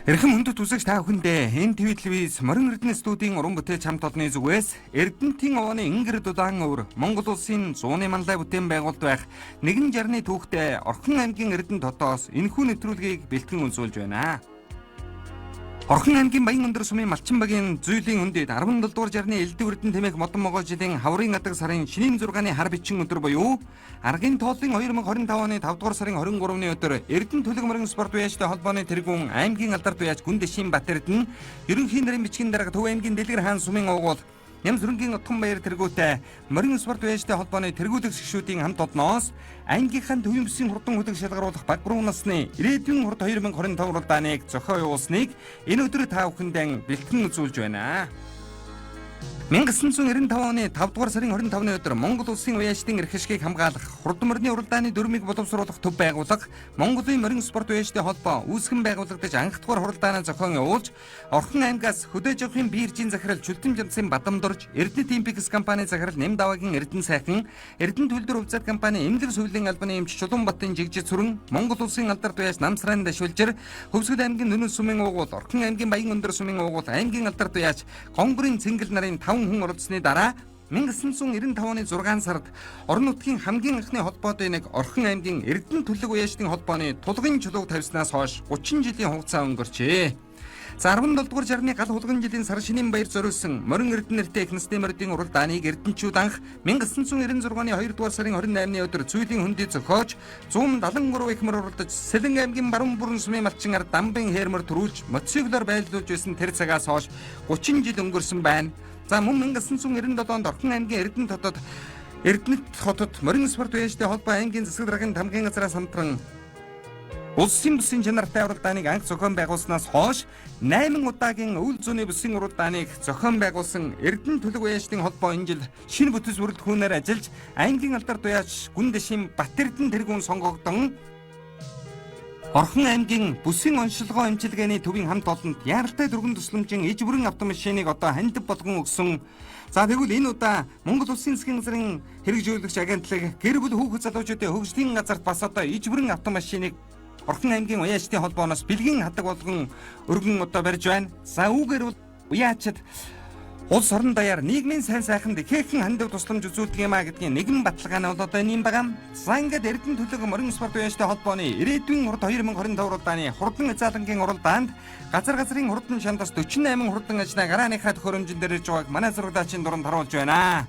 Эрхэм хүндэт үзэгч та бүхэндээ НТВ телевиз Морин Эрдэнэ студийн уран бүтээлч хамт олонны зүгээс Эрдэнэтийн овооны ингэр дулаан өвөр Монгол улсын зууны манлай бүтээн байгуулалт байх 160-ны түүхтэй Орхон аймгийн Эрдэнэ хотоос энэхүү нэвтрүүлгийг бэлтгэн үзүүлж байна. Орхон аймгийн Баян өндөр сумын Малчин багийн зүйлийн өндөд 17 дугаар жарны Элдв Эрдэнэ тэмээх модон могой жилийн хаврын адаг сарын шинийн 6-ны хар бичин өдөр буюу Аргын тоолын 2025 оны 5 дугаар сарын 23-ны өдөр Эрдэнэ төлөг морин спорт уяачтай холбооны тэргүүн аймгийн алдарт уяач Гүндэшийн Бат Эрдэнэ ерөнхий нарын бичгийн дарга Төв аймгийн Дэлгэр хаан сумын уугуул Нямс хөрөнгийн Отгон баяр тэргүүтэй морин спорт уяачтай холбооны тэргүүлэгч гишүүдийн хамт олноос ангийнхаа төвийн бүсийн хурдан хөдөг шалгаруулах баг 3 насны ирээдүйн хурд 2025 уралдааныг зохион явуулсныг энэ өдөр та бүхэндээ бэлтгэн үзүүлж байна. 1995 оны 5 дугаар сарын 25-ны өдөр Монгол улсын уяачдын эрх ашгийг хамгаалах, хурдан морины уралдааны дүрмийг боловсруулах төв байгууллага Монголын морин спорт уяачдын холбоо үүсгэн байгуулагдаж анх дугаар хуралдаанаа зохион явуулж, Орхон аймгаас хөдөө жавхын биржийн захирал Чүлтэн Жамсын Бадамдорж, Эрдэнэт Импекс компани захирал Нэмдавагийн Эрдэнэ сайхан, Эрдэнэ төлдөр увзаат компани эмнэлэг сувилын албаны эмч Чулуунбатын жигжид сүрэн, Монгол улсын алдарт уяач Намсран Дашвалжир, Хөвсгөл аймгийн Нүнэн сумын уугуул, Орхон аймгийн Баян өндөр сумын уугуул, аймгийн алдарт уяач Гонгорын Цэнгэл нарын 5 хүн оролцсны дараа 1995 оны 6 сард орон нутгийн хамгийн анхны холбоодын нэг Орхон аймгийн Эрдэнэ төлөг уяачдын холбооны тулгын чулууг тавьснаас хойш 30 жилийн хугацаа өнгөрчээ. За 17 дугаар жарны гал хулган жилийн сар шинийн баяр зориулсан Морин Эрдэнэ нэртэй их насны моридын уралдааныг Эрдэнэчүүд анх 1996 оны 2 дугаар сарын 28-ны өдөр цүйлийн хөндий зохиож 173 их мөр уралдаж Сэлэн аймгийн баруун бүрэн сумын малчин ард Дамбын хээрмөр төрүүлж мотоциклоор байлдуулж байсан тэр цагаас хойш 30 жил өнгөрсөн байна. За мөн 1997 онд Орхон аймгийн Эрдэнэ хотод Эрдэнэт хотод морин спорт уяачтай холбоо аймгийн засаг даргын тамгын газраас хамтран Улсын бүсийн чанартай уралдааныг анх зохион байгуулснаас хойш 8 удаагийн өвөл зүүнний бүсийн уралдааныг зохион байгуулсан Эрдэнэ төлөг уяачдын холбоо энэ жил шинэ бүтэц бүрэлдэхүүнээр ажиллаж аймгийн алдарт уяач Гүндэшийн Бат Эрдэнэ тэргүүн сонгогдсон Орхон аймгийн бүсийн онцлогоо эмчилгээний төвийн хамт олонд яаралтай дөрвөн тусламжийн иж бүрэн автомашиныг одоо хандив болгон өгсөн. За тэгвэл энэ удаа Монгол Улсын засгийн газрын хэрэгжүүлэгч агентлаг гэр бүл хүүхэд залуучуудын хөгжлийн газарт бас одоо иж бүрэн автомашиныг Орхон аймгийн уяачдын холбооноос бэлгийн хадаг болгон өргөн одоо барьж байна. За үүгээр бол уяачид улс орон даяар нийгмийн сайн сайханд ихээхэн хандив тусламж үзүүлдэг юм а гэдгийн нэгэн баталгаа нь бол одоо энэ юм байгаа. За ингээд Эрдэнэ төлөг морин спорт уяачтай холбооны ирээдүйн урд 2025 уралдааны хурдан заалангийн уралдаанд газар газрын хурдан шандас 48 хурдан ажнаа гарааныхаа төхөөрөмжөн дээр ирж байгааг манай зурагдаачийн дуранд харуулж байна.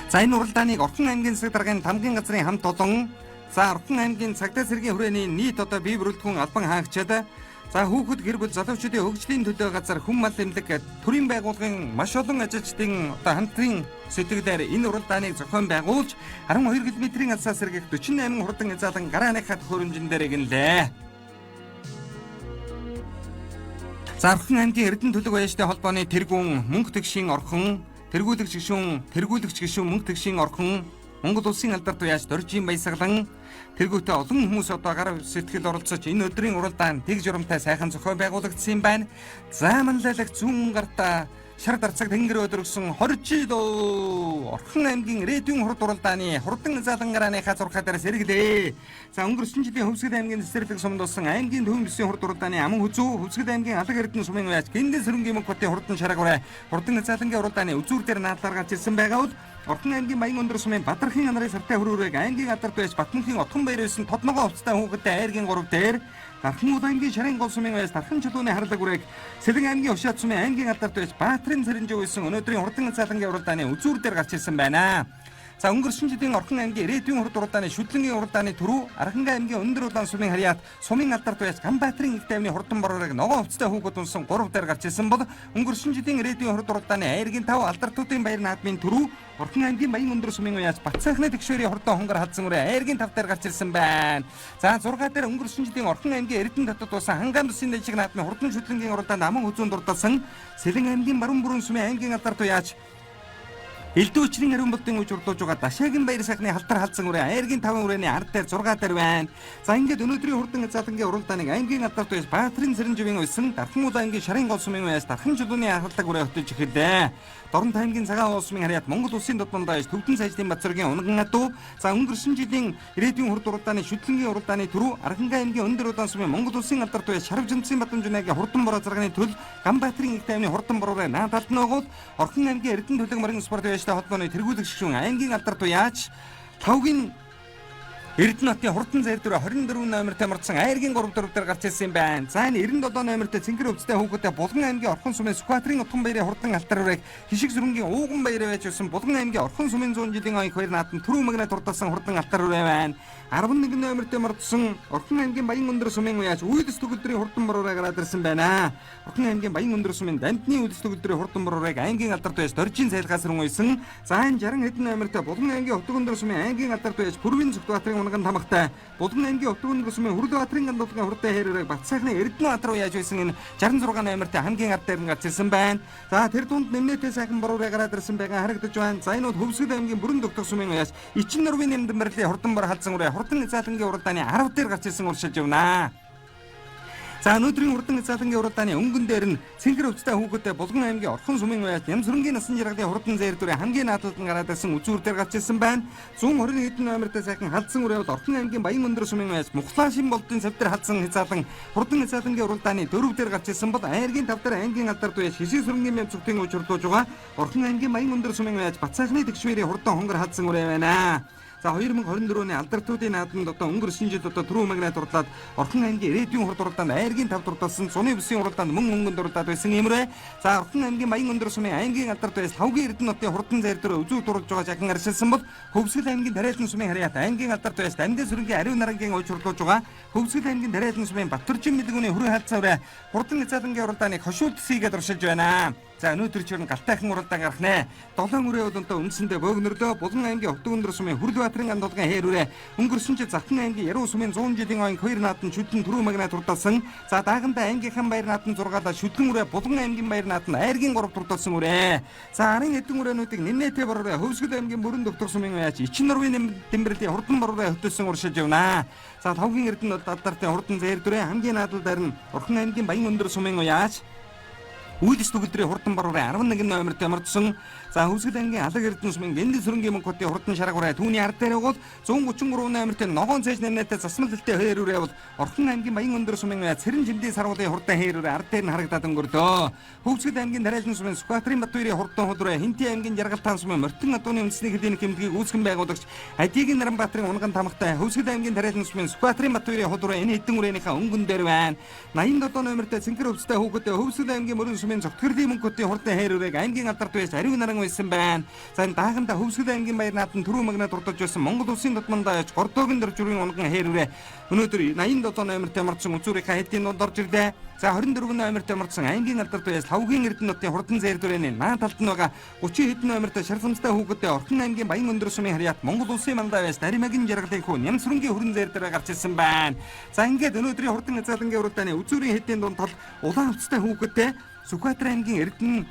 За энэ уралдааныг Орхон аймгийн засаг даргын тамгын газрын хамт олон за Орхон аймгийн цагдаа цэргийн хүрээний нийт одоо бие бүрэлдэхүүн албан хаагчид за хүүхэд гэр бүл залуучуудын хөгжлийн төлөө газар хүн мал эмнэлэг төрийн байгууллагын маш олон ажилчдын одоо хамтрын сэтгэлээр энэ уралдааныг зохион байгуулж 12 км-ийн алсаас сэргийх 48 хурдан заалан гарааныхаа төхөөрөмжөн дээр гинлээ. За Орхон аймгийн Эрдэнэ төлөг уяачтай холбооны тэргүүн мөнх тэгшийн Орхон, тэргүүлэгч гишүүн мөнх тэгшийн Орхон, Монгол улсын алдарт уяач Доржийн Баясгалан тэргүүтээ олон хүмүүс одоо гар сэтгэл оролцож энэ өдрийн уралдаан тэг журамтай сайхан зохион байгуулагдсан юм байна. За манлайлах зүүн гартаа шар дарцаг тэнгэр өдрөсөн 20 жил Орхон аймгийн ирээдүйн хурд уралдааны хурдан залан гарааныхаа зурхаа дээр сэргэлээ. За өнгөрсөн жилийн Хөвсгөл аймгийн цэцэрлэг сумд болсон аймгийн төвийн бүсийн хурд уралдааны аман хүзүү Хөвсгөл аймгийн Алаг Эрдэнэ сумын уяач Гиндэн сөрөнгийн мөнх хотын хурдан шаргавраа хурдан залангийн уралдааны үзүүр дээр наадлаар гарч ирсэн байгаа бол Орхон аймгийн Баян өндөр сумын Бадархын анарын сартай хөрөөрэг аймгийн алдарт байж Батмөнхийн Отхон баяр байсан тодногоо хувцастай хүүхэдтэй айргийн 3 дээр Дархан уул аймгийн Шарын гол сумын уяас Дархан чулууны харлаг үрэг Сэлэн аймгийн Ушаад сумын аймгийн алдарт байж Баатрын цэрэнжив байсан өнөөдрийн хурдан залангийн уралдааны үзүүр дээр гарч ирсэн байна. За өнгөрсөн жилийн Орхон аймгийн ирээдүйн хурд уралдааны шүдлэнгийн уралдааны түрүү Архангай аймгийн өндөр улаан сумын харьяат сумын алдарт байж Ганбаатрын их тайвны хурдан борорыг ногоон хувцастай хүүхэд унсан 3 дээр гарч ирсэн бол өнгөрсөн жилийн ирээдүйн хурд уралдааны айргийн 5 алдартуудын баяр наадмын түрүү Орхон аймгийн Баян өндөр сумын уяач Батсайхны тэгшээрийн хурдан хонгор хадсан үрээ айргийн 5 дээр гарч ирсэн байна. За 6 дээр өнгөрсөн жилийн Орхон аймгийн Эрдэнэ хотод туусан Хангаан бүсийн дэжиг наадмын хурдан шүдлэнгийн уралдаанд аман хүзүүн дурдсан Сэлэн аймгийн Баруун бүрэн сумын аймгийн алдарт уяач Элдвчрийн ариун болдын үеж урдууж байгаа Дашаагийн баяр сайхны халтар халдсан үрээ айргийн 5 үрээний ард дээр 6 дээр байна. За ингээд өнөөдрийн хурдан хязгаарлангийн уралдааныг аймгийн алдарт байж Баатрын Сэрэнживийн уйсан Дархан уул аймгийн Шарын гол сумын уяас Дархан чулууны анхаарлаг үрээ хөтөж эхэллээ. Дорнот аймгийн Цагаан уул сумын харьяат Монгол улсын додмонд аяж Төвдөн сайжлын Батцоргийн унган адуу за өнгөрсөн жилийн ирээдүйн хурд уралдааны шүтлэнгийн уралдааны түрүү Архангай аймгийн Өндөр удаан сумын Монгол улсын алдарт байж Шарвжинцын Бадамжунаагийн хурдан бороо зарганы төл Ганбаатарын их тайвны хурдан бороо наад талд нь огуул Орхон аймгийн Эрдэнэ төлөг морин спорт уяжтай холбооны тэргүүлэг шгшүүн аймгийн алдарт уяач Тавгийн Эрдэнэ хотын хурдан зайр дээр 24 номертой мордсон айргийн 3 4 дээр гарч ирсэн юм байна. За энэ 97 номертой цэнгэр өвцтэй хүүхэдтэй Булган аймгийн Орхон сумын Сүхбаатарын Утган баярын хурдан алтар үрэг хишиг сүрэнгийн Ууган баяраа байж байсан Булган аймгийн Орхон сумын 100 жилийн оёх хоёр наадам түрүү магнаа дурдсан хурдан алтар үрээ байна. 11 номертой мордсон Орхон аймгийн Баян өндөр сумын уяач Үйлс төгөлдрийн хурдан боруураа гараад ирсэн байна. Орхон аймгийн Баян өндөр сумын Дамтны Үйлс төгөлдрийн хурдан боруурыг аймгийн алдарт байж Доржийн цайлгаас руу уйсан. За энэ 60 хэдэн номертой Булган аймгийн Хотог өндөр сумын аймгийн алдарт байж Пүрвийн Зүгтбаатарын унган тамгатай Булган аймгийн Хотог өндөр сумын Хүрдбаатарын гандуулгын хурдан хэрэг Бат сайхны Эрдэнэбаатар руу яаж байсан энэ 66 номертой хамгийн ард дээр нь гарч ирсэн байна. За тэр дунд нэмнэтэй сайхан боруураа гараад ирсэн байгаа харагдаж байна. За энэ бол Хөвсгөл аймгийн Бүрэн догтох сумын уяас Ичин нурвын нэмдэн хурдан бор халдсан үрээ хурдан заалангийн уралдааны 10 дээр гарч ирсэн уршиж явна. За өнөөдрийн хурдан заалангийн уралдааны өнгөн дээр нь цэнхэр өвцтэй хүүхэдтэй Булган аймгийн Орхон сумын уяас Нямсрэнгийн насан жаргалын хурдан зээр дүрээ хамгийн наадалд нь гараад ирсэн үзүүр дээр гарч ирсэн байна. 120 хэдэн номертой сайхан халдсан үрээ бол Орхон аймгийн Баян өндөр сумын уяас Мухлаашин болдын сав дээр халдсан хязгаарлан хурдан заалангийн уралдааны 4 дээр гарч ирсэн бол айргийн 5 дээр аймгийн алдар дуяас хишиг сүрэнгийн мэм цогтын уучрлуулж байгаа Орхон аймгийн Баян өндөр сумын уяас Бат сайхны тэгшвэрийн хурдан хонгор халдсан үрээ байна. За 2024 оны алдартуудын наадамд одоо өнгөрсөн жил одоо түрүү магнаа дурлаад Орхон аймгийн ирээдүйн хурд уралдаанд айргийн 5 дурдсан, зуны бүсийн уралдаанд мөн өнгөнд дурлаад байсан юмрээ. За Орхон аймгийн Баян өндөр сумын аймгийн алдарт байс Лавгийн Эрдэнэ хотын хурдан зайр дээр үзүүр дурлж байгаа жахан аршилсан бол Хөвсгөл аймгийн Тариалан сумын харьяат аймгийн алдарт байс Дамдын сүрэнгийн ариун нарангийн ууж хурлуулж байгаа Хөвсгөл аймгийн Тариалан сумын Батөржин мэлгүүний хүрэн хаалцаа үрээ хурдан зайлангийн уралдааныг хошуулт сийгээд уршилж байна. За өнөөдөр ч ер нь галтайхан уралдаан гарах нэ. Долоон үрээ удантаа үндсэндээ бөөгнөрлөө Булган аймгийн Хотог өндөр сумын Хүрлбаатарын андуулгын хээр үрээ өнгөрсөн жил Завхан аймгийн Яруу сумын 100 жилийн оён хоёр наадам шүдэн түрүү магнаа дурдалсан. За даагандаа аймгийнхан баяр наадам 6-лаа шүдэн үрээ Булган аймгийн баяр наадам айргийн 3 дурдалсан үрээ. За арын хэдэн үрээнүүдийг нэмнэтэй боророо Хөвсгөл аймгийн Мөрөн доктор сумын уяач Ичин нурвын дэмбэрлийн хурдан боророо хөтөлсөн уршиж явна. За Лавгийн Эрдэнэ алдартын хурдан зээр дүрээ хамгийн наадал дээр нь Орхон аймгийн Баян өндөр сумын уяач Үйлс төгөлдрийн хурдан боруурын 11 номерт ямардсан. За Хөвсгөл аймгийн Алаг Эрдэнэ сумын Гэнди сүрэнгийн мөнхөдийн хурдан шаргуурай түүний ард дээр бол 133 номерт ногоон цээж нэмнэтэй засмал дэлтэй хоёр үрээ бол Орхон аймгийн Баян өндөр сумын Цэрэн жимдийн саргуулын хурдан хоёр үрээ ард дээр нь харагдаад өнгөрлөө. Хөвсгөл аймгийн Тариалан сумын Сүхбаатарын Батбаярын хурдан худурай Хинти аймгийн Жаргалтаан сумын Мортон адууны үндэсний клиник эмнэлгийг үүсгэн байгуулагч Адигийн Наранбаатарын унган тамгатай Хөвсгөл аймгийн Тариалан сумын Сүхбаатарын Батбаярын худурай энэ хэдэн үрээнийхээ өнгөн дээр байна. 87 номерт цэнхэр өвцтэй хүүхэдтэй Хөвсгөл аймгийн Мөрөн сумын Цогтгөрлийн мөнхөдийн хурдан хайр үрэг аймгийн алдарт байж ариун наран байсан байна. За энэ дааханда Хөвсгөл аймгийн баяр наадам түрүү магнаа дурдж байсан Монгол улсын додмондоо яж Гордоогийн дөржүрийн унган хайр үрээ өнөөдөр 87 номерт ямарчсан үзүүрийнхаа хэдийн дунд орж ирлээ. За 24 номерт ямарчсан аймгийн алдарт байж Лавгийн Эрдэнэ хотын хурдан зайр дүрээний наа талд нь байгаа 30 хэдэн номерт шар самстай хүүхэдтэй Орхон аймгийн Баян өндөр сумын харьяат Монгол улсын мандаа байж Даримагийн жаргалын хүү Нямсрэнгийн хүрэн зайр дээр гарч ирсэн байна. За ингээд өнөөдрийн хурдан хязгаарлангийн уралдааны үзүүрийн хэдийн дунд тал улаан хувцастай хүүхэдтэй Сүхбаатар аймгийн Эрдэнэ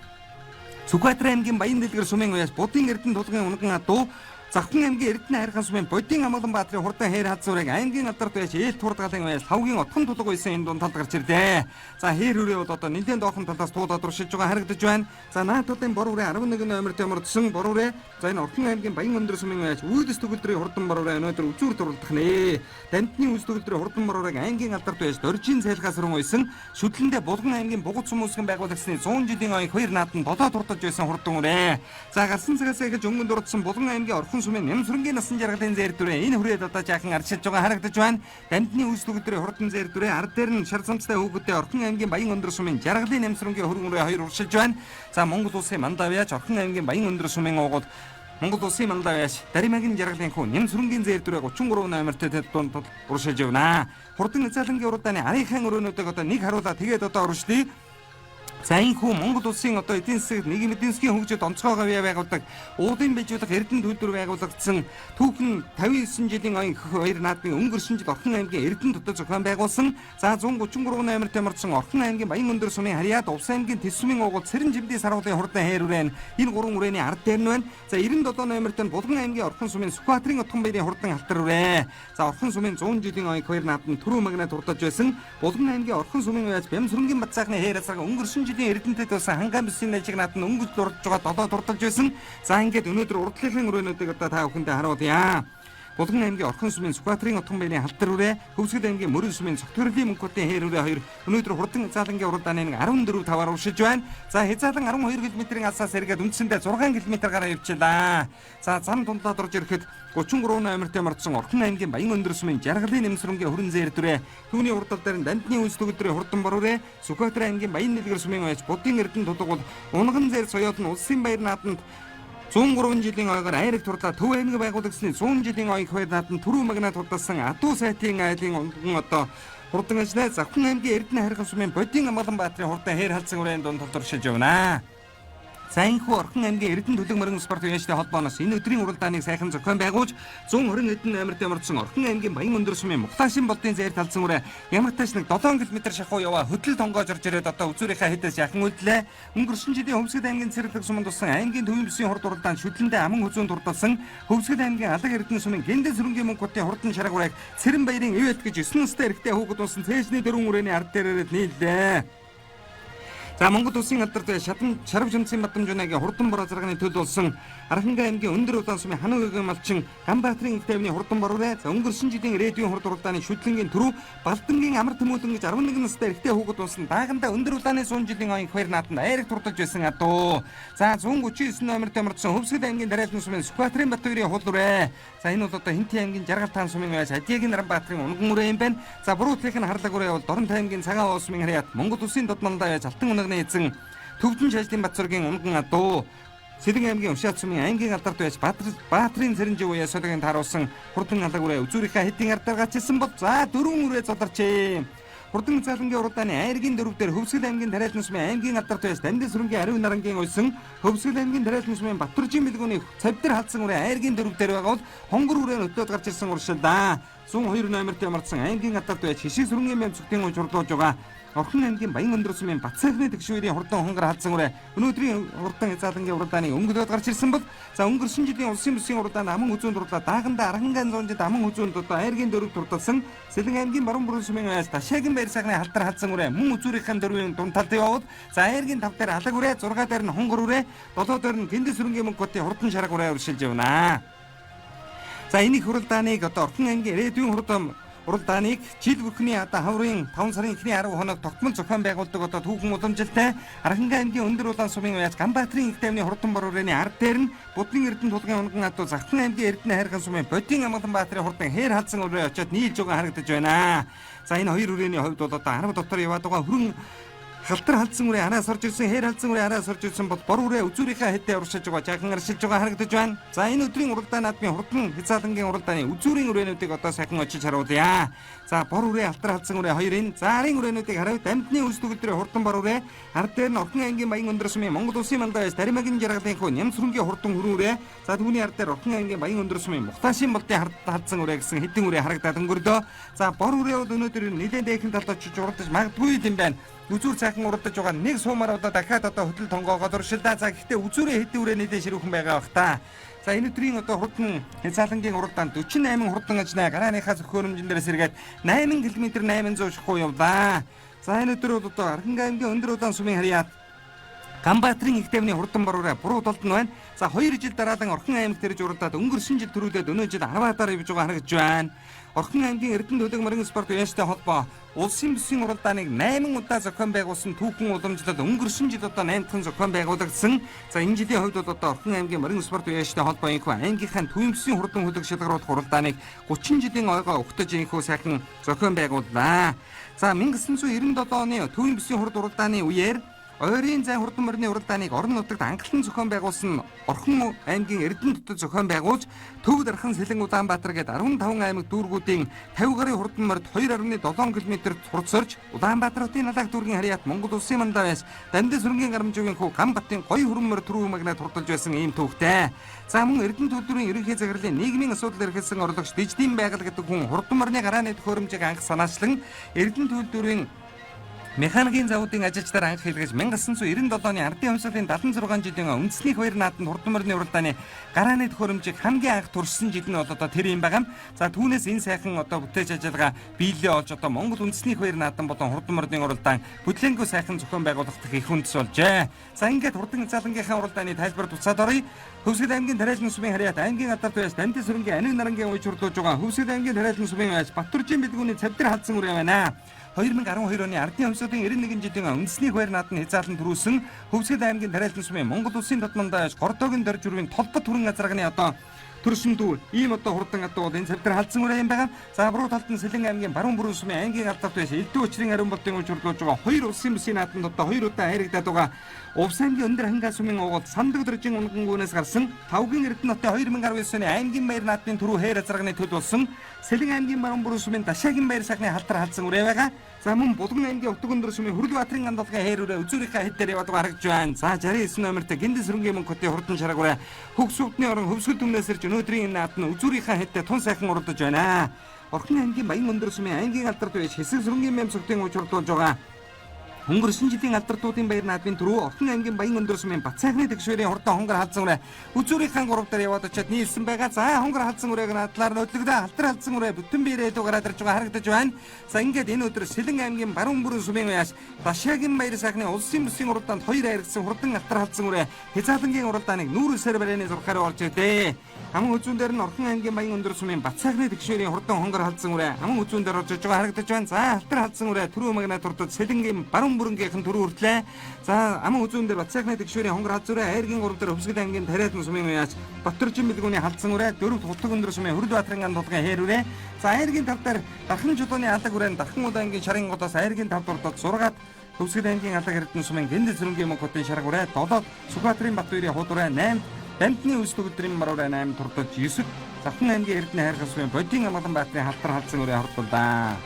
Сүхбаатар аймгийн Баян дэлгэр сумын уяас Будын Эрдэнэ тулгын унган адуу Завхан аймгийн Эрдэнэ хайрхан сумын Бодийн Амгалан Баатрын хурдан хайр хазуурыг аймгийн алдарт байж ээлт хурдгалын уяас Лавгийн отхон тулга байсан энэ дунд талд гарч ирлээ. За хайр хүрээ бол одоо нэлээд доохон талаас туулаад уршиж байгаа харагдаж байна. За наад талын бор үрээ 11 номерт ямардсан бор үрээ. За энэ Орхон аймгийн Баян өндөр сумын уяас Үйлс төгөлдрийн хурдан бор үрээ өнөөдөр үзүүр дурлах нэ. Дамтны үйлс төгөлдрийн хурдан бор үрээг аймгийн алдарт байж Доржийн цайлгаас руу уйсан шүтлэндээ Булган аймгийн Бугуц сум үүсгэн байгуулагчны 100 жилийн оён хоёр наадам долоо дурдж байсан хурдан үрээ. За гарсан цагаас эхэлж өнгөн дурдсан Булган аймгийн Орхон сумын Нямсрэнгийн насан жаргалын зээр дүрээ энэ хүрээд одоо жаахан арчилж байгаа харагдаж байна. Дамтны үйлс төгөлдрийн хурдан зээр дүрээ ард дээр нь шар самцтай хүүхэдтэй Орхон аймгийн Баян өндөр сумын жаргалын Нямсрэнгийн хөргөн үрээ хоёр уршилж байна. За Монгол улсын мандаа яаж Орхон аймгийн Баян өндөр сумын уугуул Монгол улсын мандаа яаж Даримагийн жаргалын хүү Нямсрэнгийн зээр дүрээ 33 номертой дунд уршилж явна. Хурдан зайлангийн уралдааны арийнхаа өрөөнүүдийг одоо нэг харуулаа тэгээд одоо уршлая. За энэхүү Монгол улсын одоо эдийн засаг нийгмийн эдийн засгийн хөгжилд онцгой гавьяа байгуулдаг уулын бижуулах Эрдэнэ төлбөр байгуулагдсан түүхэн 59 жилийн оюун хөх хоёр наадмын өнгөрсөн жил Орхон аймгийн Эрдэнэ дотор зохион байгуулсан. За 133 номерт ямарсан Орхон аймгийн Баян өндөр сумын харьяат Увс аймгийн Тэс сумын уугуул Цэрэн жимдийн саргуулын хурдан хайр үрээн энэ гурван үрээний ард дээр нь байна. За 97 номерт нь Булган аймгийн Орхон сумын Сүхбаатарын Отгонбаяርን хурдан алтар үрээ. За Орхон сумын 100 жилийн оюун хоёр наадмын түрүү магнат хурдаж байсан. Булган аймгийн Орхон сумын уяаж Бямсрэнгийн Батцаахны хээр асарга өнгөрсөн жилийн Эрдэнэтэд болсон хангаан бүсийн нажиг наадмын өнгөж дурдж байгаа 7 дурдалж байсан. За ингээд өнөөдөр урдлын өрөөнүүдийг одоо та бүхэндээ харуулъя. Булган аймгийн Орхон сумын Сүхбаатарын Отгонбаяны халтар үрээ, Хөвсгөл аймгийн Мөрөн сумын Цогтгөрлийн мөнхөтийн хээр үрээ хоёр өнөөдөр хурдан хязаалангийн уралдааны 14 таваар уршиж байна. За хязаалан 12 км-ийн алсаас эргээд үндсэндээ 6 км гараа явчихлаа. За зам тундлаад орж ирэхэд 33 номерт ямарчсан Орхон аймгийн Баян өндөр сумын Жаргалын нэмсрэнгийн хүрэн зээр дүрээ, түүний урдал дээр Дандны үнс төгөлдрийн хурдан бор үрээ, Сүхбаатар аймгийн Баян дэлгэр сумын байж Будын Эрдэнэ тулгуул Унган зээр соёод нь улсын баяр наадамд 103 жилийн ойгоор айраг турлаа Төв аймаг байгуулагдсны 100 жилийн оён хоёр наадам түрүү магнат хурдалсан Адуу сайтын айлын унган одоо хурдан ажиллаа. Завхан аймгийн Эрдэнэ хайрхан сумын Бодийн Амгалан Баатарын хурдан хээр халдсан үрийн дунд толдоршиж явна. За энэхүү Орхон аймгийн Эрдэнэ төлөг мөрөн спорт уяаштай холбооноос энэ өдрийн уралдааныг сайхан зохион байгуулж 120 хэдэн номерт ямарчсан Орхон аймгийн Баян өндөр сумын Мухлаашин болдын зээр талсан үрээ ямар тач нэг 7 км шахуу яваа хөдөл тонгоож орж ирээд одоо үзүүрийнхаа хэдээс яхан үлдлээ. Өнгөрсөн жилийн Хөвсгөл аймгийн Цэрэглэг суманд тусан аймгийн төвийн бүсийн хурд уралдаанд шүтлэндээ аман хүзүүн дурдалсан Хөвсгөл аймгийн Алаг Эрдэнэ сумын Гэндэн сөрөнгийн мөнгөтийн хурдан шарга урааг Цэрэн баярын ивэлт гэж 9 настай эрэгтэй хүүхэд унсан цээжний дөрвөн үрээний ард дээрээ нийллээ. За Монгол улсын алдарт шатан шарав жимцийн бадамжуунагийн хурдан бороо зарганы төл болсон Архангай аймгийн өндөр удаан сумын Хануу гэгийн малчин Ганбаатарын их тайвны хурдан бор үрээ. За өнгөрсөн жилийн ирээдүйн хурд уралдааны шүтлэнгийн түрүү Балдангийн амар тэмүүлэн гэж 11 настай эрэгтэй хүүхэд унсан дааганда өндөр улааны 100 жилийн оюун хоёр нааданд айраг турдаж байсан адуу. За 139 номерт ямарчсан Хөвсгөл аймгийн Дараалан сумын Сүхбаатарын Батбаяርን хул үрээ. За энэ бол одоо Хинти аймгийн Жаргал таан сумын байж Адиагийн Наранбаатарын унган үрээ юм байна. За Буруутынх нь харлаг үрээ бол Дорнот аймгийн Цагаан уус сумын харьяат Монгол улсын додмондоо байж Алтан унагны эзэн Төвдөн шажлын Батцургийн унган адуу. Сэлэн аймгийн Ушаад сумын аймгийн алдарт байж Баатрын Цэрэнжив уяа содогийн тааруулсан хурдан алаг үрээ үзүүрийнхээ хэдийн ардаар гачилсан бол за дөрвөн үрээ зодарчээ. Хурдан цалангийн уралдааны айргийн дөрөв дээр Хөвсгөл аймгийн Тариалан сумын аймгийн алдарт байж Дамдын сүрэнгийн ариун нарангийн уйсан Хөвсгөл аймгийн Тариалан сумын Батүржийн бэлгүүний цавдэр халдсан үрээ айргийн дөрөв дээр байгаа бол хонгор үрээ хөтлөөд гарч ирсэн уршил да. 102 номерт ямарчсан аймгийн алдарт байж хишиг сүрэнгийн мэм цогтын уйж хурлуулж байгаа Орхон аймгийн Баян өндөр сумын Батсайхны тэгшүүрийн хурдан хонгор халдсан үрээ өнөөдрийн хурдан хязаалангийн уралдааныг өнгөлөөд гарч ирсэн бол за өнгөрсөн жилийн улсын бүсийн уралдаанд аман хүзүүнд дурлаа дааганда Архангайн 100 жил аман хүзүүнд одоо айргийн дөрөв дурдалсан Сэлэн аймгийн Баруун бүрэн сумын аяас Ташаагийн баяр сайхны халтар халдсан үрээ мөн үзүүрийнхэн дөрвийн дунд талд яваад за айргийн 5 дээр алаг үрээ 6 дээр нь хонгор үрээ 7 дээр нь гэндэс сүрэнгийн мөнгөтийн хурдан шарга үрээ өршилж явна. За энэ их уралдааныг одоо Орхон аймгийн ирээдүйн хурдан уралдааныг жил бүхний одоо хаврын 5 сарын эхний 10 хоног тогтмол зохион байгуулдаг одоо түүхэн уламжилтай Архангай аймгийн өндөр улаан сумын уяаж Ганбаатарын их тайвны хурдан бор үрээний ард дээр нь Будны Эрдэнэ тулгын унган адуу Завхан аймгийн Эрдэнэ хайрхан сумын Бодийн Амгалан Баатрын хурдан хээр халдсан үрээ очиод нийлж байгаа харагдаж байна. За энэ хоёр үрээний хувьд бол одоо 10 дотор яваад байгаа хүрэн халтар халдсан үрээ араас орж ирсэн, хээр халдсан үрээ араас орж ирсэн бол бор үрээ үзүүрийнхээ хэдээ уршиж байгаа, жаахан аршилж байгаа харагдаж байна. За энэ өдрийн уралдаан наадмын хурдан хязаалангийн уралдааны үзүүрийн үрээнүүдийг одоо сайхан очиж харуулъя. За бор үрээ халтар халдсан үрээ хоёрын за арын үрээнүүдийг харав. Дамтны үс төгөлдрийн хурдан бор үрээ ард дээр нь Орхон аймгийн Баян өндөр сумын Монгол улсын мандаа байж Даримагийн жаргалын хүү Нямсрэнгийн хурдан хүрэн үрээ. За түүний ард дээр Орхон аймгийн Баян өндөр сумын Мухташин болдын халдсан үрээ гэсэн хэдэн үрээ харагдаад өнгөрдөө. За бор үрээ бол өнөөдөр нэлээд дээхэн талд очиж уралдаж магадгүй юм байна. Үзүүр сайхан уралдаж байгаа нэг суумаар одоо дахиад одоо хөтөл тонгоогоод уршилдаа. За гэхдээ үзүүрээ хэдэн үрээ нэлээд ширүүхэн байгаа бах та. За энэ өдрийн одоо хурдан хязаалангийн уралдаанд 48 хурдан ажнаа гарааныхаа зөхөөрөмжөн дээрээс эргээд 8 км 800 шахуу явлаа. За энэ өдөр бол одоо Архангай аймгийн өндөр удаан сумын харьяат Ганбаатрын их тайвны хурдан боророо буруу талд нь байна. За 2 жил дараалан Орхон аймагт ирж уралдаад өнгөрсөн жил төрүүлээд өнөө жил 10 дараа явж байгаа харагдаж байна. Орхон аймгийн Эрдэнэ төлөг морин спорт уяаштай холбоо улсын бүсийн уралдааныг 8 удаа зохион байгуулсан түүхэн уламжлал өнгөрсөн жил одоо 8 дахь зохион байгуулагдсан. За энэ жилийн хувьд бол одоо Орхон аймгийн морин спорт уяаштай холбоо инхүү аймгийнхаа төвийн бүсийн хурдан хөлөг шалгаруулах уралдааныг 30 жилийн ойгоо өгтөж инхүү сайхан зохион байгууллаа. За 1997 оны төвийн бүсийн хурд уралдааны үеэр Ойрын зайн хурдан морины уралдааныг орон нутагт анхлан зохион байгуулсан Орхон аймгийн Эрдэнэ дотод зохион байгуулж Төв Дархан Сэлэн Улаанбаатар гээд 15 аймаг дүүргүүдийн 50 гаруй хурдан морид 2.7 км хурц сорж Улаанбаатар хотын Налаг дүүргийн харьяат Монгол улсын мандаа байс Дамдын сүрэнгийн гарамжуугийн хүү Ганбатын гоё хүрэн морь түрүү магнаад хурдалж байсан ийм түүхтэй. За мөн Эрдэнэ төлбөрийн ерөнхий захирлын нийгмийн асуудал эрхэлсэн орлогч Диждийн байгаль гэдэг хүн хурдан морины гарааны төхөөрөмжийг анх санаачлан Эрдэнэ төлбөрийн механикийн завуудын ажилчдаар анх хийлгэж 1997 оны ардын хувьсгалын 76 жилийн үндэсний хоёр нааданд хурдан морины уралдааны гарааны төхөөрөмжийг хамгийн анх туршсан жил нь бол одоо тэр юм байгаа. За түүнээс энэ сайхан одоо бүтээж ажиллагаа биелэлээ олж одоо Монгол үндэсний хоёр наадам болон хурдан морины уралдаан бүтлэнгүй сайхан зохион байгуулагдах их үндэс болжээ. За ингээд хурдан залангийнхаа уралдааны тайлбар буцаад оръё. Хөвсгөл аймгийн Тариалан сумын харьяат аймгийн алдарт байж Дамдын сүрэнгийн Аниг нарангийн уйж хурлуулж байгаа Хөвсгөл аймгийн Тариалан сумын байж Батүржийн бэлгүүний цавдэр халдсан үр байна. 2012 оны ардын хувьсгалын 91 жилийн үндэсний хоёр нааданд хязгаарлан төрүүлсэн Хөвсгөл аймгийн Тариалан сумын Монгол улсын тодмондоо Гордогийн дорж үрвийн толбот хүрэн азарганы одоо төрсөн дүү ийм одоо хурдан адуу бол энэ цавдар халдсан үрээ юм байгаа. За буруу талд нь Сэлэн аймгийн баруун бүрэн сумын аймгийн алдарт байж Элдв учрын ариун болтын уйж хурлуулж байгаа хоёр улсын бүсийн нааданд одоо хоёр удаа хайрагдаад байгаа Увс аймгийн өндөр хангай сумын угуул сандаг дөржин унгангүүнээс гарсан Тавгийн Эрдэнэ хотын 2019 оны аймгийн баяр наадмын түрүү хээр азарганы төл болсон Сэлэн аймгийн баруун бүрэн сумын Дашаагийн баяр сайхны халтар халдсан үрээ байгаа. За мөн Булган аймгийн Утаг өндөр сумын Хүрл Баатарын гандалгын хээр үрээ үзүүрийнхээ хэд дээр яваад байгаа харагдж байна. За 69 номерт Гиндэн сүрэнгийн мөнгө хотын хурдан шараг үрээ Хөгс өвдний орон Хөвсгөл түмнээс ирж өнөөдрийн энэ наадам нь үзүүрийнхээ хэдтэй тун сайхан уралдаж байна. Орхон аймгийн Баян өндөр сумын аймгийн алдарт байж Хэсэг сүрэнгийн мэм цогтын ууж урдуулж байгаа. Өнгөрсөн жилийн алдартуудын баяр наадмын түрүү Орхон аймгийн Баян өндөр сумын Бат сайхны тэгшвэрийн хурдан хонгор халдсан үрээ үзүүрийнхээ 3 дээр яваад очиад нийлсэн байгаа. За хонгор халдсан үрээг надлаар нөдлөгдөө алтар халдсан үрээ бүтэн биерээ илүү гараад ирж байгаа харагдаж байна. За ингээд энэ өдөр Сэлэн аймгийн баруун бүрэн сумын уяас Дашаагийн баяр сайхны улсын бүсийн уралдаанд хоёр хайргсан хурдан алтар халдсан үрээ хязгаарлангийн уралдааныг нүүр үсээр барайны зурхаар олж ирдээ. Хаман үзүүн дээр нь Орхон аймгийн Баян өндөр сумын Бат сайхны тэгшвэрийн хурдан хонгор халдсан үрээ хаман үзүүн дээр орж иж байгаа харагдаж байна. За алтар халдсан үрээ түрүү магнаа турдад Сэлэнгийн баруун бүрэнгийнхэн түрүү хүртлээ. За аман үзүүн дээр Бат сайхны тэгшвэрийн хонгор халдсан үрээ айргийн 3 дээр Хөвсгөл аймгийн Тариалан сумын уяач Батөржин бэлгүүний халдсан үрээ дөрөвт Хутаг өндөр сумын Хөрд Баатарын ган тулгын хээр үрээ. За айргийн 5 дээр Дархан чулууны алаг үрээ Дархан уд аймгийн Шарын голоос айргийн 5 дурдад 6-ад Хөвсгөл аймгийн Алаг Эрдэнэ сумын Гэндэс сүрэнгийн мөнгө хотын шарга үрээ 7-д Сүхбаатарын Батбайрын худ үрээ 8-д Дамтны үс төгөлдрийн мар үрээ 8 турдаж 9-д Завхан аймгийн Эрдэнэ хайрхан сумын Бодийн Амгалан баатрын халтар халдсан үрээ хордлоо.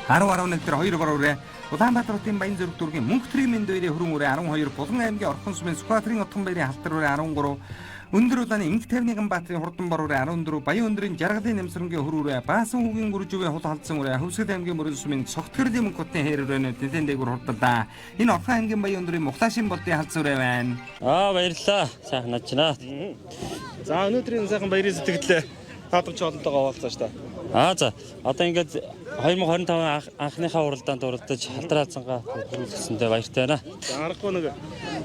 10-11 дээр 2 бор үрээ Улаанбаатар хотын Баян зүрх дүүргийн Мөнх төрийн мэнд хоёрын хөрөн үрээ 12 Булган аймгийн Орхон сумын Сүхбаатарын Отхон баярын халтар үрээ 13 Өндөр улааны Инх тайвны Ганбаатарын хурдан бор үрээ 14 Баян өндрийн Жаргалын нэмсрэнгийн хөр үрээ Баасан хүүгийн гүрживээ хул халдсан үрээ Хөвсгөл аймгийн Мөрөн сумын Цогтгөрлийн мөнх хотын хээр үрээ нэлээд дээгүүр хурдлаа. Энэ Орхон аймгийн Баян өндрийн Мухлаашин болдын халдсан үрээ байна. Аа баярлалаа. Сайхан начнаа. За өнөөдрийн сайхан баярын сэтгэлдээ наадамч олонтойгоо хуваалцаа шүү дээ. Аа за одоо ингээд 2025 анхныхаа уралдаанд уралдаж халтраацангаа төрүүлсэндээ баяртай байна. За аргагүй нэг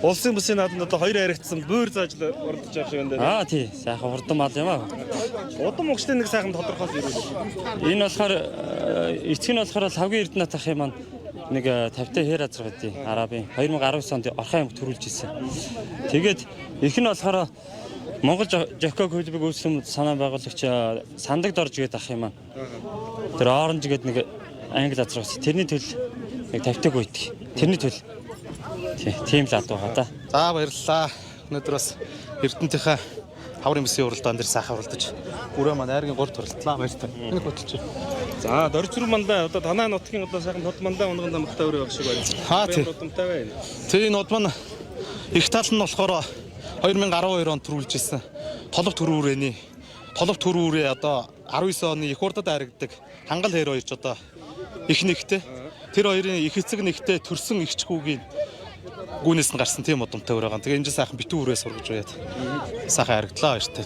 улсын бүсийн наадамд одоо хоёр харигдсан буур зааж уралдаж байгаа шиг байна. Аа тий сайхан хурдан мал юм аа. Удам угштай нэг сайхан тодорхойлол ирүүл. Энэ болохоор эцэг нь болохоор Лавгийн Эрдэнэт ахын маань нэг 50-тай хээр азар байдیں۔ Арабын 2019 онд Орхон аймагт төрүүлж ирсэн. Тэгээд их нь болохоор Монгол Жокко клубыг үүсгэн санаа байгуулагч Сандаг Дорж гэдэг ах юм аа. Тэр Оранж гэдэг нэг англи азар бас. Тэрний төл нэг 50-тай гүйдэг. Тэрний төл. Тийм л ад байгаа да. За баярлалаа. Өнөөдөр бас Эрдэнэтийнхээ хаврын бүсийн уралдаан дээр сайхан уралдаж үрээ маань айргийн 3 туралтлаа баяртай. Энийг хөтөлж. За дорж руу мандаа одоо танай нутгийн одоо сайхан тод мандаа унган дамгтай өрөө байх шиг байна. Аа тий. Удамтай байна. Тий энэ удам нь их тал нь болохоор 2012 онд төрүүлж ирсэн толб төрүүрээний толб төрүүрээ одоо 19 оны их урдад харагддаг хангал хээр хоёр ч одоо их нэгтэй тэр хоёрын их эцэг нэгтэй төрсөн ихч хүүгийн гүнээс нь гарсан тийм удамтай өрөө байгаа. Тэгээ энэ сайхан битүү үрээ сургаж уяад сайхан харагдлаа баяртай.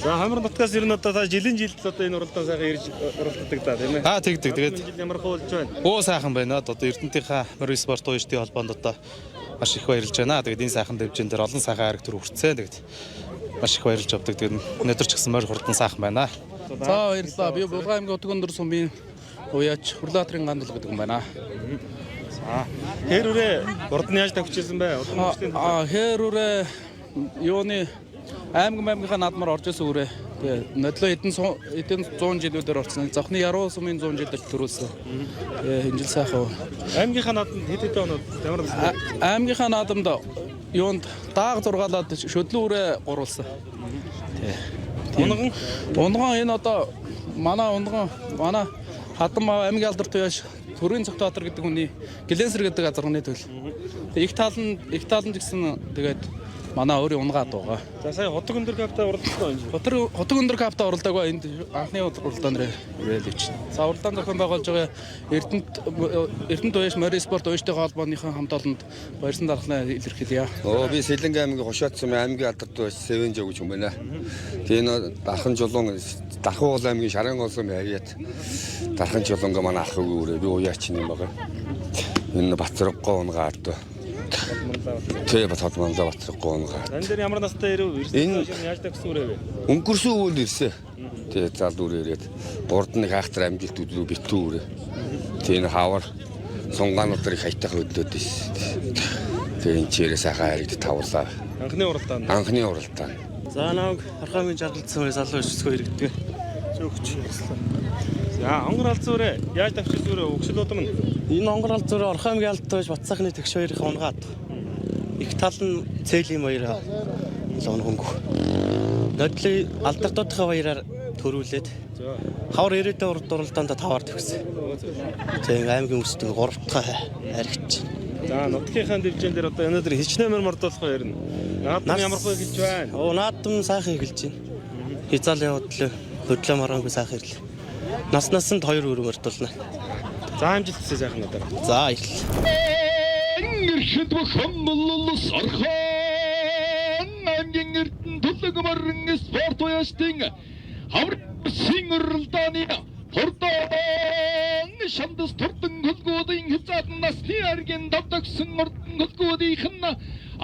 За хамар нутгаас ер нь одоо та жилийн жилд одоо энэ уралдаан сайхан ирж уралддаг да тийм ээ. Аа тэгдэг. Тэгээд жил ямар хуулж байна? Өө сайхан байна. Одоо Эрдэнэтийнхаа морин спорт уяжтын холбоонд одоо маш их баярлж байна. Тэгээд энэ сайхан дэвжин дээр олон сайхан хайраг төр хүртсэн. Тэгээд маш их баярлж авдаг. Тэгээд өнөөдөр ч гэсэн морь хурдан сайхан байна. За баярлалаа. Би Булган аймгийн Утаг өндөр сумын уяач Хүрлаатрын гандал гэдэг юм байна. За хээр үрээ урд нь яаж тавьчихсан бэ? Аа хээр үрээ юуны аймаг аймгийнхаа наадмаар орж исэн үрээ. Тэгээ нодлоо эдэн 100 жилүүдээр орсон. Зовхны яруу сумын 100 жилд төрүүлсэн. Тэгээ энэ жил сайхан. Аймгийнхаа наадамд хэд хэдэн оноод ямар настай? Аймгийнхаа наадамд юунд дааг зургаалаад шөдлөн үрээ гуруулсан. Тий. Унган? Унган энэ одоо манай унган манай Хадам аймгийн алдар туяаш Төрийн Цогтбаатар гэдэг хүний Гэлэнсэр гэдэг газарны төл. Тэгээ их тал нь ч гэсэн тэгээд манай өөрийн унгаад байгаа. За сая Хотог өндөр капта уралдсан юм. Хотог өндөр капта уралдаагүй энд анхны уралдаан дээр ирээл явчихна. За уралдаан зохион байгуулж байгаа Эрдэнэт уяаш морин спорт уяштай холбооныхон хамт олонд баярсан дархлаа илэрхийлье. Би Сэлэнгэ аймгийн Хошоот сумын аймгийн алдар туяаш Сэвэнжээ гэж юм байна. Тэгээ энэ Дархан Чулуун Дархан уул аймгийн Шаран гол сумын харьяат Дархан Чулуунга манай ах өгөөрэй. Би уяач юм байгаа. Энэ Батраггоо унгаад. Тэ Батраг манлаа Батраггоо унгаад. Энэ дээр ямар настай ирэв? Ирсэн яаж тагсан үрээ вэ? Өнгөрсөн өвөл ирсэн. Тэ зал үрээ ирээд гурд нэг хаахтар амжилт өдрөө битүү үрээ. Тэ энэ хавар сунгаанууд их хайтах хөдлөөд ирсэн. Тэ энэ чирээ сайхан харигд тавлаа. Анхны уралдаан. Анхны уралдаан. За намайг Орхон аймгийн жаргалцсан үрээ залуу өсгөө иргэдэг. Зөөгч. За онгор алц үрээ яаж давчсан үрээ өгсөл удам нь. Энэ онгор алц үрээ Орхон аймгийн алд туяаш Батсайхны тэгш хоёрын унгаад. Их тал нь цээлийн баяраа унгонгүй. Нодлын алдар дуудахын баяраар төрүүлээд хавар ирээдүйн урд уралдаанд таваар төгссөн. Тэгээ аймгийн өмсдөг 3 дахь харигч. За нутгийнхаа дивжин дээр одоо өнөөдөр хичнээн мордуулах хэрнэ. Наадам ямар хөө эхэлж байна? Оо наадам сайхан эхэлж байна. Хязаалын бодлоо хөдлөө маргаангүй сайхан ирлээ. Нас насанд 2 өрөө мордуулна. За амжилт хүсье сайхан надад. За баярлалаа. Эрхэд бохомлолос Орхон аймгийн Эрдэнэ төлөг морин спорт уяаштын хаврын уралдааны хурдан шамдас турдан хөлгүүдийн хязгаар насны аргийн давтагсан мордон хөлгүүдийнх нь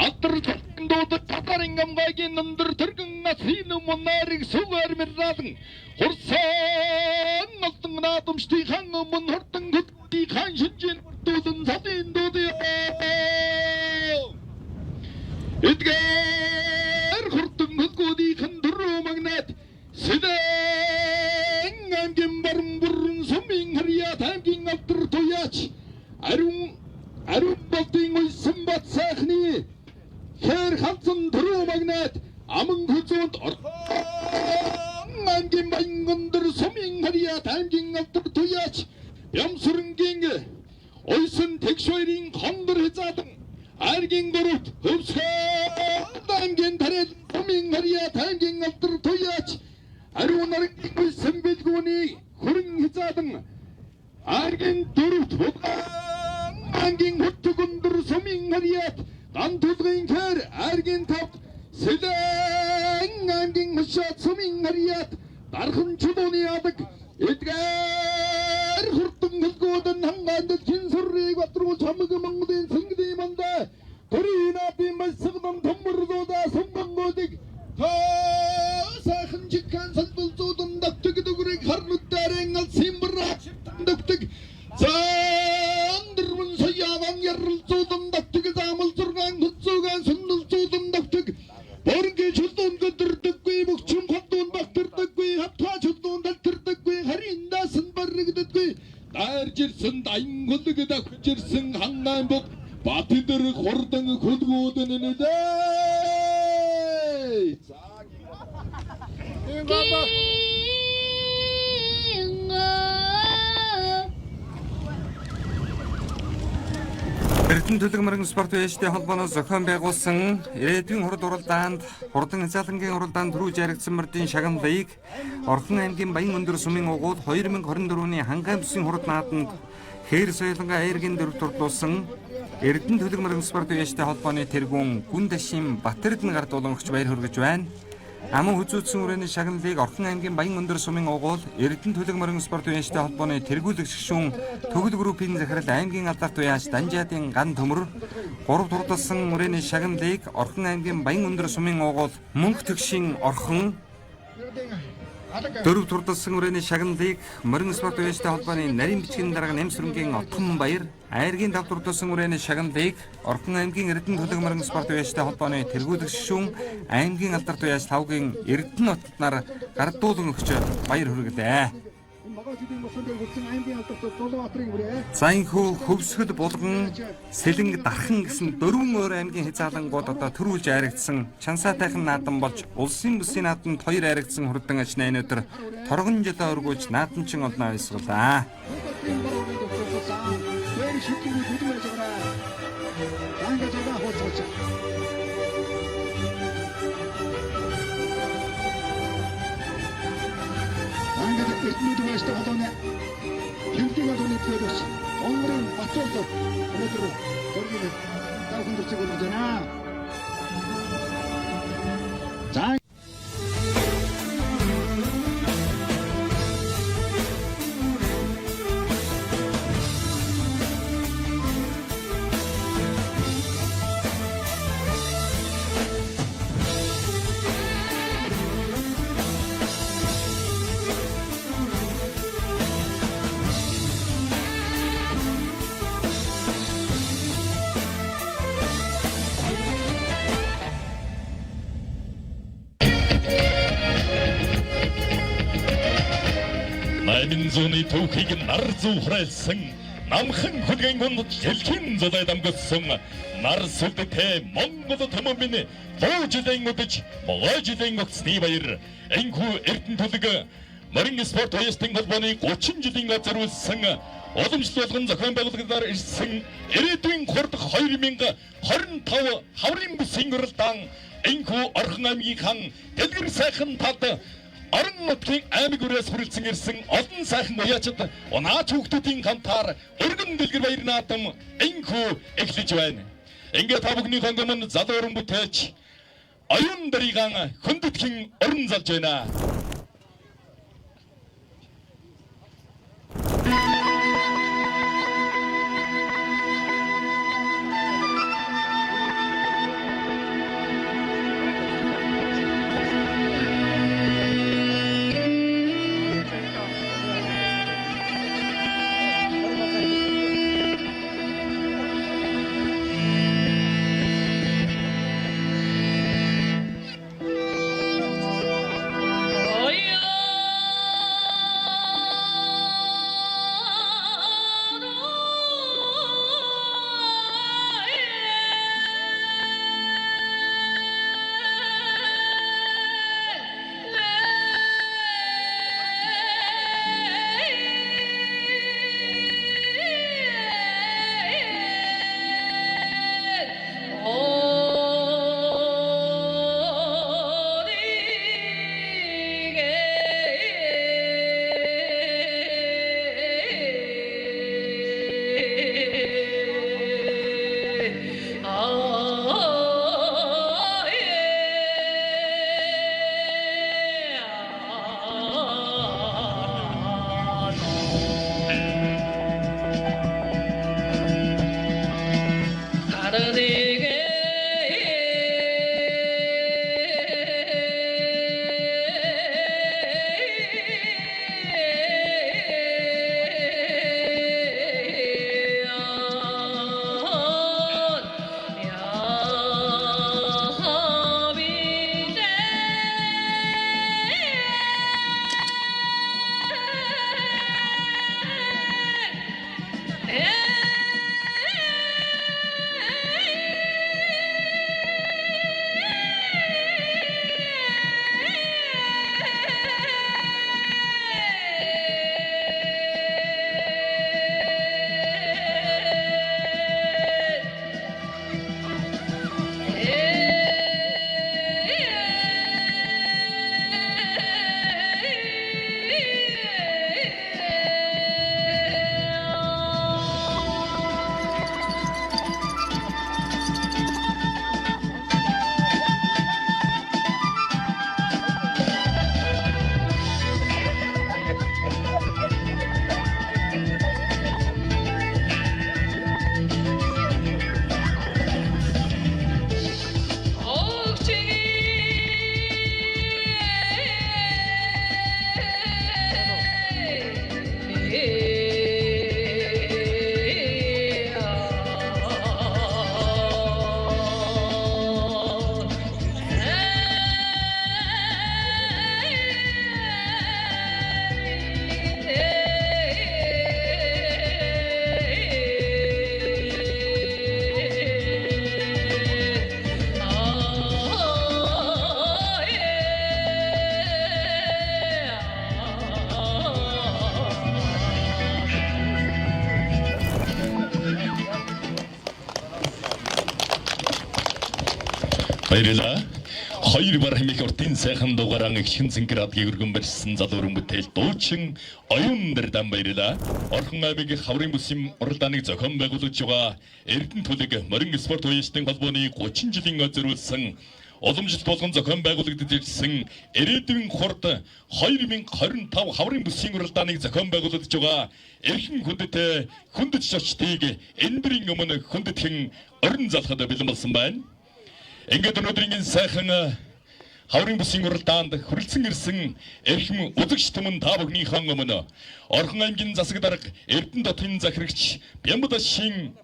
алдар дуудад татарын амгайгийн өндөр төргөн насны мунарыг сүгээр мэрналан хурсан олдон наадамчдын хан өмнө хурдан хөлгүүдийн хан шинжин дуулан цалын дуудыг эдгээр хурдан хөлгүүдийнх нь дөрөв магнат Сэлэн аймгийн баруун бүрэн сумын харьяат аймгийн алдар туяач ариун болдын уйсан бат сайхны хэр ханцан дөрөв магнат аман хүзүүнд Орхон аймгийн баян өндөр сумын харьяат аймгийн алдар туяач Бямсүрэнгийн уйсан тэгш хоёрын хондор хязаалан аргийн дөрөвт хөвсгөө аймгийн тариал сумын харьяат аймгийн алдар туяач ариун наргийн уйсан бэлгүүний хөрөн хязаалан аргийн дөрөвт Булган аймгийн хөтөг өндөр сумын харьяат дан тулгын хэр аргийн тавт Сэлэн аймгийн хошоод сумын харьяат Дархан чулууны алаг эдгээр хурдан хөлгүүд нь хангаанд чин сүррийг батруулж хамаг Монголын цэнглийн мандаа төрийн наадын баясгалан төмөрлүүдээ сумгангуудыг сайхан жигхан салбалзуудан давтаг дүгрийг харнуудаарэн алсын бараа давтаг зан дөрвөн соёолон яралзуудан давтаг заамал зургаан хүзүүгэн сүндэлзуудан давтаг боргийн чулуун өдөрдөггүй мөгчүн хотуун багтардаггүй хатгаа чулуун далтардаггүй хариндаас нь баригддаггүй дайрж ирсэн даян хөлөг давж ирсэн хангаан бог Батэдэр хурдан хөлгүүд нь нөлөө. Эрдэнэ төлөг морин спорт уяаштай холбооноос зохион байгуулсан ирээдүйн хурд уралдаанд хурдан хязаалангийн уралдаанд түрүү жаргагдсан мордын шагналыг Орхон аймгийн Баян өндөр сумын угуул 2024-ны хангай бүсийн хурд наадамд хээр соёлонгаа аяргийн дөрөвт урдлуулсан Эрдэнэ төлөг морин спорт уяаштай холбооны тэргүүн Гүн Дашийн Батэрдэн гард улангч баяр хүргэж байна. Аман хүзүүцсэн үрээний шагналыг Орхон аймгийн Баян өндөр сумын угуул Эрдэнэ төлөг морин спорт уяаштай холбооны тэргүүлэгч гишүүн Төгөл группийн захирал аймгийн алдарт уяаш Данжаадын ган төмөр 3 турдалсан үрээний шагналыг Орхон аймгийн Баян өндөр сумын угуул Мөнх тэгшийн Орхон Дөрөв турдалсан үрээний шагналыг морин спорт уяжтай холбооны нарийн бичгийн дарга Нэмсрэнгийн Отхон Баяр, айргийн тав турдалсан үрээний шагналыг Орхон аймгийн Эрдэнэ төлөг морин спорт уяжтай холбооны тэргүүлэг шишүүн аймгийн алдарт уяаж Лхавгийн Эрдэнэ отнаар гардуулан өгч баяр хүргэлээ. За энэхүү Хөвсгөл, Булган, Сэлэнг, Дархан гэсэн дөрвөн өөр аймгийн хязгаарлангууд одоо төрүүлж айрагдсан чансаатайхан наадам болж улсын бүсийн наадамд хоёр айрагдсан хурдан аж 8 өдөр торгон жилээ өргүүлж наадамчин олноо ойсголаа. Эрдэнэт холбооны тэмдэг албаны төлөөс Монгол Батуул өнөөдөр зөргийг давхан төрцөг болгож байна. За Зууны төвхийг нар зүү хураалсан намхан хүлгэн гунд дэлхийн зулай дамгасан нар сүлдтэй Монгол төмөн минь 100 жилийн үдэж могой жилийн огцны баяр энхүү Эрдэнэ төлөг морин спорт уястын холбооны 30 жилийн зориулсан уламжлал болгон зохион байгуулагдаар ирсэн ирээдүйн хурд 2025 хаврын бүсийн уралдаан энхүү Орхон аймгийн хан Дэлгэр сайхан тад Орон нутгийн аймаг үрээс хүрэлцэн ирсэн олон сайхан уяачид унаач хүүхдүүдийн хамтаар өргөн дэлгэр баяр наадам энхүү эхлэж байна. Ингээ та бүхний хонгомон залуу уран бүтээч оюун дариган хөндөтхийн орон залж байна. Баярлалаа. Хоёр бар хэмээх уртын сайхан дугааран их шин зингэр адгийг өргөн барьсан залуурын бүтээл дуучин оюун дэрдан баярлалаа. Орхон аймаг хаврын бүсийн уралдааныг зохион байгуулж байгаа Эрдэнэ төлөг морин спорт уяжтын холбооны 30 жилийн зориулсан уламжлалт болгон зохион байгуулагдаж ирсэн Ирээдүйн хурд 2025 хаврын бүсийн уралдааныг зохион байгуулж байгаа эрхэм хүндэт хүндэт шочдыг энэ бүрийн өмнө хүндэтгэн орон залхад бэлэн болсон байна. Ингээд өнөөдрийн энэ сайхан хаврын бүсийн уралдаанд хүрэлцэн ирсэн эрхэм үзэгч түмэн та бүхнийхэн өмнө Орхон аймгийн засаг дарга Эрдэнэ дотын захирагч Бямбадашийн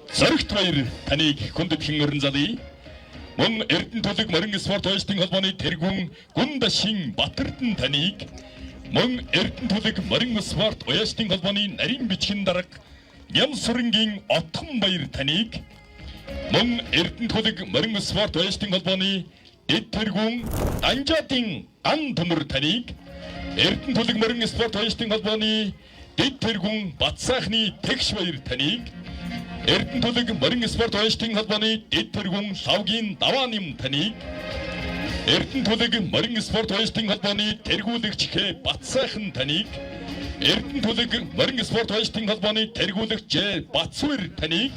Зоригт баяр таныг хүндэтгэн орон залъя. Мөн Эрдэнэ төлөг морин спорт туяачдын холбооны тэргүүн Гүндашийн Батэрдэн таныг, мөн Эрдэнэ төлөг морин спорт уяачдын холбооны нарийн бичгийн дарга Нямсүрэнгийн Отхон баяр таныг, мөн Эрдэнэ төлөг морин спорт уяачдын холбооны дэд тэргүүн Данжаадын Ган төмөр таныг, Эрдэнэ төлөг морин спорт уяачдын холбооны дэд тэргүүн Батсайхны Тэгш баяр таныг, Эрдэнэ төлөг морин спорт уяачдын холбооны дэд тэргүүн Лавгийн Давааним таныг, Эрдэнэ төлөг морин спорт уяачдын холбооны тэргүүлэгч Хэ Батсайхан таныг, Эрдэнэ төлөг морин спорт уяачдын холбооны тэргүүлэгч Ж Батсүр таныг,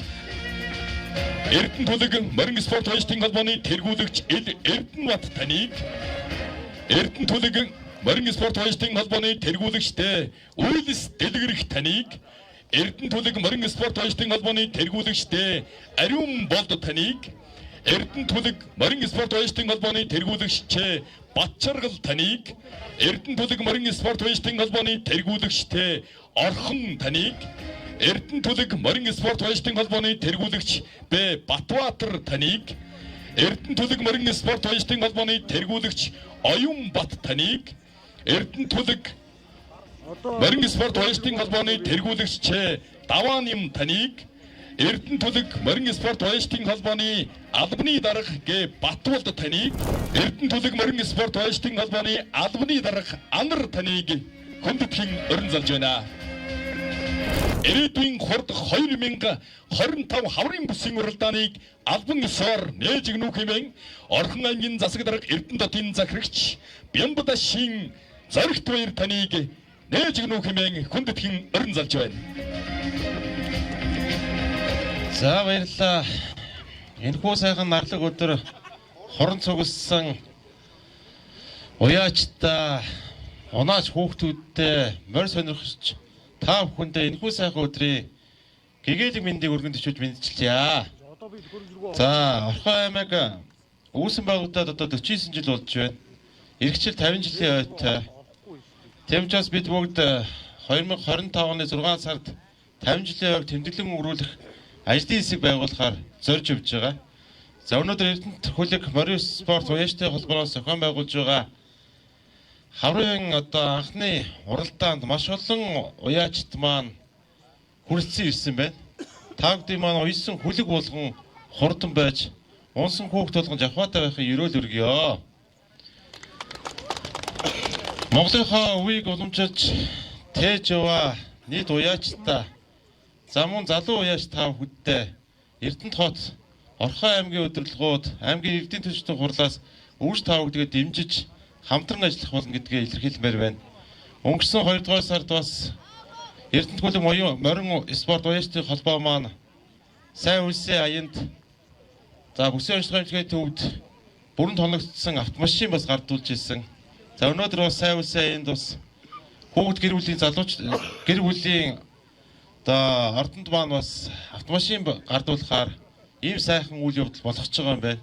Эрдэнэ төлөг морин спорт уяачдын холбооны тэргүүлэгч Эл Эрдэнэбат таныг, Эрдэнэ төлөг морин спорт уяачдын холбооны тэргүүлэгчтэй Үйлс Дэлгэрэх таныг, Эрдэнэ төлөг морин спорт уяачдын холбооны тэргүүлэгчтэй Ариун Болд таныг, Эрдэнэ төлөг морин спорт уяачдын холбооны тэргүүлэгч Батчаргал таныг, Эрдэнэ төлөг морин спорт уяачдын холбооны тэргүүлэгчтэй Орхон таныг, Эрдэнэ төлөг морин спорт уяачдын холбооны тэргүүлэгч Б Батбаатар таныг, Эрдэнэ төлөг морин спорт уяачдын холбооны тэргүүлэгч Оюун Бат таныг, Эрдэнэ төлөг морин спорт уяачдын холбооны тэргүүлэгч Давааним таныг, Эрдэнэ төлөг морин спорт уяачдын холбооны албаны дарга Г Батболд таныг, Эрдэнэ төлөг морин спорт уяачдын холбооны албаны дарга Анар таныг хүндэтгэн орон залж байна. Ирээдүйн хурд 2025 хаврын бүсийн уралдааныг албан ёсоор нээж өгнө хэмээн Орхон аймгийн засаг дарга Эрдэнэ дотын захирагч Бямбадашийн Зоригт баяр таныг нээж өгнө хэмээн хүндэтгэн орон залж байна. За баярлалаа. Энэхүү сайхан нарлаг өдөр хорон цугссан уяачтай унаач хүүхдүүдтэй морь сонирхогч та бүхэндээ энэхүү сайхан өдрийн гэгээлэг мэндийг өргөн төвчөж мэндчилье. За Орхон аймаг үүсэн байгуулагдаад одоо 49 жил болж байна. Ирэх жил 50 жилийн ойтой. Тийм учраас бид бүгд 2025 оны 6 сард 50 жилийн ойг тэмдэглэн өнгөрүүлэх ажлын хэсэг байгуулахаар зорж явж байгаа. За өнөөдөр Эрдэнэт хөлөг морин спорт уяачтай холбооноос зохион байгуулж байгаа хаврын одоо анхны уралдаанд маш олон уяачт маань хүрэлцэн ирсэн байна. Та бүдийн маань уясан хөлөг болгон хурдан байж унсан хүүхд болгон жавхаатай байхын ерөөл өргөё. Монголынхоо үеийг уламжилж тээж яваа нийт уяачтай за мөн залуу уяач та бүхэдтэй Эрдэнэт хот Орхон аймгийн удирдлагууд аймгийн эрдэнэ төчтөн хурлаас үүш та бүдгээ дэмжиж хамтран ажиллах болно гэдгээ илэрхийлмээр байна. Өнгөрсөн 2 дугаар сард бас Эрдэнэт хөлөг морин спорт уяачдын холбоо маань сайн үлсийн аянд за бүсийн онцгой эмчилгээний төвд бүрэн тоногдсон автомашин бас гардуулж ирсэн. За өнөөдөр бас сайн үлсийн аянд бас хүүхэд гэр бүлийн залууч гэр бүлийн одоо ордонд маань бас автомашин гардуулахаар ийм сайхан үйл явдал болгож байгаа юм байна.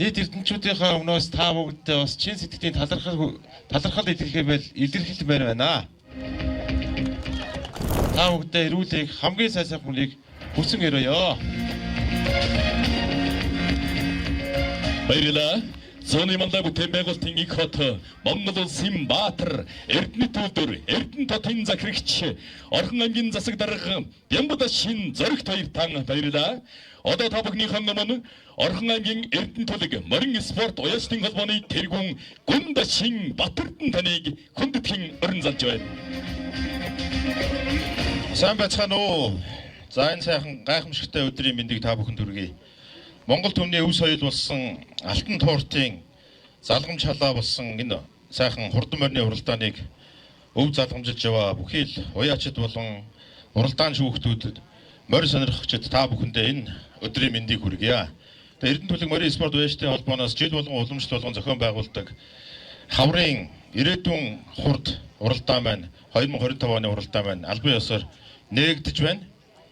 Нийт эрдэнэчүүдийнхээ өмнөөс та бүгдтэй бас чин сэтгэлийн талархал илэрхийлмээр байна. Та бүгдээ эрүүлэг хамгийн сайн сайхан хүнийг хүсэн өрөөё. Баярлалаа. Зууны мандаа бүтээн байгуулалтын их хот Монгол улсын Баатар Эрдэнэт үйлдвэр Эрдэнэ хотын захирагч Орхон аймгийн засаг дарга Бямбадашийн Зоригт хоёр тан баярлалаа. Одоо та бүхнийхэн өмнө Орхон аймгийн Эрдэнэ төлөг морин спорт уяачдын холбооны тэргүүн Гүндашийн Батэрдэн таныг хүндэтгэн орон залж байна. Сайн байцгаана уу? За энэ сайхан гайхамшигтай өдрийн мэндийг та бүхэнд хүргэе. Монгол түмний өв соёл болсон Алтан тууртын залгамж халаа болсон энэ сайхан хурдан морины уралдааныг өв залгамжилж яваа бүхий л уяачид болон уралдаан шүүхтүүдэд морь сонирхогчид та бүхэндээ энэ өдрийн мэндийг хүргье. Тэгээ Эрдэнэ түлэг морин спорт уяачдын холбооноос жил болгон уламжлал болгон зохион байгуулдаг хаврын ирээдүйн хурд уралдаан маань 2025 оны уралдаан маань албан ёсоор нээгдэж байна.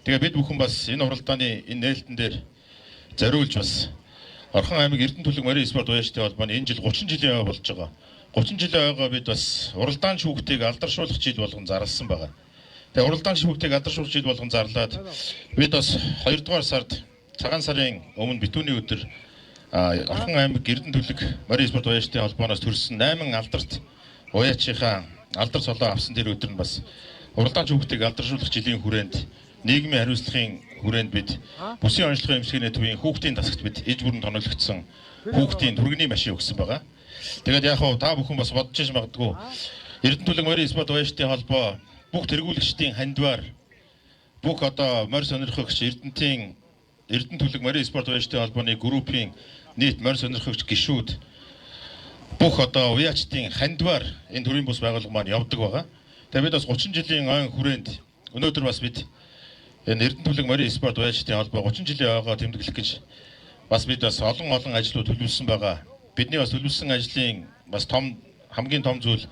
Тэгээ бид бүхэн бас энэ уралдааны энэ нээлтэн дээр зориулж бас Орхон аймаг Эрдэнэ түлэг морин спорт уяачдын холбооны энэ жил 30 жилийн ой болж байгаа. 30 жилийн ойгоо бид бас уралдаан шүүхтийг алдаршуулах жил болгон зарласан байгаа. Тэгээ уралдаан шүүхтийг алдаршуулах жил болгон зарлаад бид бас 2 дугаар сард цагаан сарын өмнө битүүний өдөр Орхон аймаг Эрдэнэ түлэг морин спорт уяачдын холбооноос төрсэн 8 алдарт уяачийнхаа алдар цолоо авсан тэр өдөр нь бас уралдаан шүүхтийг алдаршуулах жилийн хүрээнд нийгмийн хариуцлагын хүрээнд бид бүсийн онцлогын эмчилгээний төвийн хүүхдийн тасагт бид иж бүрэн тоноглогдсон хүүхдийн түргэний машин өгсөн байгаа. Тэгээд яг хав та бүхэн бас бодож иж магадгүй Эрдэнэ түлэг морин спорт уяачдын холбоо бүх тэргүүлэгчдийн хандвар бүх одоо морь сонирхогч Эрдэнтийн Эрдэнэ түлэг морин спорт уяачдын холбооны группийн нийт морь сонирхогч гишүүд бүх одоо уяачдын хандвар энэ төрийн бус байгууллага маань явдаг байгаа. Тэгээд бид бас 30 жилийн ойн хүрээнд өнөөдөр бас бид энэ Эрдэнэ түлэг морин спорт уяачдын холбоо 30 жилийн ойгоо тэмдэглэх гэж бас бид бас олон олон ажлууд төлөвлөсөн байгаа. Бидний бас төлөвлөсөн ажлын бас том хамгийн том зүйл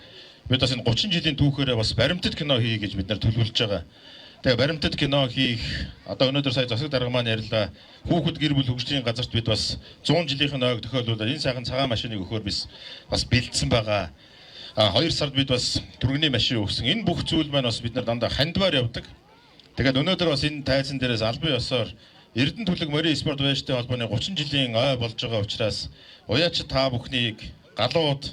бид бас энэ 30 жилийн түүхээрээ бас баримтат кино хийе гэж бид нар төлөвлөж байгаа. Тэгээ баримтат кино хийх одоо өнөөдөр сая засаг дарга маань ярьлаа. Хүүхэд гэр бүл хөгжлийн газарт бид бас 100 жилийнх нь ойг тохиолдуулаад энэ сайхан цагаан машиныг өгөхөөр бид бас бэлдсэн байгаа. 2 сард бид бас түргэний машин өгсөн. Энэ бүх зүйл маань бас бид нар дандаа хандвар явдаг. Тэгээд өнөөдөр бас энэ тайзан дээрээс албан ёсоор Эрдэнэ түлэг морин спорт уяачдын холбооны 30 жилийн ой болж байгаа учраас уяачид та бүхнийг галууд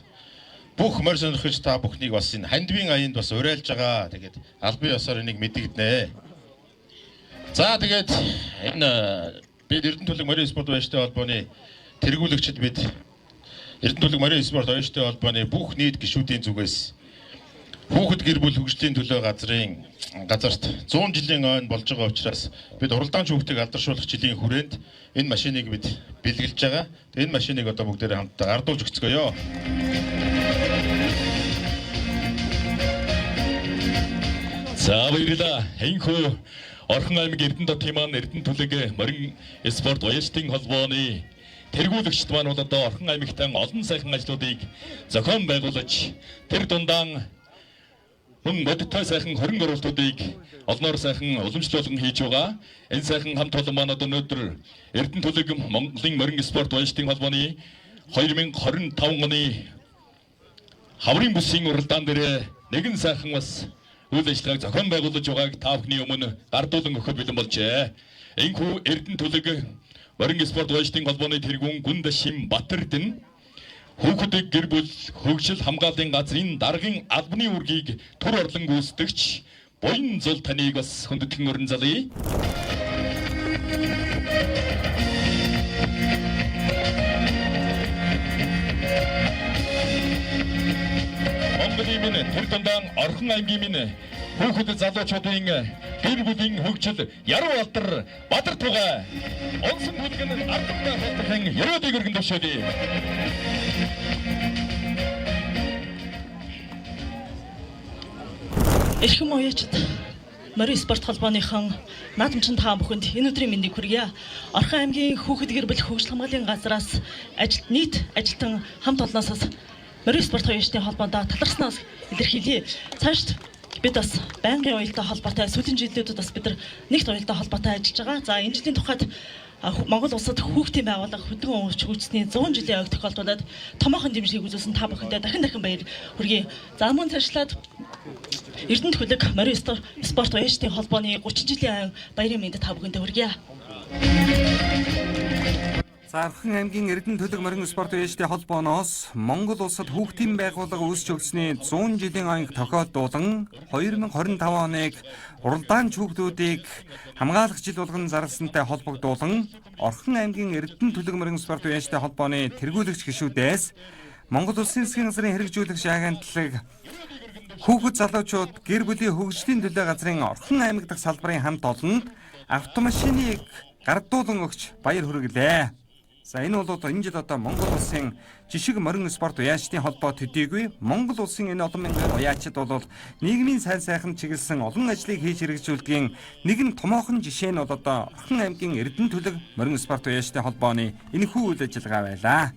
бүх морь сонирхогч та бүхнийг бас энэ хандвын аянд бас уриалж байгаа. Тэгээд албан ёсоор энийг мэдэгдэнэ. За тэгээд энэ бид Эрдэнэ түлэг морин спорт уяачдын холбооны тэргүүлэгчид бид Эрдэнэ түлэг морин спорт уяачдын холбооны бүх нийт гишүүдийн зүгээс хүүхэд гэр бүл хөгжлийн төлөө газрын газарт 100 жилийн ойн болж байгаа учраас бид уралдаан шүүхтийг алдаршуулах жилийн хүрээнд энэ машиныг бид бэлгэлж байгаа. Энэ машиныг одоо бүгдээрээ хамтдаа гардуулж өгцгөөё. За баярлалаа. Энэхүү Орхон аймаг Эрдэнэ хотын маань Эрдэнэ түлэг морин спорт уяачдын холбооны тэргүүлэгчд маань бол одоо Орхон аймагтан олон сайхан ажлуудыг зохион байгуулж тэр дундаа мөн бодиттой сайхан хөрөнгө оруулалтуудыг олноор сайхан уламжлуулан хийж байгаа. Энэ сайхан хамт олон маань одоо өнөөдөр Эрдэнэ түлэг Монголын морин спорт уяачдын холбооны 2025 оны хаврын бүсийн уралдаан дээр нэгэн сайхан бас үйл ажиллагааг зохион байгуулж байгааг та бүхний өмнө гардуулан өгөхөд бэлэн болжээ. Энэхүү Эрдэнэ түлэг морин спорт уяачдын холбооны тэргүүн Гүндашим Батэрдэн хүүхдийг гэр бүл хөгжил хамгааллын газрын даргын албаны үүргийг түр орлон гүйцэтгэгч Буян зул таныг бас хүндэтгэн өрн залъя. Монголын минь тэр дундаа Орхон аймгийн минь хүүхэд залуучуудын гэр бүлийн хөгжил яруу алдар Бадар тугай онсон бүлгэн ардамтай хотын ерөөдийг өргөн төвшөөе. Эрхэм уяачид морин спорт холбооныхон наадамчин та бүхэнд энэ өдрийн мэндийг хүргье. Орхон аймгийн хүүхэд гэр бүл хөгжил хамгааллын газраас ажилт нийт ажилтан хамт олноосоос морин спорт уяачдын холбоонд талархснаас илэрхийлье. Цаашд бид бас байнгын уялдаа холбоотой сүүлийн жилүүдэд бас бид нар нэгт уялдаа холбоотой ажиллаж байгаа. За энэ жилийн тухайд Монгол улсад хүүхдийн байгууллага хөдөлгөөн өвч хөгжсөний 100 жилийн ойг тохиолдуулаад томоохон дэмжлэгийг үзүүлсэн та бүхэндээ дахин дахин баяр хүргэе. За мөн цаашлаад Эрдэнэ түлэг морин спорт уяачдын холбооны 30 жилийн ойн баярын мэнд та бүхэндээ хүргье. За Орхон аймгийн Эрдэнэ түлэг морин спорт уяачдын холбооноос Монгол улсад хүүхдийн байгууллага үүсч өгсөний 100 жилийн ойнг тохиолдуулан 2025 оныг уралдаан хүүхдүүдийг хамгаалах жил болгон зарласантай холбогдуулан Орхон аймгийн Эрдэнэ түлэг морин спорт уяачдын холбооны тэргүүлэгч гишүүдээс Монгол Улсын засгийн газрын хэрэгжүүлэгч агентлаг хүүхэд залуучууд гэр бүлийн хөгжлийн төлөө газрын Орхон аймаг дахь салбарын хамт олонд автомашиныг гардуулан өгч баяр хүргэлээ. За энэ бол энэ жил одоо Монгол улсын жишг морин спорт уяачдын холбоо төдийгүй Монгол улсын энэ олон мянган уяачид бол нийгмийн сайн сайхан чиглэсэн олон ажлыг хийж хэрэгжүүлдгийн нэгэн томоохон жишээ нь бол одоо Орхон аймгийн Эрдэнэ төлөг морин спорт уяачдын холбооны энэхүү үйл ажиллагаа байлаа.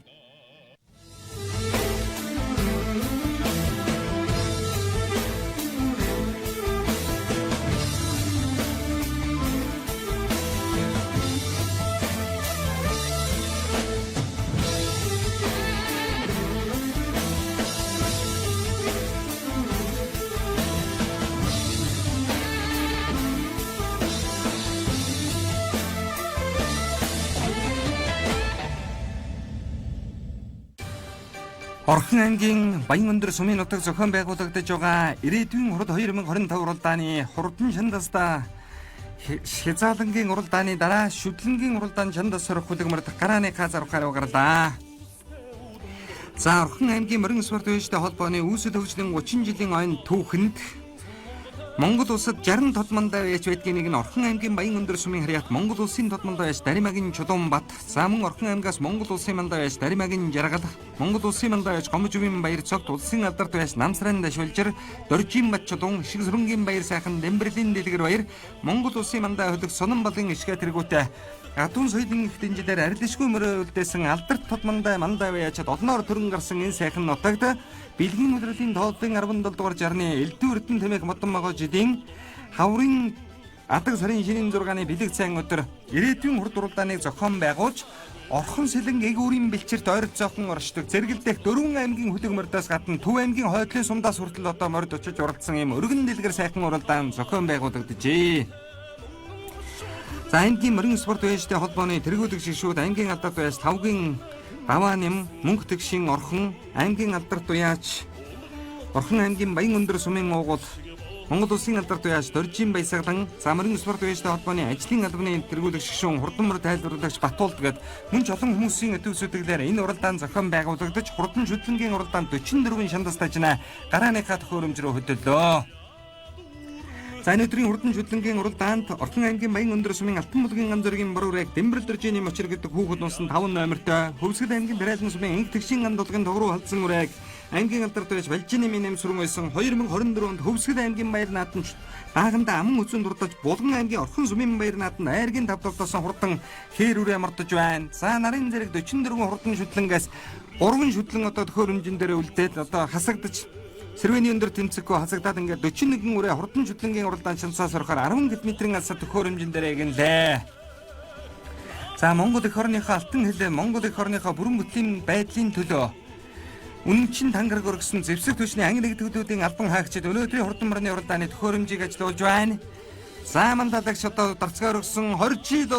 Орхон аймгийн Баян-Өндөр сумын нутаг зохион байгуулагдаж байгаа ирээдүйн хурд 2025 уралдааны хурдан шандаста хязаалангийн уралдааны дараа шүдлэнгийн уралдаан шандас сорих хүлэг мөрд гарааныхаа зарах гаруй гарлаа. За Орхон аймгийн морин спорт уяжтай холбооны үүсэл хөгжлийн 30 жилийн ойн түүхэнд Монгол улсад 60 толмондоо яж байдгийн нэг нь Орхон аймгийн Баян-Өндөр сумын харьяат Монгол улсын толмондоо яж Даримагийн Чулуунбат, за мөн Орхон аймгаас Монгол улсын мандаа яж Даримагийн Жаргал, Монгол улсын мандаа яж Гомжвийн Баяр цогт, улсын алдарт яж Намсран Дашвалжир, Доржийн Бат Чулуун, Ишиг сүрэнгийн Баяр сайхан, Дэмбэрлийн Дэлгэр Баяр, Монгол улсын мандаа хөлөг Сонон болон Ишгэ тэргүүтэй Адун соёлын их дэнжилээр арилшгүй мөрөө үлдээсэн алдарт тодмондой мандаа яачаад олноор төрөн гарсан энэ сайхан нутагт бэлгийн удирдлын тооллын 17 дугаар жарны элдв эрдэнэ тэмээх модон могоо жилийн хаврын адаг сарын шинийн 6-ны бэлэг сайн өдөр ирээдүйн хурд уралдааныг зохион байгуулж Орхон сэлэн эг үүрийн бэлчэрт ойролцоохон оршдог зэрэгэлдэх дөрвөн аймгийн хүлэг мордоос гадна Төв аймгийн хойдлын сумдаас хүртэл одоо морд очиж уралдсан ийм өргөн дэлгэр сайхан уралдаан зохион байгуулагджээ. За аймгийн морин спорт уяжтай холбооны тэргүүлэг шишүүд аймгийн алдарт уяач Тавгийн Даваа нэм мөнх тэгшин Орхон аймгийн алдарт уяач Орхон аймгийн Баян-Өндөр сумын уугуул Монгол улсын алдарт уяач Доржийн Баясгалан, за морин спорт уяжтай холбооны ажлын албаны тэргүүлэг шгшүүн хурдан мөр тайлбарлагч Батуулд гээд мөн ч олон хүмүүсийн өтөв сүтгэлээр энэ уралдаан зохион байгуулагдаж хурдан шүтлэнгийн уралдаанд 44 шандас тажна гарааныхаа төхөөрөмж рүү хөдөллөө. За энэ өдрийн хурдан шүтлэнгийн уралдаанд Орхон аймгийн Баян-Өндөр сумын Алтан бүлгийн ган зөргийн борурэг Дэмбэрэл дөржийн мочир гэдэг хүүхэд унсан 5 номертой Хөвсгөл аймгийн Дараалан сумын Инх тэгшин ган дулгын тогруу халдсан үрэг аймгийн алдарт байж Балжины минь сүрэн байсан 2024 онд Хөвсгөл аймгийн баяр наадамч дааганда аман үзэн дурдаж Булган аймгийн Орхон сумын баяр наадам айргийн тав давтасан хурдан хээр үрээ мордож байна. За нарын зэрэг 44 хурдан шүтлэнгээс 3 шүтлэн одоо төхөөрөмжин дээр үлдээд одоо хасагдаж Сэрвэний өндөр тэмцэхгүй хасагдаад ингээд 41 үрээ хурдан шүтлэнгийн уралдаан шансаас орохоор 10 км-ийн алсад төхөөрөмжин дээр эгэнлээ. За Монгол эх орныхоо алтан хилээ Монгол эх орныхоо бүрэн бүтлийн байдлын төлөө үнэнчин тангараг өргөсөн зэвсэг түвшний анги нэгдгүүдийн албан хаагчид өнөөдрийн хурдан морины уралдааны төхөөрөмжийг ажилуулж байна. За мандалагч одоо дарцгаа өргөсөн 20 жил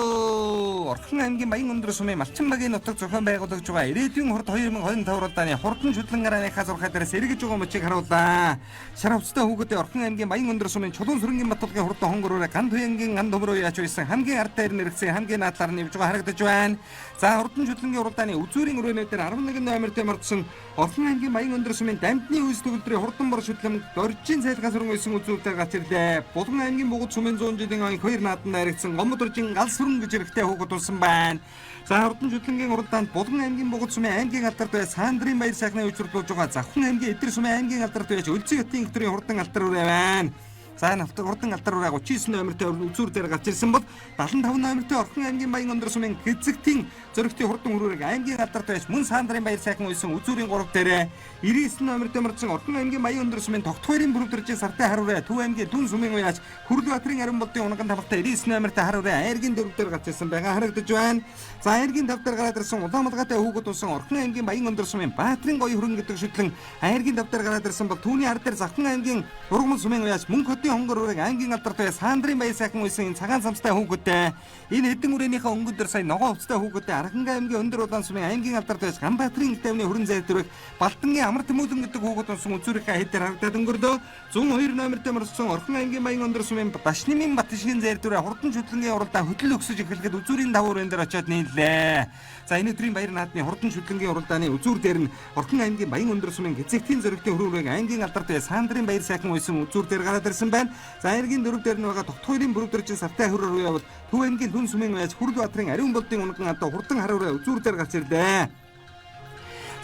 Орхон аймгийн Баян-Өндөр сумын Малчин багийн нутаг зохион байгуулагдж байгаа ирээдүйн хурд 2025 уралдааны хурдан шүтлэн гарааныхаа зурхай дээрээс эргэж байгаа мөчийг харууллаа. Шар хувцастай хүүхдийн Орхон аймгийн Баян-Өндөр сумын Чулуун сүрэнгийн Батулгын хурдан хонгор үрээ ган туянгийн ган төмрөө яаж байсан хамгийн ард дээр нэрэгдсэн хамгийн наадлаар нь явж байгаа харагдаж байна. За хурдан шүтлэнгийн уралдааны үзүүрийн өрөөнүүдээр 11 номертой мордсон Орхон аймгийн Баян-Өндөр сумын Дамдны үйлс төгөлдрийн хурдан бор шүтлэн Доржийн цайлгаа сүрэн байсан үзүүрээр гарч ирлээ. Булган аймгийн Бугуд сумын 100 жилийн ойн хоёр нааданд дайрагдсан Гомод доржин гал сүрэн гэж эрэхтэй хүүхэд унсан байна. За хурдан шүтлэнгийн уралдаанд Булган аймгийн Бугуд сумын аймгийн алдарт бай Сандрын баяр сайхны учирлуулж байгаа Завхан аймгийн Эдэр сумын аймгийн алдарт байж Өлзий хотын инхтрийн хурдан алтар үрээ байна. За энэ хурдан алтар үрээ 39 номертой үзүүр дээр гарч ирсэн бол 75 номертой Орхон аймгийн Баян-Өндөр сумын Гэзэгтийн зөрөгтийн хурдан өрөөрийг аймгийн алдарт байж мөн Сандрын баяр сайхан уйсан үзүүрийн 3 дээрээ 99 номертой мордсон Орхон аймгийн Баян-Өндөр сумын Тогтхойрын бүрвдэржийн сартай харураа Төв аймгийн Дүн сумын уяач Хүрлбаатарын ариун болдын унган тамгатай 99 номертой харураа айргийн 4 дээр гарч ирсэн байгаа харагдаж байна. За айргийн 5 дээр гараад ирсэн Улаанбаатартай хүүхэд унсан Орхон аймгийн Баян-Өндөр сумын Баатрын гоё хөрөн гэдэг шүтлэн айргийн 5 дээр гараад ирсэн бол түүний ард дээр Завхан аймгийн Ургамал сумын уяач Мөнх хотын хонгор үрэг аймгийн алдарт бай Сандрын баяр сайхан уйсан энэ цагаан самстай хүүхэдтэй энэ хэдэн үрээнийхээ өнгөн дээр сая ногоон хувцастай хүүхэдтэй Архангай аймгийн өндөр улаан сумын аймгийн алдарт байж Ганбаатарын тайвны хүрэн зайд дөрөг Балтангийн амар тэмүүлэн гэдэг хүүхэд унсан үзүүрийнхээ хэд дээр харагдаад өнгөрлөө. 102 номертой морсон Орхон аймгийн Баян-Өндөр сумын Дашнымын Батшгийн зайр дөрөв хурдан шүтлэнгийн уралдаан хөдөл өгсөж эхлэхэд үзүүрийн 5 өрөөн дээр очиод нийллээ. За энэ өдрийн баяр наадмын хурдан шүтлэнгийн уралдааны үзүүр дээр нь Орхон аймгийн Баян-Өндөр сумын Гэзэгтийн зөрөгтийн хөрөөрийг аймгийн алдарт бай Сандрын баяр сайхан уйсан үзүүр дээр гараад ирсэн байна. байна. За эргийн 4 дээр нь байгаа Тогтхойрын бүрөвдөржин сартай хөрөр рүү явбал Төв аймгийн Түн сүмийн уяач Хүрд Баатрын Ариун болдын унган одоо хурдан хар үрээ үзүүр дээр гарч ирлээ.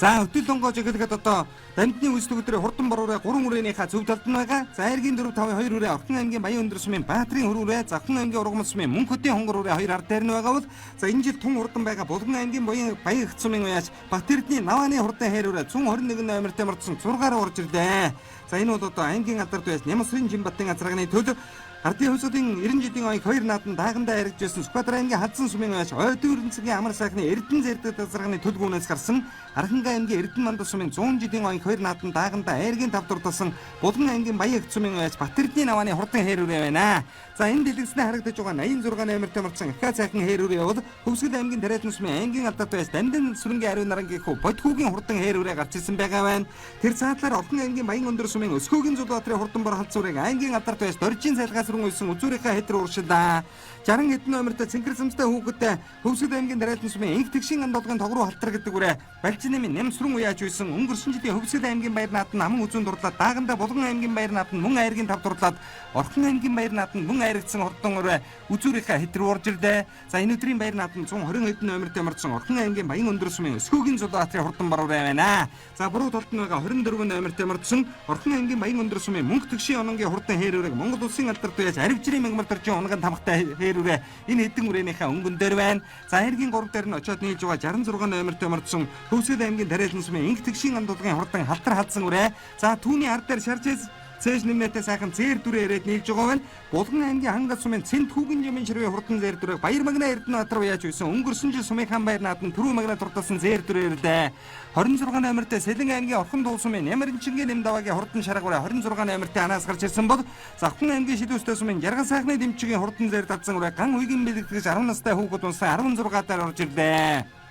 За өтөл онгоож эхлэхэд одоо дамтны үйлчлэг өдрийн хурдан боруураа 3 үрээнийхаа зөв талд нь байгаа. За эргийн 4 5 2 үрээ Орхон аймгийн Баян өндөр сумын Баатрын хөр үрээ, Завхан аймгийн Ургамал сумын Мөнх хөдийн хонгор үрээ 2 ар дээр нь байгаа бол за энэ жил тун хурдан байгаа Булган аймгийн Баян Баян их сумын уяач Бат Эрдний Навааны хурдан хайр үрээ 121 номертой мордсон 6-аар орж ирлээ. За энэ бол одоо аймгийн алдарт байж Нямсрын Жинбатын азрагны төлөв Ардын хувьсуудын 90 жилийн оён хоёр наадам даагандаа яригдж байсан Сүхбаатар аймгийн Хадсан сумын уяач Ойдүүрэнцгийн амар сайхны Эрдэнэ зэрдэг азрагны төлгөөнөөс гарсан Архангай аймгийн Эрдэнэ мандал сумын 100 жилийн оён хоёр наадам даагандаа айргийн тав дурдсан Булган аймгийн Баян их сумын уяач Бат Эрдний навааны хурдан хайр үрээ байна. За энэ дэлгэцнээ харагдаж байгаа 86 номертой мордсон Ахаа сайхан хайр үрээ бол Хөвсгөл аймгийн Тариалан сумын аймгийн алдарт байж Дамдын сүрэнгийн ариун нарангийн хүү Бодхүүгийн хурдан хайр үрээ гарч ирсэн байгаа байна. Тэр цаатлаар Орхон аймгийн Баян өндөр сумын Өсгөөгийн Зүлбаатрын хурдан бор халдсуурыг аймгийн алдарт байж Доржийн цайлгаас руу үйсэн үзүүрийнхээ хэд рүү уршилаа. 60 хэдэн номертой цэнхэр цамцтай хүүхэдтэй Хөвсгөл аймгийн Тариалан сумын инх тэгшин андуулгын тогруу халтар гэдэг үрээ Балжин нэмийн нэм сүрэн уяаж үйсэн өнгөрсөн жилийн Хөвсгөл аймгийн баяр наадам наман үзүүн дурлаад даагандаа Булган аймгийн баяр наадам мөн айргийн тав дурлаад Орхон аймгийн баяр наадам мөн айрагдсан хурдан үрээ үзүүрийнхээ хэд рүү орж ирлээ. За энэ өдрийн баяр наадам 120 хэдэн номертой мордсон Орхон аймгийн Баян өндөр сумын Өсгөөгийн Зүлбаатрын хурдан бор үрээ байна. За буруу талд нь байгаа 24 номертой мордсон Орхон аймгийн Баян өндөр сумын Мөнх тэгшийн ононгийн хурдан хээр үрээг Монгол улсын алдарт уяаж Аривжрын мангамар доржийн унган тамхтай хээр үрээ энэ хэдэн үрээнийхээ өнгөн дээр байна. За эргийн 3 дээр нь очиод нийлж байгаа 66 номертой мордсон Хөвсгөл аймгийн Тариалан сумын инх тэгшийн андуулгын хурдан халтар халдсан үрээ. За түүний ард дээр шаржээс цээж нэмнэтэй сайхан зээр дүрээ ирээд нийлж байгаа байна. Булган аймгийн Хангал сумын Цэнт хүүгэн жимийн ширвээ хурдан зээр дүрээ Баяр магна Эрдэнэ Баатар уяаж үйсэн өнгөрсөн жил сумынхаа баяр наадам түрүү магна дурдсан зээр дүрээ ирлээ. 26 номертой Сэлэн аймгийн Орхон дуул сумын Нямринчингийн нэм даваагийн хурдан шаргуураа 26 номертой анаас гарч ирсэн бол Завхан аймгийн Шилүүстэй сумын Жаргал сайхны дэмчигийн хурдан зээр дадсан үрээ ган үеийн бэлэгдэж 10 настай хүүхэд унсан 16 дээр орж ирлээ.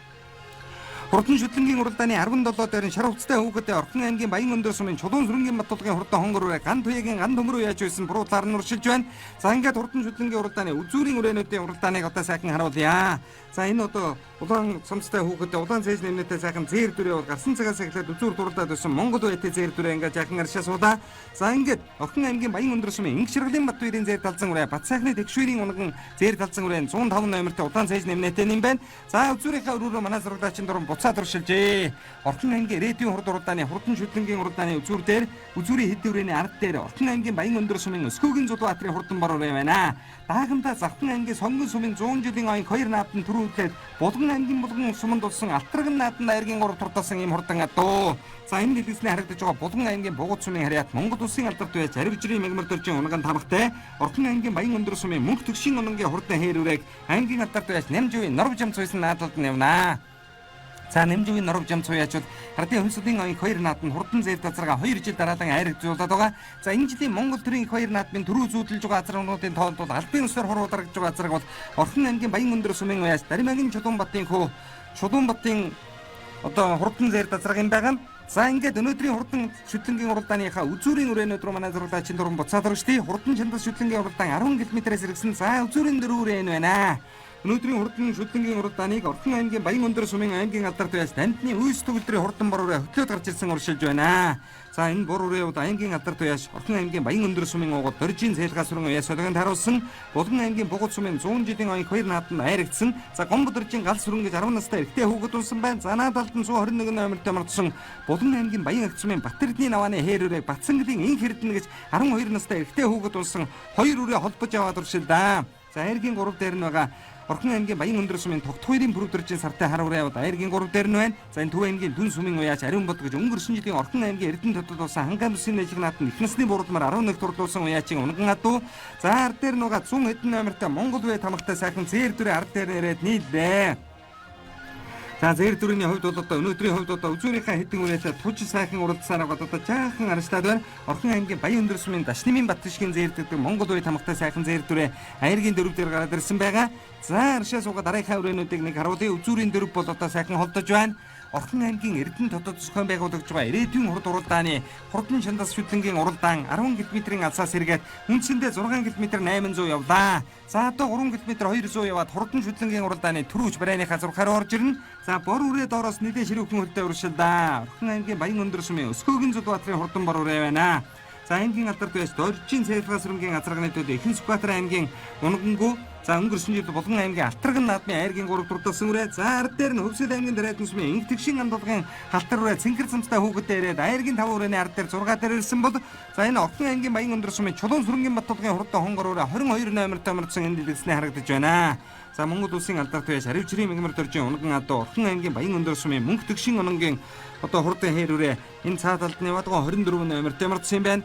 Хурдан шүтлэнгийн уралдааны 17 дээр нь шар хувцастай хүүхэдтэй Орхон аймгийн Баян өндөр сумын Чулуун сүрэнгийн Баттулгын хурдан хонгор үрээ ган туяагийн ган төмөр яаж байсан буруу талаар нь уршилж байна. За ингээд хурдан шүтлэнгийн уралдааны үзүүрийн үрээнүүдийн уралдааныг одоо сайхан харуулъя. За энэ одоо улаан цамцтай хүүхэдтэй улаан цээж нэмнэтэй сайхан зээр дүрээ бол гарсан цагаас эхлээд үзүүр дурлаад байсан Монгол үетэй зээр дүрээ ингээд жаахан аршаа суулаа. За ингээд Орхон аймгийн Баян өндөр сумын Инх шаргалын Бат хоёрын зээр талзан үрээ Бат сайхны тэгшвэрийн унган зээр талзан үрээ 105 номертой улаан цээж нэмнэтэй нэм байна. За үзүүрийнхээ өрөөрөө манай зурагдаачийн дуран буцаад уршилжээ. Орхон аймгийн Ирээдүйн хурд уралдааны хурдан шүтлэнгийн уралдааны үзүүр дээр үзүүрийн хэд үрээний ард дээр Орхон аймгийн Баян өндөр сумын Өсгөөгийн Зүлбаатрын хурдан бор үрээ байна. Даагамдаа Завхан аймгийн Сонгон сумын 100 жилийн оён хоёр наадам түрүүлээд Булган аймгийн Булган суманд болсон Алтарган наадам айргийн 3 туртасан ийм хурдан адуу. За энэ дэлгэцний харагдаж байгаа Булган аймгийн Бугуд сумын харьяат Монгол улсын алдарт байж Аривжрын мягмар дөржин унган тамхтай Орхон аймгийн Баян өндөр сумын Мөнх тэгшин унангийн хурдан хээр үрээг аймгийн алдарт байж Нямживын Норвжам цуйсан наадалд нь явнаа. За Нэмживийн Норвжам цуяачуд Ардын хувьсуудын оён хоёр наадам хурдан зээр дазарга 2 жил дараалан айрагдуулаад байгаа. За энэ жилийн Монгол төрийн их хоёр наадмын түрүү зүүдэлж байгаа азаргуудын тоонд бол албан ёсоор хуруударгаж байгаа азарга бол Орхон аймгийн Баян өндөр сумын уяас Даримагийн Чулуунбатын хүү Чулуунбатын одоо хурдан зээр дазарга юм байгаа. За ингээд өнөөдрийн хурдан шүтлэнгийн уралдааныхаа үзүүрийн үрээнүүд рүү манай зураглаачийн дуран буцаад оршдیں۔ Хурдан чандас шүтлэнгийн уралдаан 10 км-ээс иргэсэн. За үзүүрийн дөрөв үрээн байна. Өнөөдрийн хурдан шүтлэнгийн уралдааныг Орхон аймгийн Баян өндөр сумын аймгийн алдарт байж Дамдны үйс төгөлдрийн хурдан бор үрээ хөтлөөд гарч ирсэн уршилж байна. За энэ бор үрээ бол аймгийн алдарт уяаш Орхон аймгийн Баян өндөр сумын уугууд Доржийн цээлгаас сүрэн уяас солигон таруулсан Булган аймгийн Бугуд сумын 100 жилийн оён хоёр наадам айрагдсан. За Гомбо доржийн гал сүрэн гэж 10 настай эрэгтэй хүүхэд унсан байна. За наадалд нь 121 номертой мордсон Булган аймгийн Баян агт сумын Бат Эрдний навааны хээр үрээг Батсангийн инх эрдэнэ гэж 12 настай эрэгтэй хүүхэд унсан хоёр үрээ холбож аваад уршилдаа. За айргийн 3 дээр нь байгаа Орхон аймгийн Баян өндөр сумын Тогтхойрын бүрөвдөржийн сартай хар үрээ яваад айргийн 3 дээр нь байна. За энэ Төв аймгийн Дүн сумын уяач Ариун бод гэж өнгөрсөн жилийн Орхон аймгийн Эрдэнэ хотод болсон Хангай бүсийн нэлэг наадам их насны буудмаар 11 турлуулсан уяачин унган адуу. За ард дээр нуга 100 хэдэн номертой Монгол үе тамхтай сайхан зээр дүрээ ард дээр ирээд нийллээ. За зээр дүрийн хувьд бол одоо өнөөдрийн хувьд одоо үзүүрийнхээ хэдэн үрээтэй туж сайхан уралдсаар байгаа одоо жаахан арчлаад байна. Орхон аймгийн Баян өндөр сумын Дашнымын Баттишгийн зээр гэдэг Монгол үе тамхтай сайхан зээр дүрээ айргийн дөрөв дээр гараад ирсэн байгаа. За аршаа суугаад дараагийнхаа үрээнүүдийг нэг харуулъя. Үзүүрийн дөрөв бол одоо сайхан холдож байна. Орхон аймгийн Эрдэнэ хотод зохион байгуулагдж байгаа ирээдүйн хурд уралдааны хурдан чандас шүтлэнгийн уралдаан 10 км-ийн алсаас эргээд үндсэндээ 6 км 800 явлаа. За одоо 3 км 200 яваад хурдан шүтлэнгийн уралдааны түрүүч барайныхаа зурхаар орж ирнэ. За бор үрээ доороос нэлээд ширүүхэн хөлтэй уршилдаа. Орхон аймгийн Баян өндөр сумын Өсгөөгийн Зүлбаатрын хурдан бор үрээ байна. За аймгийн алдарт байж Доржийн цайлгаа сүрэнгийн азарганы төлөө Ихэн Сүхбаатар аймгийн Унгангүү за өнгөрсөн жил Булган аймгийн Алтарган наадмын айргийн 3 дурдсан үрээ. За ард дээр нь Хөвсгөл аймгийн Дараалан сумын Инх тэгшин андуулгын халтар үрээ Цэнхэр цамцтай хүүхэдтэй ирээд айргийн 5 үрээний ард дээр 6 дээр ирсэн бол за энэ Орхон аймгийн Баян өндөр сумын Чулуун сүрэнгийн Баттулгын хурдан хонгор үрээ 22 номертой мөрдсөн энэ дэлгэцний харагдаж байна. За Монгол улсын алдарт байж Аривч жирийн мэгмэр дөржин Унган адуу Орхон аймгийн Баян өндөр сумын Мөнх тэгшин унангийн одоо хурдан хээр үрээ энэ цаа талд нь яваад байгаа 24 номертой мөрдсөн юм байна.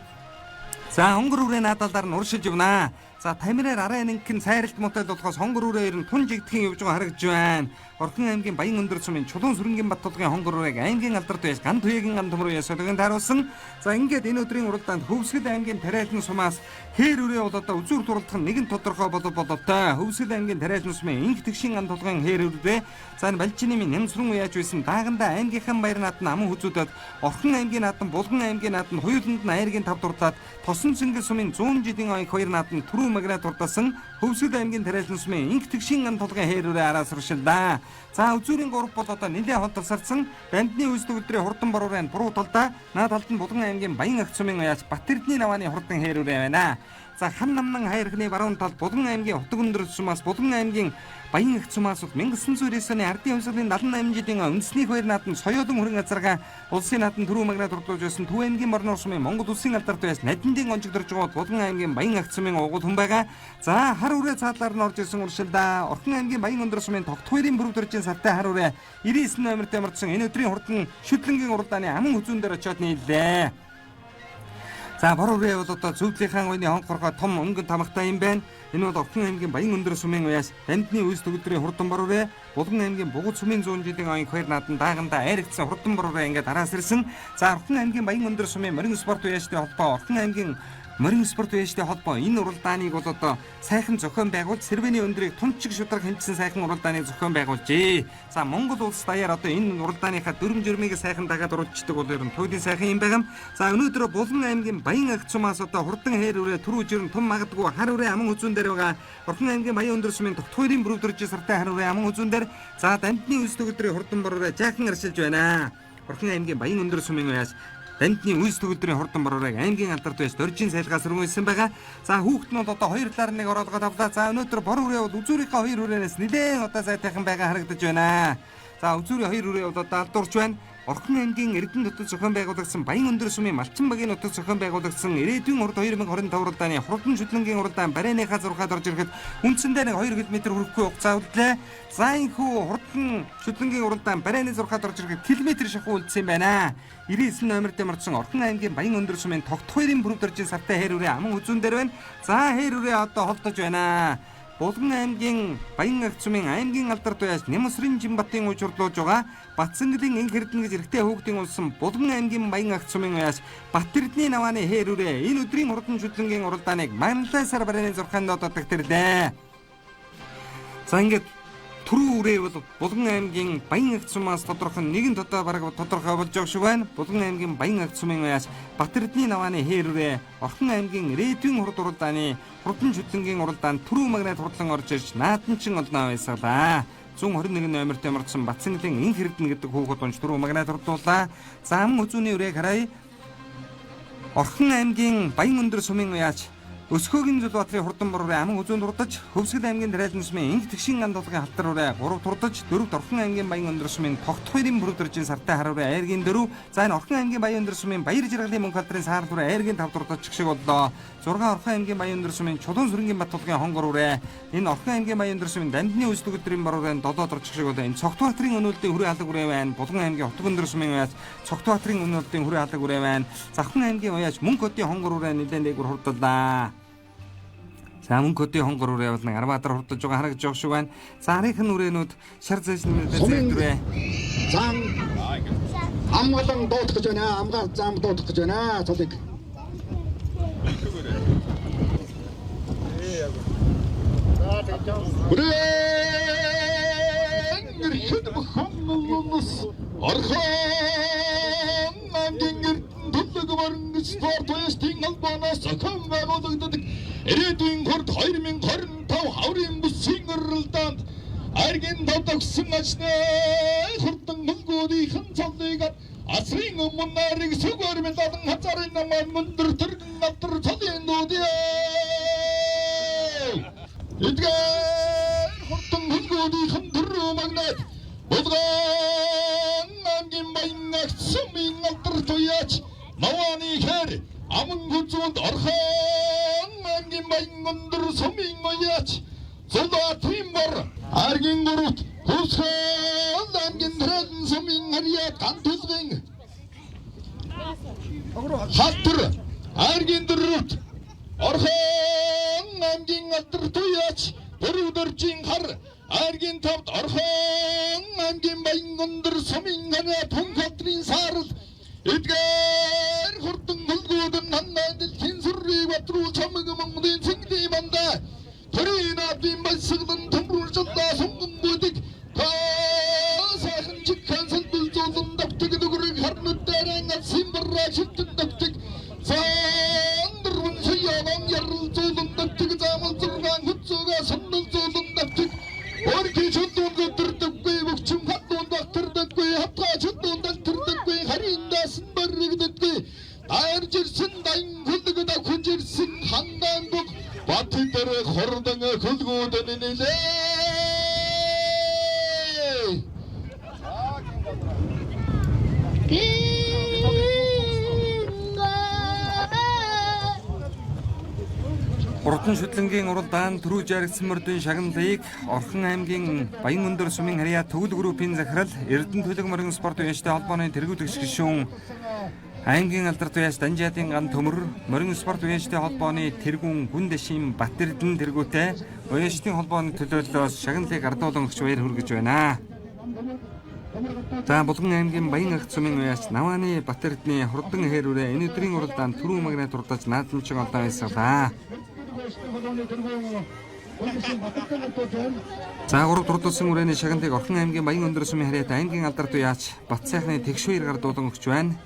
За хонгор үрээ наадалаар нь уршиж явнаа. За тамираар арын нэгэн сайралт муутай болохоос хонгор үрээ ер нь тун жигдэхэн явж байгаа харагдж байна. Орхон аймгийн Баян өндөр сумын Чулуун сүрэнгийн Баттулгын хонгор үрээг аймгийн алдарт байж Ган туяагийн ган төмөр ясалгын тааруулсан. За ингээд энэ өдрийн уралдаанд Хөвсгөл аймгийн Тариалан сумаас хээр үрээ бол одоо үзүүр дурлах нь нэгэн тодорхой болов боловтой. Хөвсгөл аймгийн Тариалан сумын инх тэгшин ган тулгын хээр үрээ за энэ Балжины минь Нямсрын уяаж байсан дааганда аймгийнхан баяр наадам аман хүзүүдэд Орхон аймгийн наадам, Булган аймгийн наадам хоёуланд нь айргийн 5 дурлаад Тосон цэнгэл сумын 100 жилийн оёх хоёр наадам түрүү магнаа дурдсан Хөвсгөл аймгийн Тариалан сумын инх тэгшин ган тулгын хээр үрээ араас уршилдаа. За үзүүрийн 3 бол одоо нэлээд хол тасарсан. Дамдны үйлсдэг өдрийн хурдан борурын буруу талдаа наад талд нь Булган аймгийн Баян ах сумын уяач Бат Эрдэнэ навааны хурдан хээр үрээ байна. За хан намнан хайрхны баруун талд Булган аймгийн Утаг өндөр сумаас Булган аймгийн Баян ах сумаас 1999 оны ардын хувьсгалын 78 жилийн үндэсний хоёр наадам соёолон хүрэн азаргаа улсын наадам түрүү магнаа дурдуулж байсан Төв аймгийн Морноор сумын Монгол улсын алдарт байж Надиндын гонжиг дөрж байгаа Булган аймгийн Баян ах сумын угуул хүн байгаа. За хар үрээ цаадлаар нь орж ирсэн уршилдаа. Орхон аймгийн Баян өндөр сумын тогтхуйрын бүрв дөржин сартай хар үрээ 99 номертой мөрдсөн энэ өдрийн хурдан шүтлэнгийн уралдааны аман хүзүүн дээр очиод нийллээ. За бор үрээ бол одоо зөвдлийнхаа ойны хонхоргоо том өнгөн тамхтай юм байна. Энэ бол Орхон аймгийн Баян өндөр сумын уяас Дамдны үйлс төгөлдрийн хурдан бор үрээ, Булган аймгийн Бугуд сумын 100 жилийн оён хоёр наадам дааганда айрагдсан хурдан бор үрээ ингээд араас ирсэн. За Орхон аймгийн Баян өндөр сумын морин спорт уяаштай холбоо Орхон аймгийн морин спорт уяаштай холбоо энэ уралдааныг бол одоо сайхан зохион байгуулж Сэрвэний өндрийг тунчиг шударга хэмжсэн сайхан уралдааныг зохион байгуулжээ. За Монгол улс даяар одоо энэ уралдааныхаа дүрм журмыг сайхан дагаад оруулждаг бол ер нь туйлын сайхан юм байгаа. За өнөөдөр Булган аймгийн Баян ах сумаас одоо хурдан хээр үрээ түрүү жирэн тум магадгүй хар үрээ аман хүзүүн дээр байгаа. Орхон аймгийн Баян өндөр сумын тогтхуйрын бүрвдэрж сартай хар үрээ аман хүзүүн дээр за Дамдны үйлс төгөлдрийн хурдан бор үрээ жаахан аршилж байна. Орхон аймгийн Баян өндөр сумын уяас Дамдны үйлс төгөлдрийн хурдан борорыг аймгийн алдарт байж Доржийн цайлгаа сөргүүлсэн байгаа. За хүүхэд нь бол одоо хоёр талаар нэг ороолгоод авлаа. За өнөөдөр бор үрээ бол үзүүрийнхээ хоёр үрээнээс нэлээд одоо зайтайхан байгаа харагдаж байна. За үзүүрийн хоёр үрээ бол одоо алдуурч байна. Орхон аймгийн Эрдэнэ нутагт зохион байгуулагдсан Баян өндөр сумын Малчин багийн нутагт зохион байгуулагдсан ирээдүйн урд 2025 уралдааны хурдан шүтлэнгийн уралдаан барайныхаа зурхаад орж ирэхэд үндсэндээ нэг 2 км хүрэхгүй хугацаа үлдлээ. За энэхүү хурдан шүтлэнгийн уралдаан барайны зурхаад орж ирэхэд километр шахуу үлдсэн юм байна. 99 номер дэмэрсэн Орхон аймгийн Баян өндөр сумын тогтхуйрын бүрвдэржин сартай хээр үрээ аман хүзүүн дээр байна. За хээр үрээ одоо холдож байна. Булган аймгийн Баян ах сумын аймгийн алдарт байж Нямсрын Жинбатын уучрлуулж байгаа Батсангэлын инх эрдэнэ гэж эрэгтэй хүүхдийн улсан Булган аймгийн Баян ах сумын уяас Бат Эрдэнэ навааны хээр үрээ энэ өдрийн хурдан шүтлэнгийн уралдааныг Манлай сар барайны зурхаанд одоодог тэрлээ. За ингээд түрүү үрээ бол Булган аймгийн Баян ах сумаас тодорхой нэгэн тодоо бараг тодорхой болж байгаа шиг байна. Булган аймгийн Баян ах сумын уяас Бат Эрдэнэ навааны хээр үрээ Орхон аймгийн ирээдүйн хурд уралдааны хурдан шүтлэнгийн уралдаанд түрүү магнат хурдлан орж ирж наадамчин олноо байсгалаа. 121 номертой мөрдсөн Батсангэлын инх эрдэнэ гэдэг хүүхэд унж түрүү магнат хурдлуулаа. За ам үзүүний үрээг харъя. Орхон аймгийн Баян өндөр сумын уяач Өсгөөгийн Зүлбаатарын хурдан борурын аман хүзүүнд хурдаж, Хөвсгөл аймгийн Тариалан сумын инх тэгшин ган тулгын халтар үрээ 3 турдаж, 4-т Орхон аймгийн Баян өндөр сумын тогтхуйрын бүрвдэржин сартай хар үрээ айргийн 4, за энэ Орхон аймгийн Баян өндөр сумын Баяр жаргалын мөнх алдрын саарл үрээ айргийн 5 турдаж шиг боллоо. 6 Орхон аймгийн Баян өндөр сумын Чулуун сүрэнгийн Бат тулгын хонгор үрээ энэ Орхон аймгийн Баян өндөр сумын Дамдны үйлчлэг өдрийн бор үрээ 7 турдаж шиг боллоо. Энэ Цогтбаатарын өнөөлдийн хүрээ алаг үрээ байна. Булган аймгийн Утаг өндөр сумын уяас Цогтбаатарын өнөөлдийн хүрээ алаг үрээ байна. Завхан аймгийн уяач Мөнх хотын хонгор үрээ нэлээд дээгүүр хурдлаа. За мөнх хөдийн хонгор үрээ бол нэг арбаатар хурдаж байгаа харагдаж байгаа шиг байна. За арийнхан үрээнүүд шар зээшнүүдээ зэвдвэ. Зан амгалан дуудах гэж байна. Амгаа зам дуудах гэж байна. Цолыг. Хүрэн хэд бөхөмнөс Орхон аймгийн Эрдэнэ төлөг морин спорт туястын албанаас зохион байгуулагддаг ирээдүйн хурд 2025 хаврын бүсийн уралдаанд аргийн давдагсан ажны хурдан мөнгөдийнхэн цолыг Асрын өмнө нарыг сүгөр мэлдэн хазарын наман мөндөр төргөн алдар цолын дүүдээ. Эдгээр хурдан хөлгүүдийнхэн төрөө магнат Булган аймгийн баян агт сумын алдар туяач Навааны хэр аман хүзүүнд Орхон аймгийн баян өндөр сумын уяач Зулаа Тимбор аргийн гүрвт Хүсхэл аймгийн тэрэн сумын харьяа ган түлгэн Халтар аргийн дөрөвт Орхон аймгийн алдар туяач Дөрвдөржин хар аргийн тавд Орхон аймгийн баян өндөр сумын харьяа түнх алдрын саарал эдгээр хурдан хөлгүүдэн ханнаа дэлхийн сүррийг батруу чамаг Монголын цэнглийн мандаа төрийн наадын баясгалан төмрүүлжлээ сунган бүдэг сайхан чигхэн сэлбэл зулан давтаг нүгрийг харнуудаараа алсын бараа шилтэн давтаг зан дөрвөн суяан ярл зулан давтаг заамал зургаан хүзүүгээ суннал зулан давтаг өргөн чөлдүүн өдөрдөггүй бөхчм хадуун доктордоггүй хатгаа чөлдүүн далтэрдэггүй хариндаас баригддаггүй дайрж ирсэн дайн хөлөг давхж ирсэн хандаан бүх бат дээр хурдан хөлгүүд нэлээ. Хурдан шүтлэнгийн уралдаан түрүү жаргасан мөрдийн шагналыг Орхон аймгийн Баян өндөр сумын харьяа төгөл группийн захирал Эрдэнэ төлөг морин спорт уяжтай холбооны тэргүүлэгч гишүүн аймгийн алдар туяач Данжаадын ган төмөр морин спорт уяжтай холбооны тэргүүн Гүндэшийн Батэрдэн тэргүүтэй уяжтын холбооны төлөөллөөс шагналыг ардуулан өгч баяр хүргэж байна. За Булган аймгийн Баян агт сумын уяач Навааны Батэрдний хурдан хэрүүрээ энэ өдрийн уралдаанд түрүү магнат урдаж наадамчин олдоо баясгалаа. За 3 дурдсан үрээний шагналыг Орхон аймгийн Баян өндөр сумын харьяат аймгийн алдар туяач Бат сайхны Тэгш хоёр гардуулан өгч байна.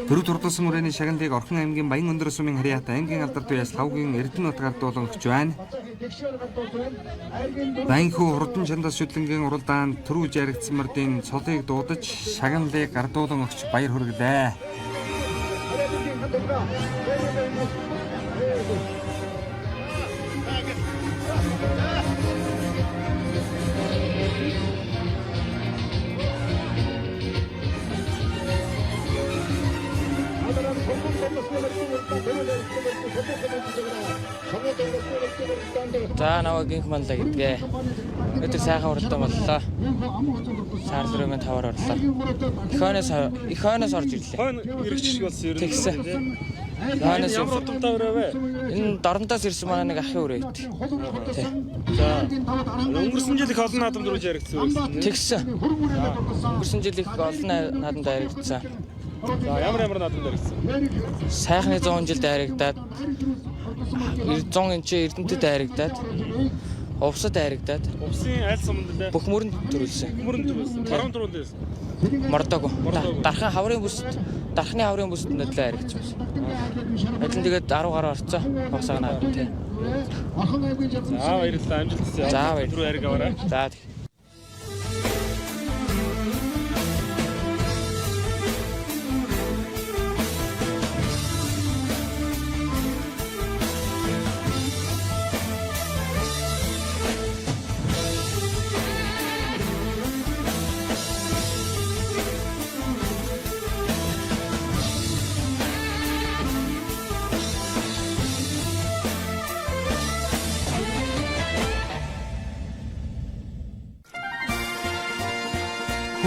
Дөрөв дурдсан үрээний шагналыг Орхон аймгийн Баян өндөр сумын харьяат аймгийн алдар туяач Лавгийн Эрдэнэ бат гардуулан өгч байна. За энэхүү хурдан чандас шүтлэнгийн уралдаанд түрүү жаргацсан мөрдийн цолыг дуудаж шагналыг гардуулан өгч баяр хүргэлээ. За наваа гинх манлаа гэдгээ. Өнөөдөр сайхан уралдаан боллоо. Саарл руу таваар орлоо. Их хойноос орж ирлээ. Хойно ирэх шиг болсон ер нь. Тэгсэн. Хойноос ямар удамтай өрөө вэ? Энэ Дорнодоос ирсэн манай нэг ахын өрөө ит. За өнгөрсөн жил их олон наадам дөрвж яригдсан байсан. Тэгсэн. Өнгөрсөн жил их олон наадамд яригдсан. За ямар ямар наадамд яригдсан? Сайхны 100 жилд яригдаад 100 инч Эрдэнэтэд яригдаад Увсад яригдаад Увсын аль суманд лээ? Бүх мөрөнд төрүүлсэн. Мөрөнд төрүүлсэн. Баруун түрүүнд байсан. Мордог. Дархан хаврын бүст, дархны хаврын бүст нөлөө яригдсан байсан. Адил тэгээд 10 гаруй орцоо багсаа наадам тий. За баярлалаа. Амжилт хүсье. За баярлалаа. Түрүү яриг аваарай. За.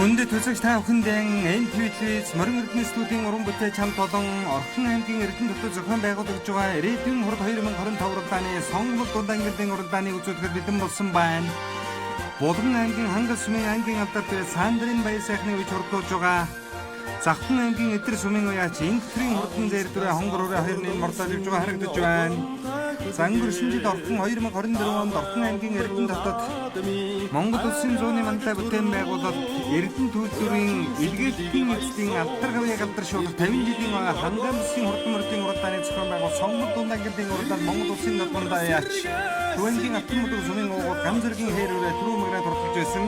Хүндэт үзэгч та бүхэндээ NTV телевиз Морин Эрдэнэ студийн уран бүтээлч хамт олон Орхон аймгийн Эрдэнэ дотор зохион байгуулагдж байгаа Ирээдүйн хурд 2025 уралдааны сонгол дунд ангиллын уралдааныг үзүүлэхэд бэлэн болсон байна. Булган аймгийн Хангал сумын ангийн алдар дээр Сандрын баяр сайхны үеч хурдлуулж байгаа. Завхан аймгийн Эдэр сумын уяач Инхтрийн хурдан зээр дүрээ хонгор үрээ 2-1 мордоод явж байгаа харагдаж байна. За өнгөрсөн жил Орхон 2024 онд Орхон аймгийн Эрдэнэ дотод Монгол Улсын зууны манлай бүтээн байгуулалт Эрдэнэ төлбөрийн илгээлтийн эзлэлийн алдар гавьяаг алдаршуулах 50 жилийн Хангай бүсийн хурдан мөрдийн уралдааны зохион байгуулалт сонгол дунд ангиллын уралдаанд Монгол Улсын дадландаа яач Түвэнгийн Алтан мөдөг сумын уугуул гам зэргийн хээр үрээ түрүү мөрөө турталж байсан.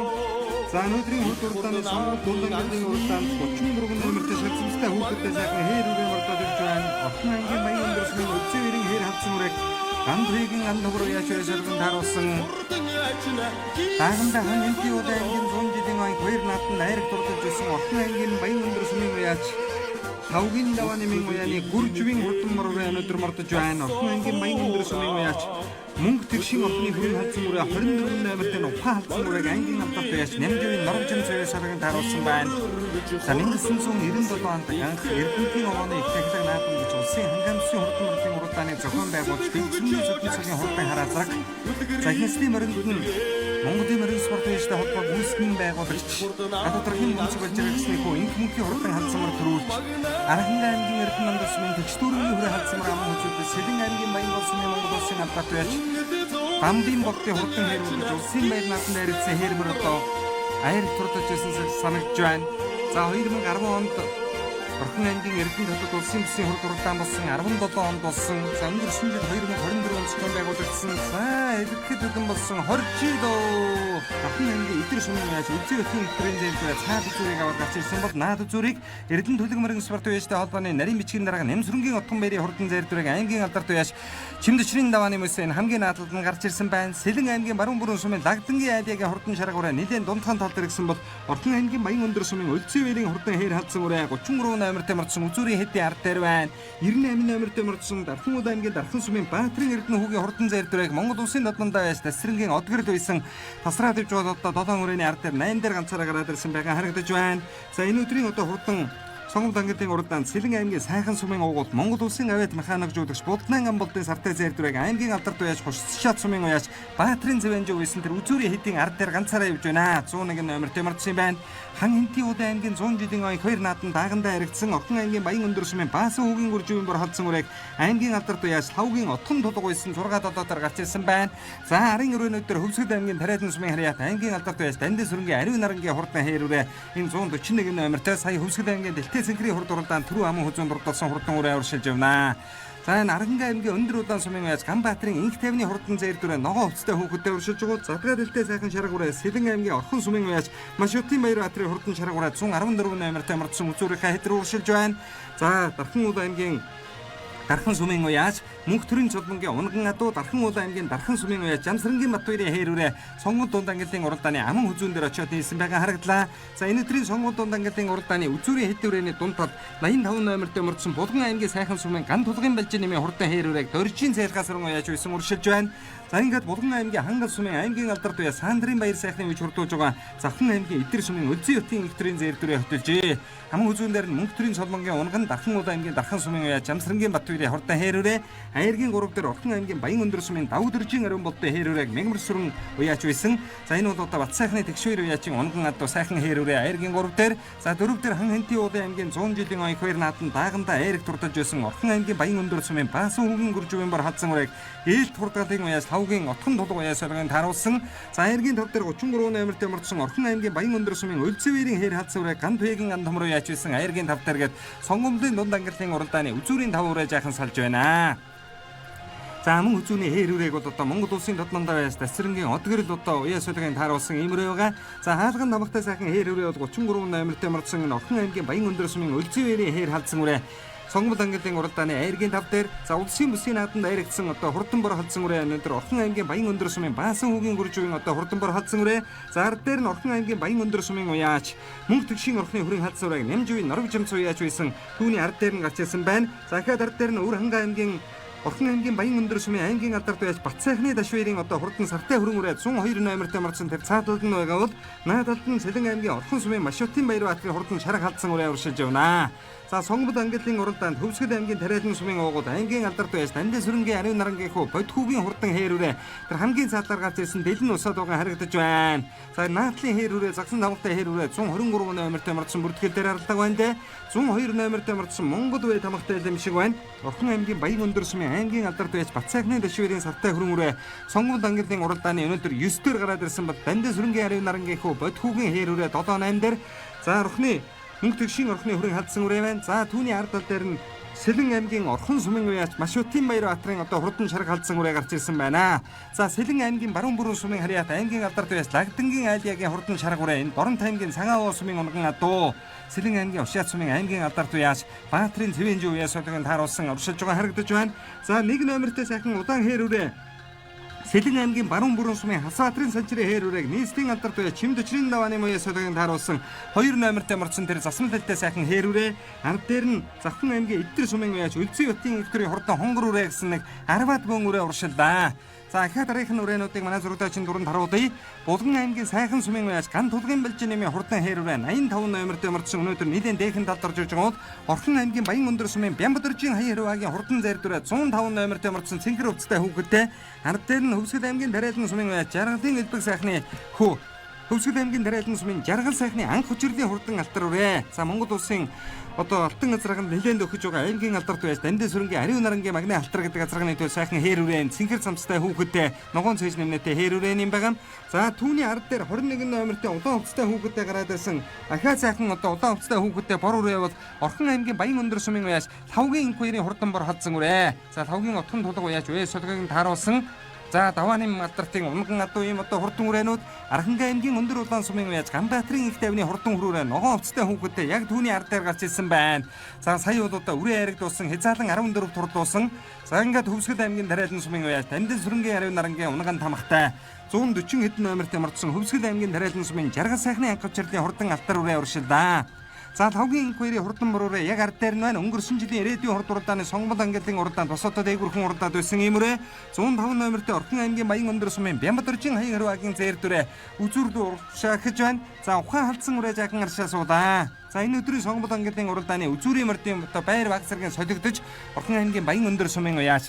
За өнөөдрийн хурд уралдааны сонгол дунд английн уралдаанд 33 номертой шалцамстай хүүхэдтэй сайхан хээр үрээ мордоод ирж байна. Орхон ангийн Баян өндөр сумын Өлзий хоёрын хээр халдсан үрээг Ганд хоёрын ан нугар уяач шалган тааруулсан. Дааганда хан энти удаа ангийн 100 жилийн ойг хоёр нааданд айраг дурдж ирсэн Орхон ангийн Баян өндөр сумын уяач Тавгийн давааны мэн уяаны гүржвийн хурдан моророо өнөөдөр мордож байна. Орхон ангийн Баян өндөр сумын уяач мөнгө тэгшин орхны хүрэн халдсан үрээ 24 номертой ухаан халдсан үрээг ангийн алдарт уяач Нямживын Норвжин цэвэр сарган тааруулсан байна. За 1997 онд анх Эрдэнэтийн овооны их тахилга наадам гэж улсын хангамжсын хурдан мордын уралдааны зохион байгуулж дэлгэцэнний зүтгэн цагийн хурдан хараа зэрэг за ихэнслийн моринд нь Монголын морин спорт үеэстэй холбоог үүсгэн байгуулагч гадаадын өнцөг болж иргэсний хүү инх мөнхийн хурдан халдсан мөр төрүүлж Арханга аймгийн Эрдэнэ нандал сумын тэгш дүүргийн хүрээ халдсан мөр аман хүчтэй Сэлэн аймгийн Баян улсын Монгол улсын алдарт уяач Бамбын болтын хурдан хээр үргэж улсын баяр нааданд яригдсан хээр мөр одоо аяр турдаж ирсэн санагдж байна. За 2010 онд Орхон аймгийн Эрдэнэ хотод улсын бүсийн хурд уралдаан болсон 17 онд болсон. За өнгөрсөн жил 2024 онд зохион байгуулагдсан. За эргэхэд хөдөн болсон 20 жил өө. Орхон аймгийн Идэр сумын яаж Өлзий өтгийн экстрийн зээлдээ цаад үзүүрийг аваад гарч ирсэн бол наад үзүүрийг Эрдэнэ төлөг мөрөн спорт үеэстэй холбооны нарийн бичгийн дарга Нэмсрэнгийн отгон баярын хурдан зээлдвэрийг аймгийн алдарт уяаш Чимдэчрийн давааны мөс энэ хамгийн наадалд нь гарч ирсэн байна. Сэлэн аймгийн баруун бүрэн сумын Лагдангийн айлын хурдан шаргуураа нэлээд дундхан тал дэргсэн бол Орхон аймгийн Баян өндөр сумын Өлзий баярын хурдан хээр халдсан үрээ 33 номертой мордсон үзүүрийн хэдийн ард дээр байна. 98 номертой мордсон Дархан уд аймгийн Дархан сумын Баатрын Эрдэнэ хүүгийн хурдан зээлдвэрийг Монгол улсын додондоо байж Тасрингийн одгэрэл байсан тасраад ивж одоо 7 өрөөний ард дээр 8 дээр ганцаараа гараад ирсэн байгаа харагдаж байна. За энэ өдрийн одоо хурдан Сонгон ангилын уралдаанд Сэлэн аймгийн Сайхан сумын уугуул Монгол улсын авиат механик жуулагч Буднан Амболдын сартай зээлдвэрийг аймгийн алдарт уяач Хурцшаат сумын уяач Баатрын Зэвэнжүү байсан тэр үзүүрийн хэдийн ард дээр ганцаараа явж байна. 101 номертой мордсон юм байна. Хан хинтийн удаа аймгийн 100 жилийн ойг хоёр нааданд даагандаа яригдсан Орхон аймгийн Баян өндөр сумын Баасан хүүгийн гүрживийн бор халдсан үрээг аймгийн алдарт уяач Лавгийн отхон тулга уйсан 6 7 дээр гарч ирсэн байна. За арын өрөөнүүд дээр Хөвсгөл аймгийн Тариалан сумын харьяат аймгийн алдарт уяач Данди сүрэнгийн ариун нарангийн хурдан хээр үрээ энэ 141 номертой сая Хөвсгөл аймгийн Дэлтэй цэнхрийн хурд уралдаанд түрүү аман хүзүүн дурдсан хурдан үрээ уршилж явна. За энэ Арганга аймгийн өндөр удаан сумын уяаж Ганбаатарын инх тавны хурдан зээлдвэрээ ногоон хувцастай хүүхэдтэй уршилж байгаа. Задгаа дэлтэй сайхан шарга үрээ Сэлэн аймгийн Орхон сумын уяаж Машутын Баяр баатрын хурдан шарга үрээ 114 номертой мордсон үзүүрийнхээ хэд рүү уршилж байна. За Дархан уул аймгийн Дархан сумын уяаж мөнх төрийн цолмонгийн унган адуу Дархан уул аймгийн Дархан сумын уяаж Жамсрангийн Батбаярын хээр үрээ сонгон дунд ангилын уралдааны аман хүзүүн дээр очиод нийлсэн байгаа харагдлаа. За энэ өдрийн сонгон дунд ангилын уралдааны үзүүрийн хэд үрээний дунд тал 85 номертой мордсон Булган аймгийн Сайхан сумын ган тулгын балжин нэмийн хурдан хээр үрээг дөржийн цайлгаас руу уяаж байсан уршилж байна. За ингээд Булган аймгийн Хангал сумын аймгийн алдарт уяа Сандрын баяр сайхны үеч хурдуулж байгаа Завхан аймгийн Идэр сумын Өлзий хотын их төрийн зээлдвэрээ хөтөлжээ. Аман хүзүүн дээр нь мөнх төрийн цолмонгийн унган Дархан уул аймгийн Дархан сумын уяа Жамсрангийн Батбаярын хурдан хээр үрээ Аяргийн 3 дээр Орхон аймгийн Баян өндөр сумын Давдөржийн ариун болдын хээр үрээг Мягмар сүрэн уяач байсан. За энэ бол одоо Бат сайхны тэгш хоёр уяачин унган адуу сайхан хээр үрээ Аяргийн 3 дээр за 4 дээр Хан хэнтийн уулын аймгийн 100 жилийн оёх хоёр нааданд даагандаа айраг турдаж байсан Орхон аймгийн Баян өндөр сумын Баасан хүүгийн гүрживэн бор хадсан үрээг ээлт хурдгалын уяас Лавгийн отхон тулга уяас солгын тааруулсан. За Аяргийн 5 дээр 33 номертой мордсон Орхон аймгийн Баян өндөр сумын Өлзий баярын хээр хадсан үрээг ган туягийн ан том руу яач байсан Аяргийн 5 дээр гээд сонгомлын дунд ангиллын уралдааны үзүүрийн 5 үрээ жаахан салж байна. За мөн хүзүүний хээр үрээг бол одоо Монгол улсын додмондоо байж Тасрингийн одгэрэл одоо уяа сулгийн тааруулсан ийм үрээ байгаа. За хаалган тамгатай сайхан хээр үрээ бол 33 номертой мордсон энэ Орхон аймгийн Баян өндөр сумын Өлзий баярын хээр халдсан үрээ Сонгомол ангилын уралдааны айргийн тав дээр за улсын бүсийн нааданд айрагдсан одоо хурдан бор халдсан үрээ өнөөдөр Орхон аймгийн Баян өндөр сумын Баасан хүүгийн гүрживийн одоо хурдан бор халдсан үрээ за ард дээр нь Орхон аймгийн Баян өндөр сумын уяач мөнх тэгшийн орхны хүрэн халдсан үрээг Нямживийн Норвж жамц уяач байсан түүний ард дээр нь гарч ирсэн байна. За дахиад ард дээр нь Өвөр ханга аймгийн Орхон аймгийн Баян өндөр сумын аймгийн алдарт байж Бат сайхны дашвэрийн одоо хурдан сартай хүрэн үрээ 102 номертой мордсон тэр цаадалд нь байгаа бол наадалд нь Сэлэн аймгийн Орхон сумын Машутын Баяр баатрын хурдан шарга халдсан үрээ уршилж явна. За Сонгомол ангилын уралдаанд Хөвсгөл аймгийн Тариалан сумын уугууд аймгийн алдарт байж Данди сүрэнгийн ариун нарангийн хүү Бодхүүгийн хурдан хээр үрээ тэр хамгийн цаадлаар гарч ирсэн дэлэн усаад байгаа харагдаж байна. За наадлын хээр үрээ загсан тамгатай хээр үрээ 123 номертой мордсон бүртгэл дээр харалдаг байна дээ. 102 номертой мордсон Монгол үе тамгатай юм шиг байна. Орхон аймгийн Баян өндөр сумын аймгийн алдарт байж Бат сайхны дэшвэрийн сартай хүрэн үрээ Сонгомол ангилын уралдааны өнөөдөр 9 дээр гараад ирсэн бол Данди сүрэнгийн ариун нарангийн хүү Бодхүүгийн хээр үрээ 7 8 дээр за орхны мөнх тэгшийн орхны хүрэн халдсан үрээ байна. За түүний ард тал дээр нь Сэлэн аймгийн Орхон сумын уяач Машутын Баяр Баатрын одоо хурдан шарга халдсан үрээ гарч ирсэн байна. За Сэлэн аймгийн Баруун бүрэн сумын харьяат аймгийн алдарт уяач Лагдангийн айльягийн хурдан шарга үрээ энэ Дорнот аймгийн Цагаан сумын унган адуу Сэлэн аймгийн Ушаат сумын аймгийн алдарт уяач Баатрын Цэвэнжи уяа содгийн тааруулсан уршилж байгаа харагдаж байна. За нэг номертой сайхан удаан хээр үрээ Сэлэн аймгийн Баруун бүрэн сумын Хасатрын санчрын хээр үрээг нийслэлийн алдарт уяа Чимд өчрийн давааны муяа содгийн тааруулсан хоёр номертой морцсон тэр засмал хэлтэй сайхан хээр үрээ ард дээр нь Завхан аймгийн Эддэр сумын уяач Өлзий хотын их төрийн хурдан хонгор үрээ гэсэн нэг 10-аад бөөн үрээ уршиллаа. За ахаа дараагийнх нь үрээнүүдийг манай зурагтаачин дуранд харуулъя. Булган аймгийн сайхан сумын уяач Ган тулгын бэлжин нэмийн хурдан хээр үрээ 85 номертой морцсон өнөөдөр нийлэн дээхэн талд орж ирж байгаа бол Орхон аймгийн Баян өндөр сумын Бямбадөржийн хаян хэрвагийн хурдан зайр дүрээ 105 номертой морцсон цэнхэр өвцтэй хүүхэдтэй ард дээр нь Хөвсгөл аймгийн Тариалан сумын уяач Жаргалын элбэг сайхны хүү Хөвсгөл аймгийн Тариалан сумын Жаргал сайхны анх хүчрлийн хурдан алтар үрээ. За Монгол улсын одоо алтан азраганд нэлээд өгөж байгаа аймгийн алдарт байж Дамдын сүрэнгийн ариун нарангийн магны алтар гэдэг азрагны төл сайхан хээр үрээн цэнхэр цамцтай хүүхэдтэй ногоон цээж нэмнэтэй хээр үрээн юм байгаа. За түүний ард дээр 21 номертой улаан хувцастай хүүхэдтэй гараад ирсэн. Ахаа сайхан одоо улаан хувцастай хүүхэдтэй бор үрээ бол Орхон аймгийн Баян өндөр сумын уяаш Лавгийн инквайрийн хурдан бор халдсан үрээ. За Лавгийн отхон тулга уяаш үе сулгыг тааруулсан. За давааны алдартын унган адуу ийм одоо хурдан үрээнүүд Архангай аймгийн өндөр улаан сумын уяаж Ганбаатарын их тайвны хурдан хүрүүрээ ногоон хувцастай хүүхэдтэй яг түүний ард дээр гарч ирсэн байна. За сая бол одоо үрээ яригдуулсан хязаалан 14 турлуулсан. За ингээд Хөвсгөл аймгийн Тариалан сумын уяаж Дамдын сүрэнгийн ариун нарангийн унган тамхтай 140 хэдэн номерт мордсон Хөвсгөл аймгийн Тариалан сумын Жаргал сайхны анх авчирлын хурдан алтар үрээ уршиллаа. За Лавгийн инквайри хурдан борураа яг ард дээр нь байна. Өнгөрсөн жилийн ирээдүйн хурд уралдааны сонгомол ангиллын уралдаанд бас одоо дээгүрхэн уралдаад байсан ийм үрээ 105 номертой Орхон аймгийн Баян өндөр сумын Бямбадөржин хаян хэрвагийн зээр дүрээ үзүүрлүү уршаахж байна. За ухаан халдсан үрээ жаахан аршаа суулаа. За энэ өдрийн сонгомол ангиллын уралдааны үзүүрийн мордын одоо байр баг зэргийн солигдож Орхон аймгийн Баян өндөр сумын уяаж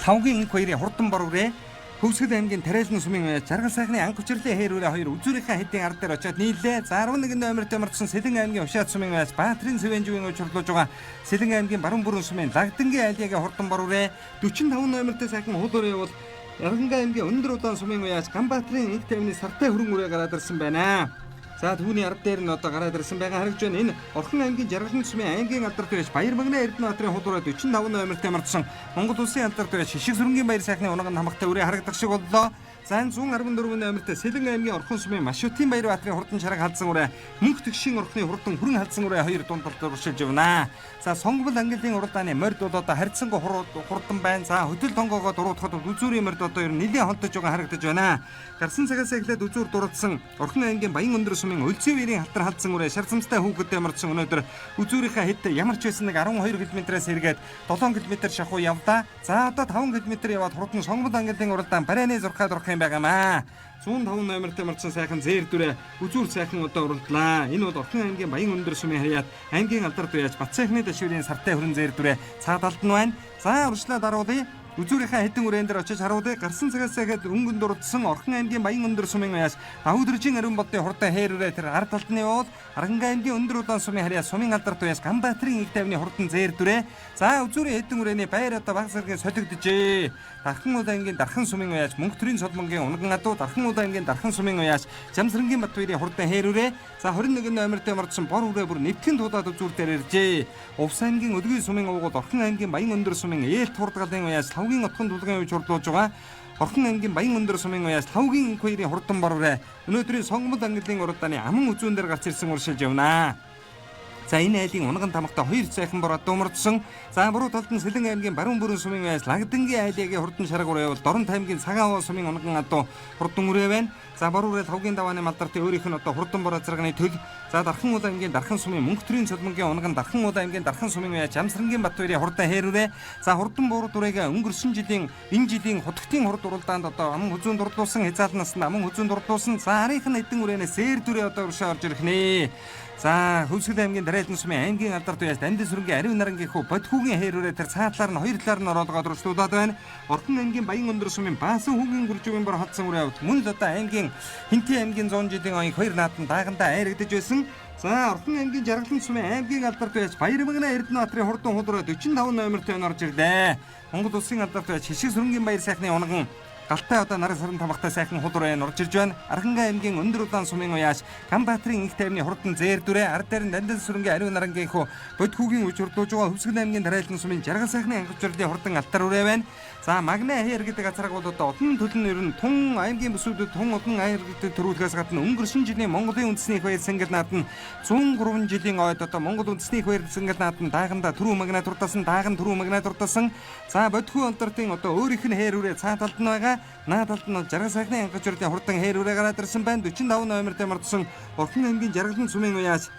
Лавгийн инквайри хурдан бор үрээ Хөвсгөл аймгийн Тариалан сумын уяаж Жаргал сайхны анх хүчрлийн хээр үрээ хоёр үзүүрийнхээ хэдийн ард дээр очиод нийллээ. За 11 номерт мордсон Сэлэн аймгийн Ушаат сумын уяаж Баатрын Цэвэнживийн учрлуулж байгаа Сэлэн аймгийн Баруун бүрэн сумын Лагдангийн айльягийн хурдан бор үрээ 45 номертой сайхан хул үрээ бол Ярганга аймгийн өндөр удаан сумын уяаж Ганбаатрын инх тайвны сартай хөрөн үрээ гараад ирсэн байна. За түүний ард дээр нь одоо гараад ирсэн байгаа харагдж байна. Энэ Орхон аймгийн Жаргалан сумын аймгийн алдарт байж Баяр магны Эрдэнэбаатарын хулуураа 45 номерт мордсон Монгол улсын алдарт байж Шишиг сүрэнгийн баяр сайхны унган хамгатай үрээ харагдах шиг боллоо. За энэ 114 номерт Сэлэн аймгийн Орхон сумын Машутын Баяр баатрын хурдан шарга халдсан үрээ мөнх тэгшийн орхны хурдан хүрэн халдсан үрээ хоёр дунд талд уршилж явна. За сонгомол ангиллын уралдааны морд бол одоо харьцангуй хурдан байна. За хөдөл тонгоогоо дуруутахад үзүүрийн морд одоо ер нь нэлээд холдож байгаа харагдаж байна. Гарсан цагаас эхлээд үзүүр дурлсан Орхон аймгийн Баян өндөр сумын Өлзий үерийн халтар халдсан үрээ шар цамцтай хүүхэдтэй мордсон өнөөдөр үзүүрийнхээ хэд ямар ч байсан нэг 12 км-ээс эргээд 7 км шахуу явлаа. За одоо 5 км яваад хурдан сонгомол ангиллын уралдаан барайны зурхаа дурах юм байгаамаа. 105 номерт мордсон сайхан зээр дүрээ үзүүр сайхан одоо уралдлаа. Энэ бол Орхон аймгийн Баян өндөр сумын харьяат аймгийн алдарт уяаж Батсайхны дашвирын сартай хүрэн зээр дүрээ цаа талд нь байна. За урьдчилаа даруулъя. Үзүүрийнхээ хэдэн үрээн дээр очиж харуулъя. Гарсан цагаас ихэд өнгөн дурдсан Орхон аймгийн Баян өндөр сумын уяаж Давудэржин ариун болдын хурдан хээр үрээ тэр ард талд нь явуул Арганга аймгийн өндөр удаан сумын харьяа сумын алдарт уяаж Ганбаатрын их тайвны хурдан зээр дүрээ. За үзүүрийн хэдэн үрээний байр одоо баг зэргийн солигджээ. Дархан удаан аймгийн Дархан сумын уяаж Мөнх төрийн цолмонгийн унган адуу Дархан удаан аймгийн Дархан сумын уяаж Жамсрангийн Батбаярын хурдан хээр үрээ. За 21 номерт мордсон бор үрээ бүр нэвтгэн туудаад үзүүр дээр иржээ. Увс аймгийн Өдгий сумын уугуул Орхон аймгийн Баян өндөр сумын Ээлт хурдгалын уяаж Лавгийн отхон тулгын үеж хурдлуулж байгаа Орхон аймгийн Баян өндөр сумын уяаж Лавгийн инквайрийн хурдан бор үрээ өнөөдрийн сонгомол ангиллын уралдааны аман үзүүн дээр гарч ирсэн уршилж явна. За энэ айлын унган тамхтай хоёр сайхан бор адуумардсан. За буруу талд нь Сэлэн аймгийн Баруун бүрэн сумын уяаж Лагдангийн айлыгийн хурдан шарга үрээ бол Дорнот аймгийн Цагаан овоо сумын унган адуу хурдан үрээ байна. За бор үрээ Лавгийн давааны малдартын өөрийнх нь одоо хурдан бор азрагны төл. За Дархан уул аймгийн Дархан сумын Мөнх төрийн цолмонгийн унган Дархан уул аймгийн Дархан сумын уяаж Жамсрангийн Батбаярын хурдан хээр үрээ. За хурдан буур дүрээг өнгөрсөн жилийн энэ жилийн хутгтын хурд уралдаанд одоо аман хүзүүн дурлуулсан хязаалнаас нь аман хүзүүн дурлуулсан. За арийнх нь эдэн үрээнээс сэр дүрээ одоо уршаа орж ирэх нэ. За Хөвсгөл аймгийн Тариалан сумын аймгийн алдарт уяаж Дамдын сүрэнгийн ариун нарангийн хүү Бодхүүгийн хээр үрээ тэр цаа талаар нь хоёр талаар нь ороолгоод уршлуулад байна. Орхон аймгийн Баян өндөр сумын Баасан хүүгийн гүрживийн бор халдсан үрээ явд мөн л одоо аймгийн Хинтийн аймгийн 100 жилийн оён хоёр наадам даагандаа айрагдаж байсан. За Орхон аймгийн Жаргалан сумын аймгийн алдарт уяаж Баярмагна Эрдэнэбаатарын хурдан хулраа 45 номерт орж ирлээ. Монгол улсын алдарт уяаж Хишиг сүрэнгийн баяр сайхны унган Галтай одоо нар саран тамгатай сайхан хул үрээ нурж ирж байна. Архангай аймгийн өндөр улаан сумын уяаш Ганбаатарын инх тайвны хурдан зээр дүрээ ард дээр нь Дандан сүрэнгийн ариун нарангийн хүү Бодхүүгийн үж хурлуулж байгаа Хөвсгөл аймгийн тариалан сумын жаргал сайхны анхаж журлын хурдан алтар үрээ байна. За Магна хэр гэдэг газраг бол одоо удан төлөн ер нь тун аймгийн бүсүүдэд тун удан аяр гэдэг төрүүлгээс гадна өнгөрсөн жилийн Монголын үндэсний их баяр сэнгэл наадам 103 жилийн ойд одоо Монгол үндэсний их баяр сэнгэл наадам дааганда түрүү магна турдасан, дааган түрүү магна турдасан. За Бодхүү олдортын одоо өөрийнх нь хээр үрээ цаа талд нь байгаа. Наа талд нь жаргал сайхны анхаж журлын хурдан хээр үрээ гараад ирсэн байна. 45 номер дээр мордсон Орхон аймгийн жаргалан сумын уяас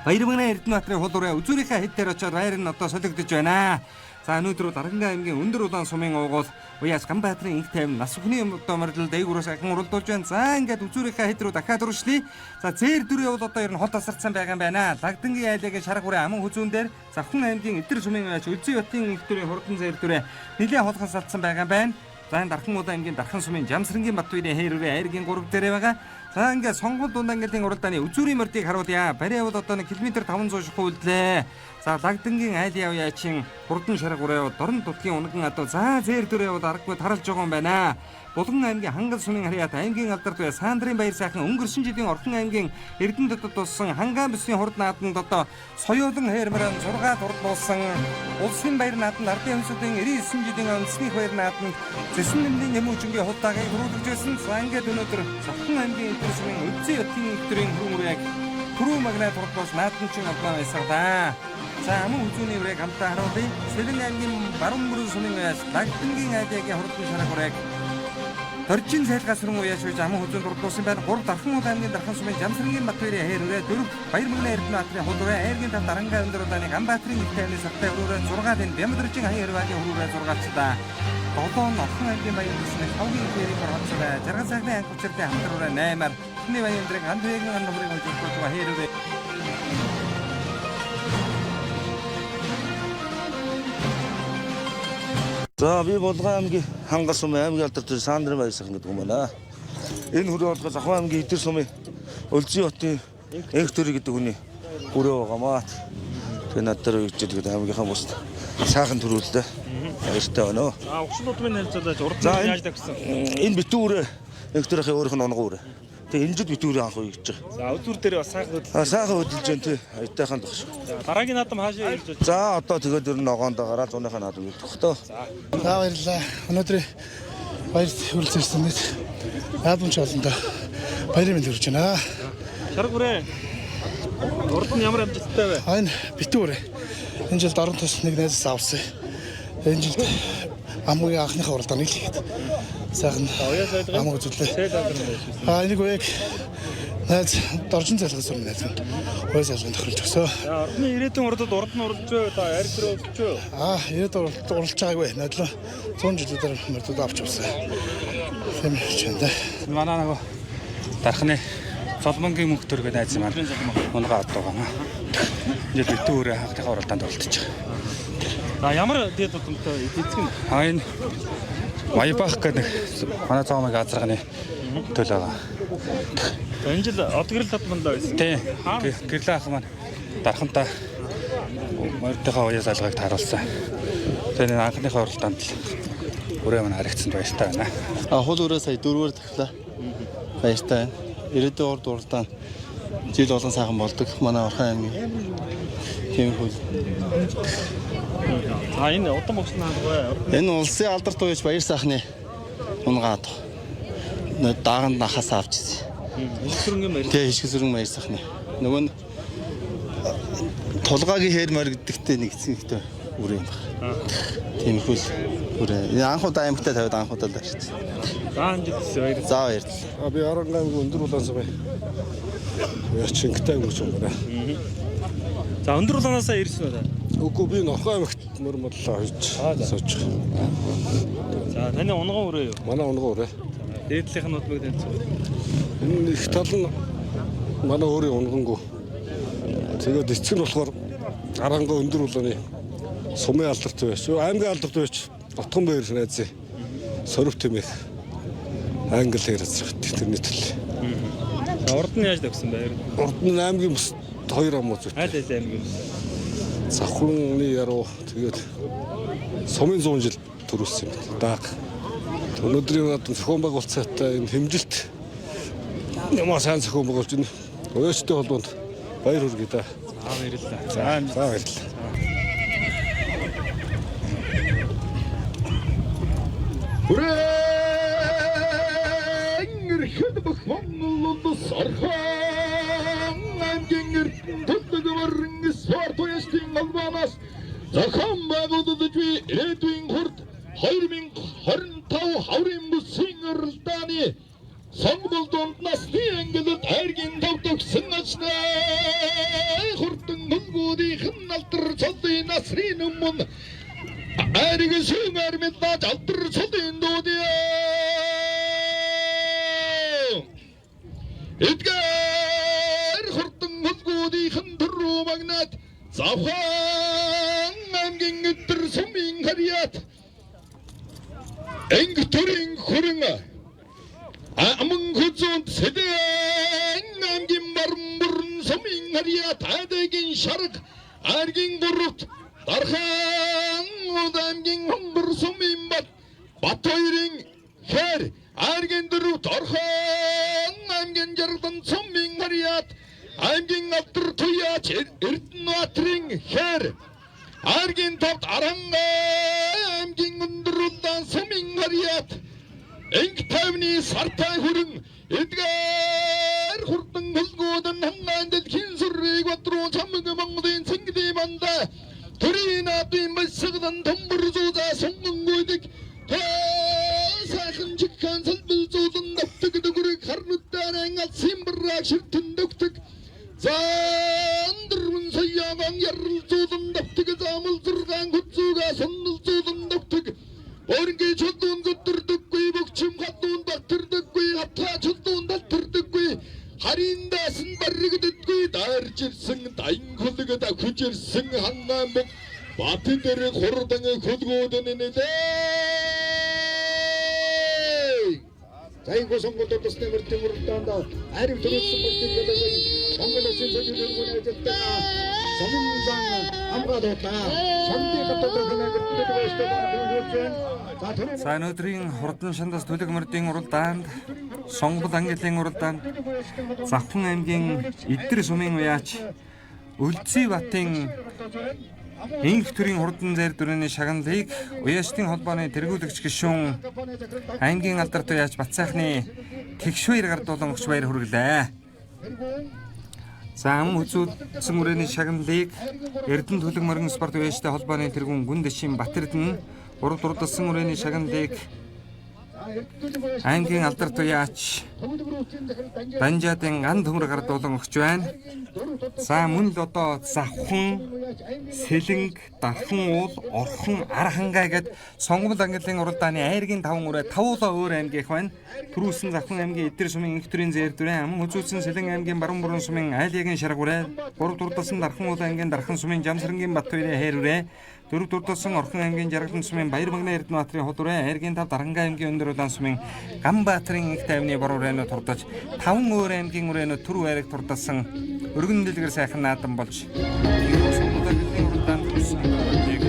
Баярмагны Эрдэнэбаатарын хул үрээ үзүүрийнхээ хэд дээр очиод байр нь одоо солигдож байна. За өнөөдөр бол Архангай аймгийн өндөр улаан сумын уугуул уяас Ганбаатарын инх тайван нас бүхний одоо морилд дээгүүрээс ахин уралдуулж байна. За ингээд үзүүрийнхээ хэд рүү дахиад уршлая. За зээр дүрээ бол одоо ер нь хол тасарцсан байгаа юм байна. Лагдангийн айлын шарга үрээ аман хүзүүн дээр Завхан аймгийн Эдэр сумын уяас Өлзий хотын инх дүрийн хурдан зээр дүрээ нэлээд холхон салцсан байгаа юм байна. За энэ Дархан улаан аймгийн Дархан сумын Жамсрангийн Батбиний хээр үрээ айргийн 3 дээрээ байгаа. За ингээд сонгуул дунд ангилын уралдааны үзүүрийн мордыг харуулъя. Барай бол одоо 1 км 500 шахуу үлдлээ. За Лагдангийн айл явъя чин хурдан шарга үрээ дорн дутгийн унган адуу. За зээр дүрээ бол аргагүй таралж байгаа юм байна. Булган аймгийн Хангал сумын харьяат аймгийн алдарт бай Саандрын баяр сайхан өнгөрсөн жилийн Орхон аймгийн Эрдэнэ дотод туссан Хангаан бүсийн хурд нааданд одоо соёолон хээрмэрэн 6 дурлуулсан улсын баяр нааданд ардын өмсөдийн 99 жилийн үндэсний баяр нааданд зэсэн нэмлийн нэмүүчингийн хулдаагийг төрүүлж байсан. За ингээд өнөөдөр Завхан аймгийн Эдэр сумын Өлзий хотын өдрийн хөрөнгө түрүү магнаа турдлуус наадан чин одоо байсгалаа. За аман хүзүүний үрээг хамтаа харуулъя. Сэлэн аймгийн баруун мөрөн сумын уяас Лагдангийн айлын хурдан шараг үрээг Доржин цайлгаас руу уяаш үж аман хүзүүн дурдуулсан байна. 3 Дархан уул аймгийн Дархан сумын Жамсрангийн Батбирийн хээр үрээ 4 Баярмагны Эрдэнэбаатарын хул үрээ айргийн 5 Дарангаа өндөр улааны Ганбаатарын их тайвны сартай өрөөрөө 6 тэн Бямдржин хаян хэрвагийн хөрөөрөө 6-члаа. 7 нь Орхон аймгийн баяр бүсний хавгийн хээрийн хорцоо жаргал сайхны анх учиртай хамтар үрээ 8-аар Эхний баян өндрийг ганд хээгэн ганд номрыг хожуулж байгаа хээр үрээ. За би Булган аймгийн Хангал сумын аймгийн алдар төр Саандрын баяр сайхан гэдэг юм байна. Энэ хүрээ болгоо Завхан аймгийн Эдэр сумын Өлзий хотын Энх төрийн гэдэг хүний хүрээ байгаамаа. Тэгээ над дээр үгж тэгээд аймгийнхаа бусд сайхан төрүүллээ. Баяртай байна. За угшин удмын харилцуулж урд За, нь яаж давхсан? Энэ битүү үрээ Энх төрийн өөрийнх нь онгоо үрээ. Тэгээ энэ жил битүү үрээ анх үгж байгаа. За үзүүр дээр бас сайхан хөдөл. А сайхан хөдөлж байна тий. Аятайхан тагш. Дараагийн наадам хаашаа ирж байна? За одоо тэгээд ер нь ногоондоо гараад зуныхаа наадам өгөх тоо. За За баярлалаа. Өнөөдөр баярт хүрэлцэн ирсэн мэт наадамч олондоо баярын мэнд хүргэж байна. Шарга үрээ. Урд нь ямар амжилттай вэ? А энэ битүү үрээ. Энэ жилд орон тус нэг найзаас авсан. Энэ жилд амгийн анхныхаа уралдааныг л хийгээд сайхан амг үзүүлээ. А энийг үеиг найз Доржин залгаас өмнө найз минь уяа залгын тохиолж өгсөө. За ордны ирээдүйн урдад урд нь уралж юу? Та арь дээр уралж юу? А ирээдүйн уралж байгаагүй. Надлаа 100 жилүүдээр мөрдөд авч явсан. Тийм ч юм да. Манай нөгөө Дархны Золмонгийн мөнх төргөө найз маань унгаа од байгаа маа. Ингээд битүү үрээ анхныхаа уралдаанд оролцож байгаа. За ямар дэд удамтай эцэг нь? А энэ Майбах гэдэг нэг манай зоомыг азарганы төл байгаа. За энэ жил од гэрэл татмандаа байсан. Тийм. Гэрлээ ах маань дархантай мордынхаа уяа залгыг тааруулсан. Тэгээ энэ анхныхаа уралдаанд л үрээ маань харагдсанд баяртай байна. А хул өрөө сая дөрвөөр тавлаа. Баяртай байна. Ирээдүйн урд уралдаан жил болгон сайхан болдог. Манай Орхон аймгийн тиймэрхүү. За энэ удам богцсон хаалга. Энэ улсын алдар туяач баяр сайхны унгаад дааганд нахаас авч ирсэн. Хишгсүрэнгийн баяр. Тэ хишгсүрэн баяр сайхны. Нөгөө нь тулгаагийн хээр морь гэдэгтэй нэг эцэг ихтэй үрээ юм байна. Тиймэрхүү л үрээ. Энэ анх удаа аймагтай тавиад анх удаа л арчсан. За амжилт хүсье баярлалаа. За баярлалаа. А би Орон аймгийн өндөр улаан сумын Чингтэй өнгөрч юм байна. За өндөр улаанаасаа ирсэн үү та? Үгүй би Норхон аймагт мөр модлоо хийж сууж байгаа. За таны унган үрээ юу? Манай унган үрээ. Дээдлийнх нь удмыг танилцуулъя. Энэ их тал нь манай өөрийн унгангүй. Тэгээд эцэг нь болохоор арангаа өндөр улааны сумын алдарт байж. Аймгийн алдарт байж Отгон баяр найзын сорив тэмээх англи хэр азрах тэрний төл. За урд нь яаж давхсан бэ? Урд нь аймгийн бүс хоёр ам үзүүт. Аль аль аймгийн бүс? Завхрын яруу тэгээд сумын 100 жил төрүүлсэн юм байна. Дааг. Өнөөдрийн наадам зохион байгуулалттай энэ хэмжилт ямар сайн зохион байгуулж байна. Уяачтай холбоонд баяр хүргэе да. За баярлалаа. За баярлалаа. Хүрэн ирэхэд бүх Монгол улс Орхон аймгийн Эрдэнэ төлөг морин спорт уяачдын холбооноос зохион байгуулагдаж буй ирээдүйн хурд 2025 хаврын бүсийн уралдааны сонгомол дунд насны ангилалд айргийн тав төгсөн ажнаа хурдан хөлгүүдийнх нь алдар цолын насрын өмнө айрэг сүүн армилдаж алдар цолын дүүдээ эдгээр хурдан хөлгүүдийнх нь түрүү магнат завхан аймгийн өдөр сумын харьяат энг төрийн хүрэн аман хүзүүнд сэдэн аймгийн баруун бүрэн сумын харьяат айдагийн шарга аргийн гуравт дархан аймгийн хөнгөр сумын бат бат хоёрын хэр аргийн дөрөвт орхон аймгийн жаргалан сумын харьяат аймгийн алдар туяач Эрдэнэбаатарын хэр аргийн тавд Аранга аймгийн өндөр улаан сумын харьяат энг тайвны сартай хүрэн эдгээр хурдан хөлгүүд нь хангаан дэлхийн сүрийг бадруу чамаг Монголын цэнгэдийн мандаа төрийн наадын баясгалан төмбөр зузаа сунган гүйдэг сайхан чихэн сэлбэл зуулан давтаг дүгрэг харнуудаар алсын барааг ширтэн дөгтөг зан дөрвөн соёогон ярл зуулан давтаг замал зургаан хүзүүгээ соннол зуулан давтаг Өөрөнгийн чулуун гөдөрдөггүй бөгчм халуун батэрдэггүй хатгаа чулуун далтэрдэггүй хариндаас нь баригддаггүй дайрж ирсэн даян хөлгөд хүж ирсэн хангаан бүг батын дээр хурдан хөлгүүд нь нэлээ. За энэ сонгуульд тусны мөрдийн уралдаанд айрыг төрүүлсэн мөрдийн төлөөлөл Монгол Улсын соёлын хөргөний ажилтан Сомин зан хамгаалуулаа. Сомдын гадаад хэмээн төлөвлөж байна. За өнөөдрийн хурдан шандас төлөг мөрдийн уралдаанд сонгол ангиллын уралдаанд Завхан аймгийн Идэр сумын уяач Өлзий батын Инх төрийн хурдан зайр дүрээний шагналыг уяачдын холбооны тэргүүлэгч гишүүн аймгийн алдарт уяач Батсайхны Тэгшвэр гардуулан өгч баяр хүргэлээ. За аман үзүүлсэн үрээний шагналыг Эрдэнэ төлөг морин спорт уяачтай холбооны тэргүүн Гүн дэшийн Батэрдэн урд урдалсан үрээний шагналыг аймгийн алдарт уяач Данжаадын ган төмөр гардуулан өгч байна. За мөн л одоо Завхан, Сэлэнг, Дархан уул, Орхон, Архангай гэд сонгомол ангиллын уралдааны айргийн таван үрээ тавуулаа өөр аймгийнх байна. Түрүүсэн Завхан аймгийн Эдэр сумын инх төрийн зээр дүрээ, аман үзүүлсэн Сэлэнг аймгийн Баруун бүрэн сумын Айлыгийн шарга үрээ, гурав дурдсан Дархан уул аймгийн Дархан сумын Жамсрангийн Бат хоёрын хайр үрээ, дөрөв дурдсан Орхон аймгийн Жаргалан сумын Баяр магна Эрдэнэбаатарын хот үрээ, айргийн тав Дархангай аймгийн Өндөр улаан сумын Ганбаатарын инх тайвны бор үрээнүүд турдаж таван өөр аймгийн үрээнүүд түр айраг турдасан өргөн дэлгэр сайхан наадам болж сонгол ангиллын уралдаанд хүрсэн нэг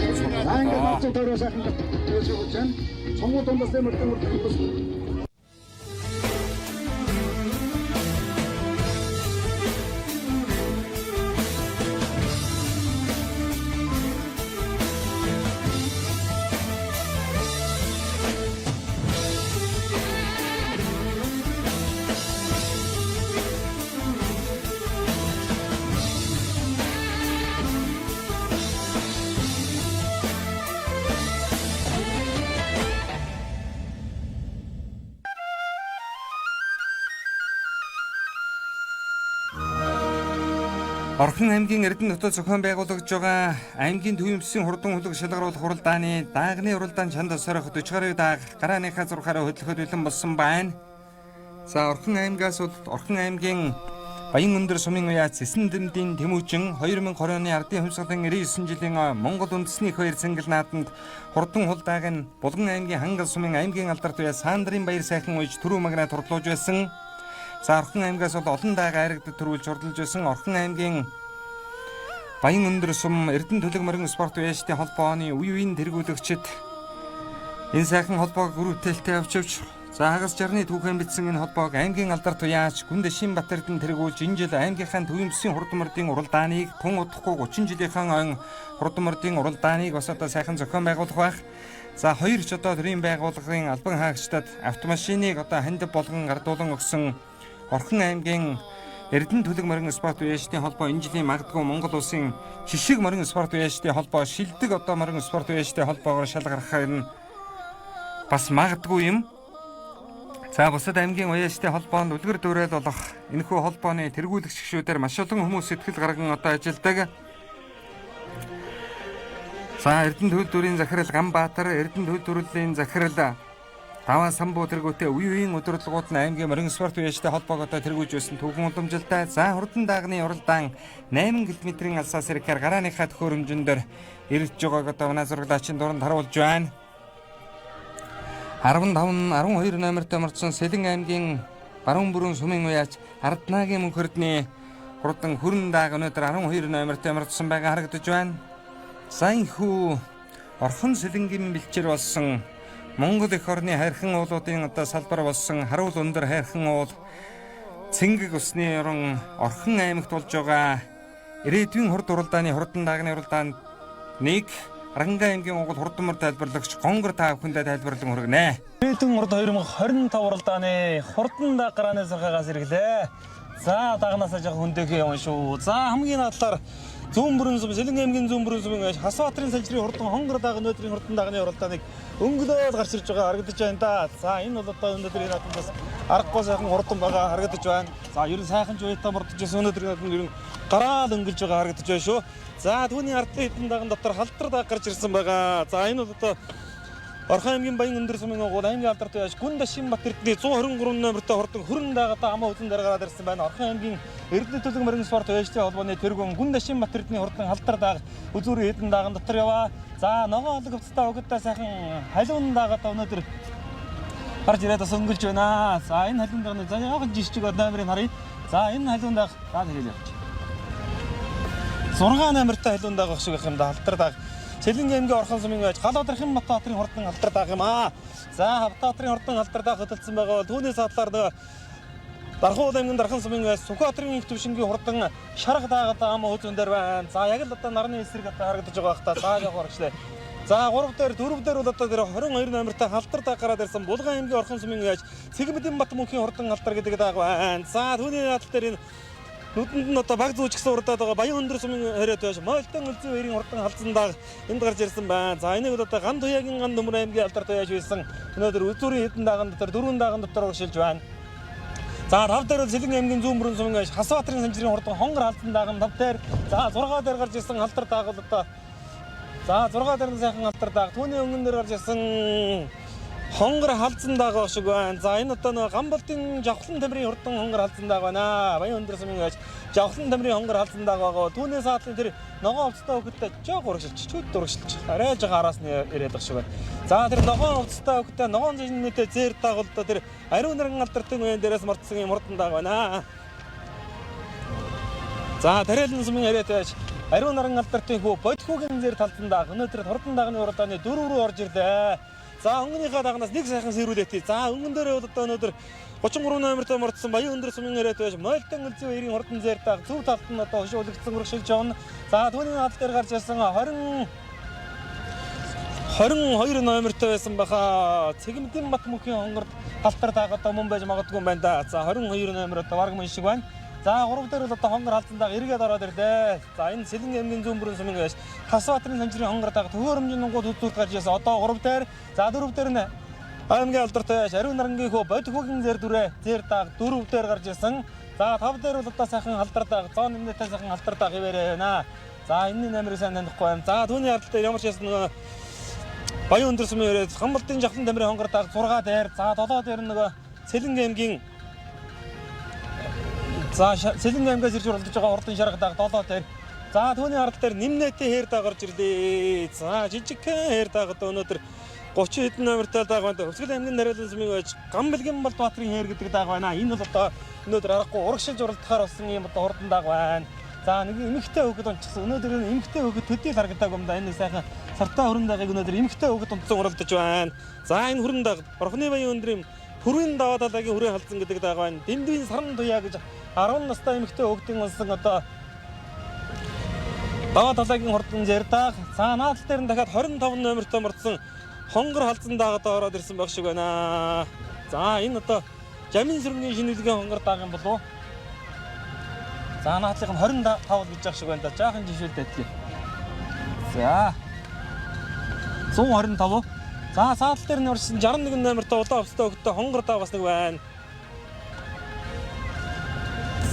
Сонгуул дундаас мөрдөн уралдаанд Орхон аймгийн Эрдэнэ хотод зохион байгуулагдж байгаа аймгийн төвийн бүсийн хурдан хөлөг шалгаруулах уралдааны даагны уралдаан чанд сорох 40 гаруй дааг гарааныхаа 6 гаруй хөдлөхөд бэлэн болсон байна. За Орхон аймгаас бол Орхон аймгийн Баян өндөр сумын уяац Эсэн дэмдийн Тэмүүжин 2020 оны ардын хувьсгалын 99 жилийн Монгол үндэсний их баяр цэнгэл нааданд хурдан хул дааг нь Булган аймгийн Хангал сумын аймгийн алдарт уяа Саандрын баяр сайхан уйж түрүү магнаа турдлууж байсан. За Орхон аймгаас бол олон дааг айрагдад төрүүлж хурдалж байсан Орхон аймгийн Баян өндөр сум Эрдэнэ төлөг морин спорт уяачдын холбооны үе үеийн тэргүүлэгчид Энэ сайхан холбоог үр бүтээлтэй авч явж, за хагас 60-ны түүхэн бичсэн энэ холбоог аймгийн алдарт туяач Гүнд Шинбат Эрдэнэ тэргүүлж энэ жил аймгийнхаа төвийн бүсийн хурдан мордын уралдааныг тун удахгүй 30 жилийнхаа ойн хурдан мордын уралдааныг бас одоо сайхан зохион байгуулах байх. За хоёр ч одоо төрийн байгууллагын албан хаагчдад автомашиныг одоо хандив болгон гардуулан өгсөн Орхон аймгийн Эрдэнэ төлөг морин спорт уяачдын холбоо энэ жилийн магадгүй Монгол улсын жишг морин спорт уяачдын холбоо шилдэг одоо морин спорт уяачдын холбоогоор шалгарах нь бас магадгүй юм. За бусад аймгийн уяачдын холбоонд үлгэр дуурайл болох энэхүү холбооны тэргуулэгч гишүүдээр маш олон хүмүүс сэтгэл гарган одоо ажилладаг. За Эрдэнэ төл дүрийн захирал Ганбаатар, Эрдэнэ төл дүрлийн захирал Даваа самбуу тэргүүтээ үе үеийн удирдлагууд нь аймгийн морин спорт уяачтай холбоог одоо тэргүүлж байсан түүхэн уламжилтай. За хурдан даагны уралдаан 8 км-ийн алсаас ирэхээр гарааныхаа төхөөрөмжөн дээр ирж байгааг одоо манай зураглаачийн дуранд харуулж байна. 15 12 номертой мордсон Сэлэн аймгийн Баруун бүрэн сумын уяач Арднагийн мөнхөрдний хурдан хүрэн дааг өнөөдөр 12 номертой мордсон байгаа харагдаж байна. За энэхүү Орхон Сэлэнгийн бэлчээр болсон Монгол эх орны хайрхан уулуудын одоо салбар болсон харуул өндөр хайрхан уул Цэнгэг усны орон Орхон аймагт болж байгаа ирээдүйн хурд уралдааны хурдан даагны уралдаанд нэг Аранга аймгийн угал хурдан мөр тайлбарлагч Гонгор та бүхэндээ тайлбарлан хүргэнэ. Ирээдүйн урд 2025 уралдааны хурдан даг гарааны сархагаас ирэглээ. За дагнаасаа жоохон хөндөөхөө явна шүү. За хамгийн надлаар Зүүн бүрэн сум Сэлэн аймгийн зүүн бүрэн сумын Хасбаатарын салжрын хурдан хонгор даг өнөөдрийн хурдан дагны уралдааныг өнгөлөөл гарч ирж байгаа харагдаж байна да. За энэ бол одоо өнөөдрийн наадамд бас аргагүй сайхан хурдан байгаа харагдаж байна. За ер нь сайхан ч уятаа мордож байсан өнөөдрийн наадамд ер нь гараал өнгөлж байгаа харагдаж байна шүү. За түүний ардын хэдэн даган дотор халдар даг гарч ирсэн байгаа. За энэ бол одоо Орхон аймгийн Баян өндөр сумын угуул аймгийн алдарт яаж Гүнд Шинбат Эрдэнэ 123 номертой хурдан хөрөн дагаад амаа үзэн дээр гараад ирсэн байна. Орхон аймгийн Эрдэнэ төлөг морин спорт уяачтай холбооны тэргүүн Гүнд Шинбат Эрдэнэ хурдан халдар даг үзүүрийн хэдэн даган дотор яваа. За ногоон алаг хувцастай угтаа сайхан халуун дагаад өнөөдөр гарч ирээд бас өнгөлж байна. За энэ халуун дагны за яахан жишчиг номерыг харъя. За энэ халуун даг за тэгэл явчих. 6 номертой халуун даг шиг байх юм да халдар даг. Сэлэн аймгийн Орхон сумын байж Галбадрахын Батбаатарын хурдан алдар даах юм аа. За Хавтаатарын хурдан алдар даах хөтөлсөн байгаа бол түүнээс адлаар нөгөө Дархуул аймгийн Дархан сумын байж Сүхбаатарын их түвшингийн хурдан шарга даагаад ам хөөзөн дээр байна. За яг л одоо нарны эсрэг одоо харагдаж байгаа бах та. За явах орчлээ. За 3 дээр 4 дээр бол одоо тэр 22 номертой халдар дааг гараад ирсэн Булган аймгийн Орхон сумын байж Цэгмэдийн Бат мөнхийн хурдан алдар гэдэг дааг байна. За түүний адал дээр энэ нүдэнд нь одоо баг зүүж гисэн урдаад байгаа Баян өндөр сумын хориод байж Мойлтон өлзий хоёрын хурдан халдсан даг энд гарч ирсэн байна. За энийг бол одоо Ган туяагийн ган нүмер аймгийн алдар туяаж байсан. Өнөөдөр үзүүрийн хэдэн даган дотор дөрвөн даган дотор урагшилж байна. За 5 дээр бол Сэлэн аймгийн зүүн бүрэн сумын байж Хасбаатарын санжирын хурдан хонгор халдсан даган 5 дээр. За 6 дээр гарч ирсэн алдар даг бол одоо за 6 дээр нь сайхан алдар даг. Түүний өмнө дээр гарч ирсэн хонгор халдсан дагаа шиг байна. За энэ одоо нөгөө Гамболтын жавхлан тамирын хурдан хонгор халдсан дагаа байна. Баян өндөр сумын байж жавхлан тамирын хонгор халдсан дагаа байгаа. Түүнээс аадлын тэр ногоон хувцастай хөхөдтэй жоох урагшилж, чүүд урагшилж. Арай жоо араас нь ирээд байгаа шиг байна. За тэр ногоон хувцастай хөхөдтэй ногоон зиннэтэй зээр дагуул одоо тэр ариун наран алдартын үеэн дээрээс мартсан юм хурдан дагаа байна. За тариалан сумын яриад байж ариун наран алдартын хүү бодхүүгийн зээр талдан даг. Өнөөдөр хурдан дагны уралдааны дөрөв рүү орж ирлээ. За өнгөнийхөө дагнаас нэг сайхан сэрүүлээтэй. За өнгөн дээрээ бол одоо өнөөдөр 33 номертой мордсон Баян өндөр сумын яриад байж Мойлтон өлзий хоёрын хурдан зээр даг зөв талд нь одоо хөшөө үлгдсэн урагшилж явна. За түүний алд дээр гарч ирсэн 22 номертой байсан баха. Цэгмдийн Бат мөнхийн хонгорд халтар даг одоо мөн байж магадгүй юм байна да. За 22 номер одоо бараг мөн шиг байна. За 3 дээр бол одоо хонгор халдсан даг эргээд ороод ирлээ. За энэ Сэлэн аймгийн зүүн бүрэн сумын байж Хасбаатарын санжирын хонгор даг төхөөрөмжийн дунгууд үзүүлэлт гарч ирсэн. Одоо 3 дээр за 4 дээр нь аймгийн алдартай байж ариун нарангийн хөө бодхүүгийн зэр дүрээ зэр даг 4 дээр гарч ирсэн. За 5 дээр бол одоо сайхан халдар даг зоон нэмнэтэй сайхан халдар даг ивэрээ байна. За энэний номерыг сайн танихгүй байна. За түүний ардл дээр ямар ч байсан нөгөө Баян өндөр сумын өрөөд Хамбалтын жавхлан тамирын хонгор даг 6 дээр за 7 дээр нөгөө Сэлэн аймгийн за Сэлэн аймгаас ирж уралдаж байгаа урдын шарга даг 7 дээр. За түүний ард дээр нэмнэтэй хээр даг орж ирлээ. За жижигхэн хээр даг одоо өнөөдөр 30 хэдэн номертой даг байна. Өвсгөл аймгийн нариалан сумын байж Гамбалгийн Балбаатарын хээр гэдэг даг байна. Энэ бол одоо өнөөдөр аргагүй урагшилж уралдахаар болсон юм одоо хурдан даг байна. За нэг эмэгтэй хүүхэд онцсон. Өнөөдөр энэ эмэгтэй хүүхэд төдийл харагдааг юм да. Энэ сайхан Сартаа хүрэн дагыг өнөөдөр эмэгтэй хүүхэд унтсан уралдаж байна. За энэ хүрэн даг Орхны баян өндрийн Хүрэн даваа далайгийн хүрээ халдсан гэдэг даг байна. Дэндүүн саран туяа гэж 10 настай эмэгтэй хүүхдийн унсан одоо даваа далайгийн хурдан зэрдэг. За наадал дээр нь дахиад 25 номертой мордсон хонгор халдсан дагаад ороод ирсэн байх шиг байна. За энэ одоо жамин сүрэнгийн шинэлгийн хонгор дааг юм болов уу? За наадлынх нь 25 гэж яах шиг байна да. Жаахан жишээлд адилхан. За 125. За саадал дээр нь орсон 61 номертой улаан хувцастай өгтөө хонгор даа бас нэг байна.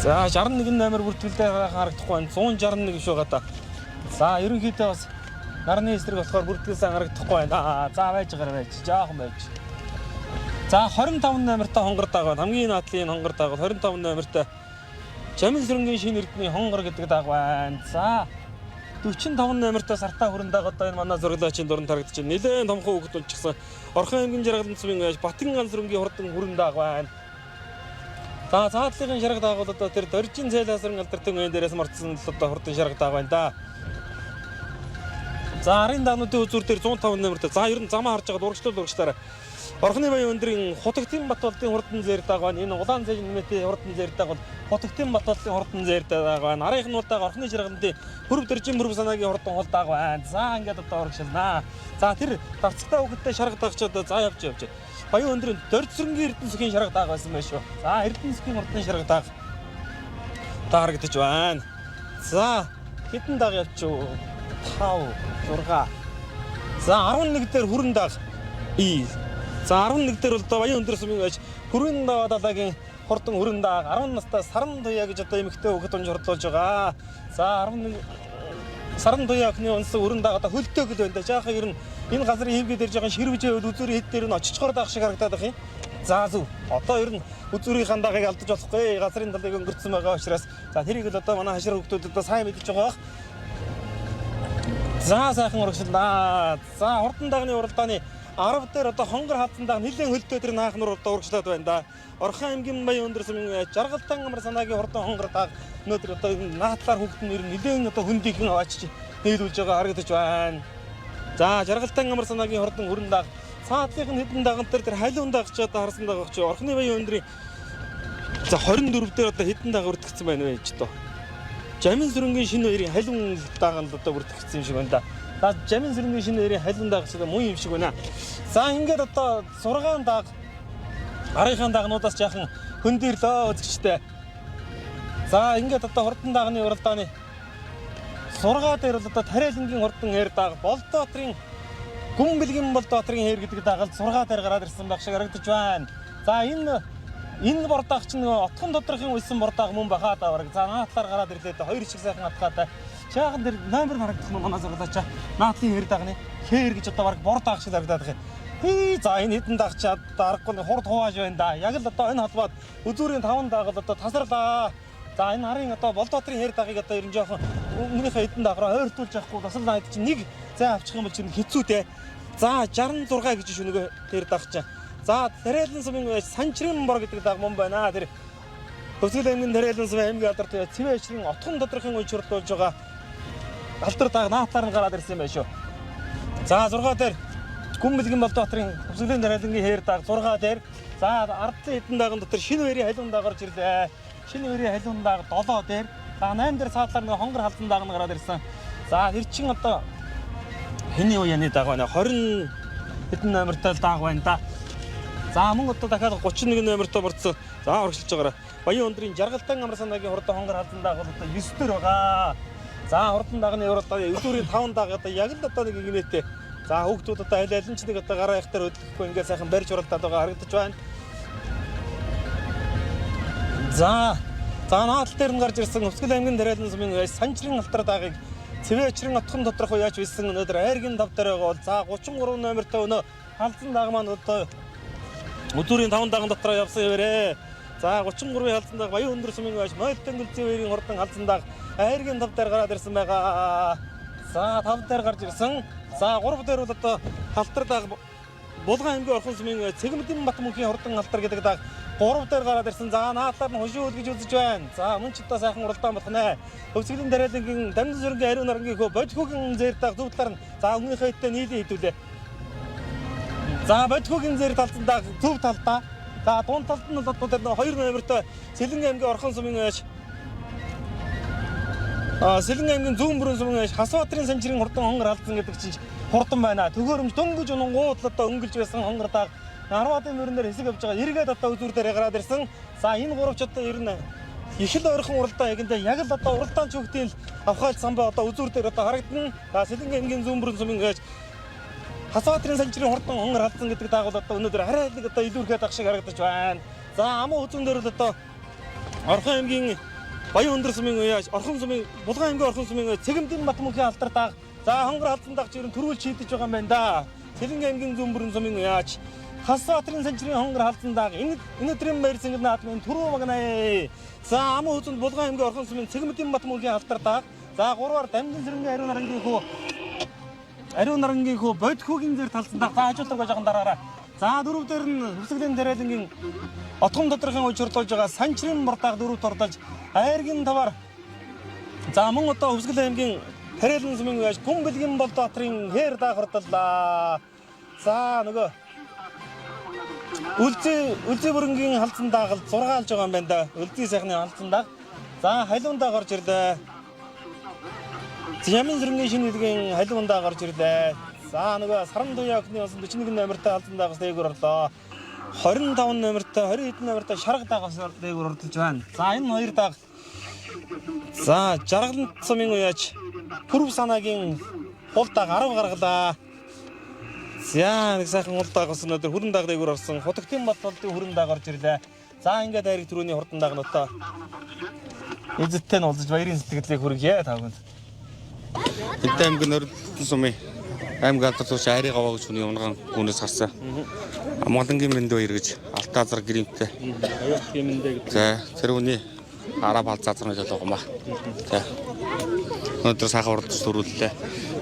За 61 номер бүртгэлдээ харагдахгүй байна. 161 биш байгаа та. За ерөнхийдөө бас нарны эсрэг болохоор бүртгэлсэн харагдахгүй байна. За байж гараа байж. Жаахан байж. За 25 номертой хонгор дааг байна. Хамгийн наадлын хонгор дааг 25 номертой Жамин сүрэнгийн шинэ эрдний хонгор гэдэг дааг байна. За 45 номертой сартаа хүрэн даг одоо энэ манай зураглаачийн дуран тарагдаж байна. Нилээн томхон хүүхэд унчихсан. Орхон аймгийн жаргалан цэвэн яаж Батган ганц сүрэнгийн хурдан хүрэн даг байна. За цаатлын шарга даагуул одоо тэр доржин цайлаасран алдартын үеэн дээрээс морцсон л одоо хурдан шарга дааг байна да. За арын даануудын үзүүр дээр 105 номертой. За ер нь замаа харж байгаад урагшлуул урагшлаараа. Орхны баян өндрийн Хутагтын Батболдын хурдан зээр дааг байна. Энэ улаан зээл нэмэтийн хурдан зээр дааг бол Хутагтын Батболдын хурдан зээр дааг байна. Арынх нь улдааг Орхны жаргалантын хөрв дөржин мөрөв санаагийн хурдан хул дааг байна. За ингээд одоо урагшилнаа. За тэр дарцтай хүүхэдтэй шарга даагч одоо за явж явж. Баян өндрийн Дорж сүрэнгийн Эрдэнэ сүхийн шарга дааг байсан байх шүү. За Эрдэнэ сүхийн хурдан шарга дааг таарагдаж байна. За хэдэн дааг явчих вэ? 5 6. За 11 дээр хүрэн дааг. И. За 11 дээр бол одоо баян өндөр сумын байж хүрэн даваа далайгийн хурдан хүрэн дааг 10 настай саран туяа гэж одоо эмэгтэй хүүхэд унж хордлуулж байгаа. За 11 саран туяа охины унсан хүрэн дааг одоо хөлтөө гэл байна да. Жаахан ер нь энэ газрын хэвгээ дээр жоохон ширвэж байвал үзүүрийн хэд дээр нь очичхоор даах шиг харагдаад байх юм. За зөв. Одоо ер нь үзүүрийн дагыг алдаж болохгүй. Газрын талыг өнгөрцөн байгаа учраас за тэрийг л одоо манай хашир хүүхдүүд одоо сайн мэдэж байгаа бах. За сайхан урагшлаа. За хурдан дагны уралдааны 10 дээр одоо хонгор хаалцсан даг нэлээд хөлтөө тэр наах нур одоо урагшлаад байна да. Орхон аймгийн баян өндөр сумын жаргалтан амар санаагийн хурдан хонгор даг өнөөдөр одоо наадлаар хүүхдэн нэр нэлээд одоо хөндийнхэн аваачиж нийлүүлж байгаа харагдаж байна. За жаргалтан амар санаагийн хурдан өрн даг цаатлын хэдэн даган дээр тэр халиун дагч одоо харсан даг чи Орхны баян өндрийн за 24 дээр одоо хэдэн даг бүртгэгдсэн байна вэ гэж доо. Жамин сүрэнгийн шинэ хоёрын халиун даганд одоо бүртгэгдсэн юм шиг байна да. За жамин сүрэнгийн шинэ хоёрын халиун даг ч муу юм шиг байна. За ингээд одоо 6 даг арынхаа дагнуудаас жаахан хөндөрлөө үзэгчтэй. За ингээд одоо хурдан дагны уралдааны 6 дээр бол одоо тариалангийн хурдан эр даг Болдоотрын гүн бэлгийн Болдоотрын эр гэдэг дагалд 6 дээр гараад ирсэн байх шиг харагдаж байна. За энэ бордаах чинь нөгөө отхон доторхын уйсан бордаах мөн баха даа бараг. За наадлаар гараад ирлээ дээ. Хоёр шиг сайхан атгаад. Чаахан дээр номер харагдах нь манай зурлаач. Наадлын хэр дагны хэр гэж одоо бараг бордаах шиг харагдаад байгаа юм. Хий за энэ хэдэн дагчаад дарахгүй хурд хувааж байна да. Яг л одоо энэ холбоод үзүүрийн 5 дагал одоо тасарлаа. За энэ харын одоо Болдоотрын хэр дагыг одоо ер нь жоохон өмнөхийнхээ хэдэн даграа ойртуулж явахгүй бас л найд чинь нэг зай авчих юм бол чинь хэцүү те. За 66 гэж шүү нөгөө тэр дагч. За тариалан сумын санчрын бор гэдэг даг мөн байна. Тэр Хөвсгөл аймгийн тариалан сумын аймгийн алдарт цэвэн ажлын отхон доторхын үе чурлуулж байгаа алдар даг наатаар нь гараад ирсэн юм байна шүү. За 6 дээр гүн бэлгэн Болдоотрын Хөвсгөлийн тариалангийн хээр даг 6 дээр за ардлын хэдэн даган дотор шинэ хоёрын халиун даг орж ирлээ. Шинэ хоёрын халиун даг 7 дээр за 8 дээр цаатлаар нэг хонгор халдан даг нь гараад ирсэн. За тэр чин одоо хэний уяаны даг байна. 20 хэдэн номертой даг байна да. За мөн одоо дахиад 31 номертой борцсон. За урагшилж байгаараа. Баян өндрийн жаргалтан амар санаагийн хурдан хонгор халдан даг бол одоо 9 дээр байгаа. За хурдан дагны уралдааны өдөрийн 5 даг одоо яг л одоо нэг ингэнэтэй. За хүүхдүүд одоо аль аль нь ч нэг одоо гараа их дээр хөдлөхгүй ингээд сайхан барьж уралдаад байгаа харагдаж байна. За наадал дээр нь гарч ирсэн Хөвсгөл аймгийн тариалан сумын санчрын алтар дагыг цэвэчрэн отхон доторх яаж висэн өнөөдөр айргийн тав дээр байгаа бол за 33 номертой өнөө халзан даг маань одоо өдөрийн 5 даган дотроо явсан хэвээрээ. За 33-ийн халзан даг Баян өндөр сумын байж Мойлтон гүлзийн хоёрын хурдан халзан даг айргийн тав дээр гараад ирсэн байгаа. За 5 дээр гарч ирсэн. За 3 дээр бол одоо халтар даг Булган аймгийн Орхон сумын Цэгмэдэн Батмөнхийн хурдан алтар гэдэг даг 3 дээр гараад ирсэн. За наадлаар нь хошин үл гэж үзэж байна. За мөн ч одоо сайхан уралдаан болох нэ. Хөвсгөлийн тариалангийн дамжин сүрэнгийн ариун нарангийн хөө бодхогийн зээр даг зөв талаар нь за өмнөхөө хэдтэй нийлэн хэдүүлээ. За бодхогийн зээр талцсан даг зөв талдаа. За дунд талд нь бол одоо тэр 2 номертой Сэлэн аймгийн Орхон сумын байж Сэлэн аймгийн зүүн бүрэн сумын байж Хасбаатарын санчрын хурдан хонгор алдсан гэдэг чинь хурдан байна. Төгөөрөмж дөнгөж унангууд л одоо өнгөлж байсан хонгор даг Арватын мөрөн дээр хэсэг явж байгаа. Эргээд одоо үзүүр дээр гараад ирсэн. За энэ гуравч одоо ер нь их л ойрхон уралдаан ягндаа яг л одоо уралдаан чүгтийн л авхаалт самбай одоо үзүүр дээр одоо харагдана. За Сэлэн аймгийн зүүн бүрэн сумын байж Хасбаатарын санчрын хурдан хонгор алдсан гэдэг дагуул одоо өнөөдөр арай нэг одоо илүүрхэд ах шиг харагдаж байна. За аман үзүүн дээр л одоо Орхон аймгийн Баян өндөр сумын уяаж Орхон сумын Булган аймгийн Орхон сумын Цэгэмдэн Батмөнхийн алдар даг. За хонгор алдсан дагч ер нь төрүүл шийдэж байгаа юм байна да. Сэлэн аймгийн зүүн бүрэн сумын уяаж Хасбаатарын санчрын хонгор алдсан даг. Энэ өдрийн баяр сэнгэр наадмын түрүү магнаа. За аман үзүүнд Булган аймгийн Орхон сумын Цэгэмдэн Батмөнхийн алдар даг. За гурваар Дамжин сэрэнгийн ариун нарангийн хүү Ариун нарангийн хөө бодхогийн зэр талсан даг. За хажуулдаг байж байгаа дараарай. За дөрөв дээр нь хөвсгөлийн тариалангийн отгон доторхын учирлуулж байгаа санчрын бурдааг дөрөв тордолж айргийн таваар за мөн одоо хөвсгөл аймгийн тариалан сумын яаж гүн бэлгийн болдоатрын хээр даг хурдлаа. За нөгөө Үлзий бүрэнгийн халдсан дагал 6 алж байгаа юм байна да. Үлзий сайхны халдсан даг. За халиундаа гарч ирлээ. Ямын сэрэнгийн шинэ хэлгийн халиундаа гарч ирлээ. За нөгөө саран туяа охины болсон 41 номертой халдсан дагаас дээгүүр орлоо. 25 номертой 20 хэдэн номертой шарга дагаас дээгүүр ордолж байна. За энэ хоёр даг. За жаргалант сумын уяач Пүрв санаагийн хул даг 10 гаргалаа. За нэг сайхан хул даг болсон өнөөдөр хүрэн даг дээгүүр орсон. Хутагтын бат болдын хүрэн даг орж ирлээ. За ингээд айрыг түрүүний хурдан даг нь одоо эзэттэй нь уулзаж баярын сэтгэлийг хүргье та бүхэнд. Энтэй аймгийн Нордон сумын аймаг алдар тууш айрыг аваа гэж хүний унган гүнээс гарсан. Монголынгийн мэнд баяр гэж алтаа зар гэрэмтэй. Аюултгийн мэндэ гэдэг. За тэр хүний араб алд зазрын жол байгаа юм ба. За. Өнөөдөр сайхан уралдаж төрүүллээ.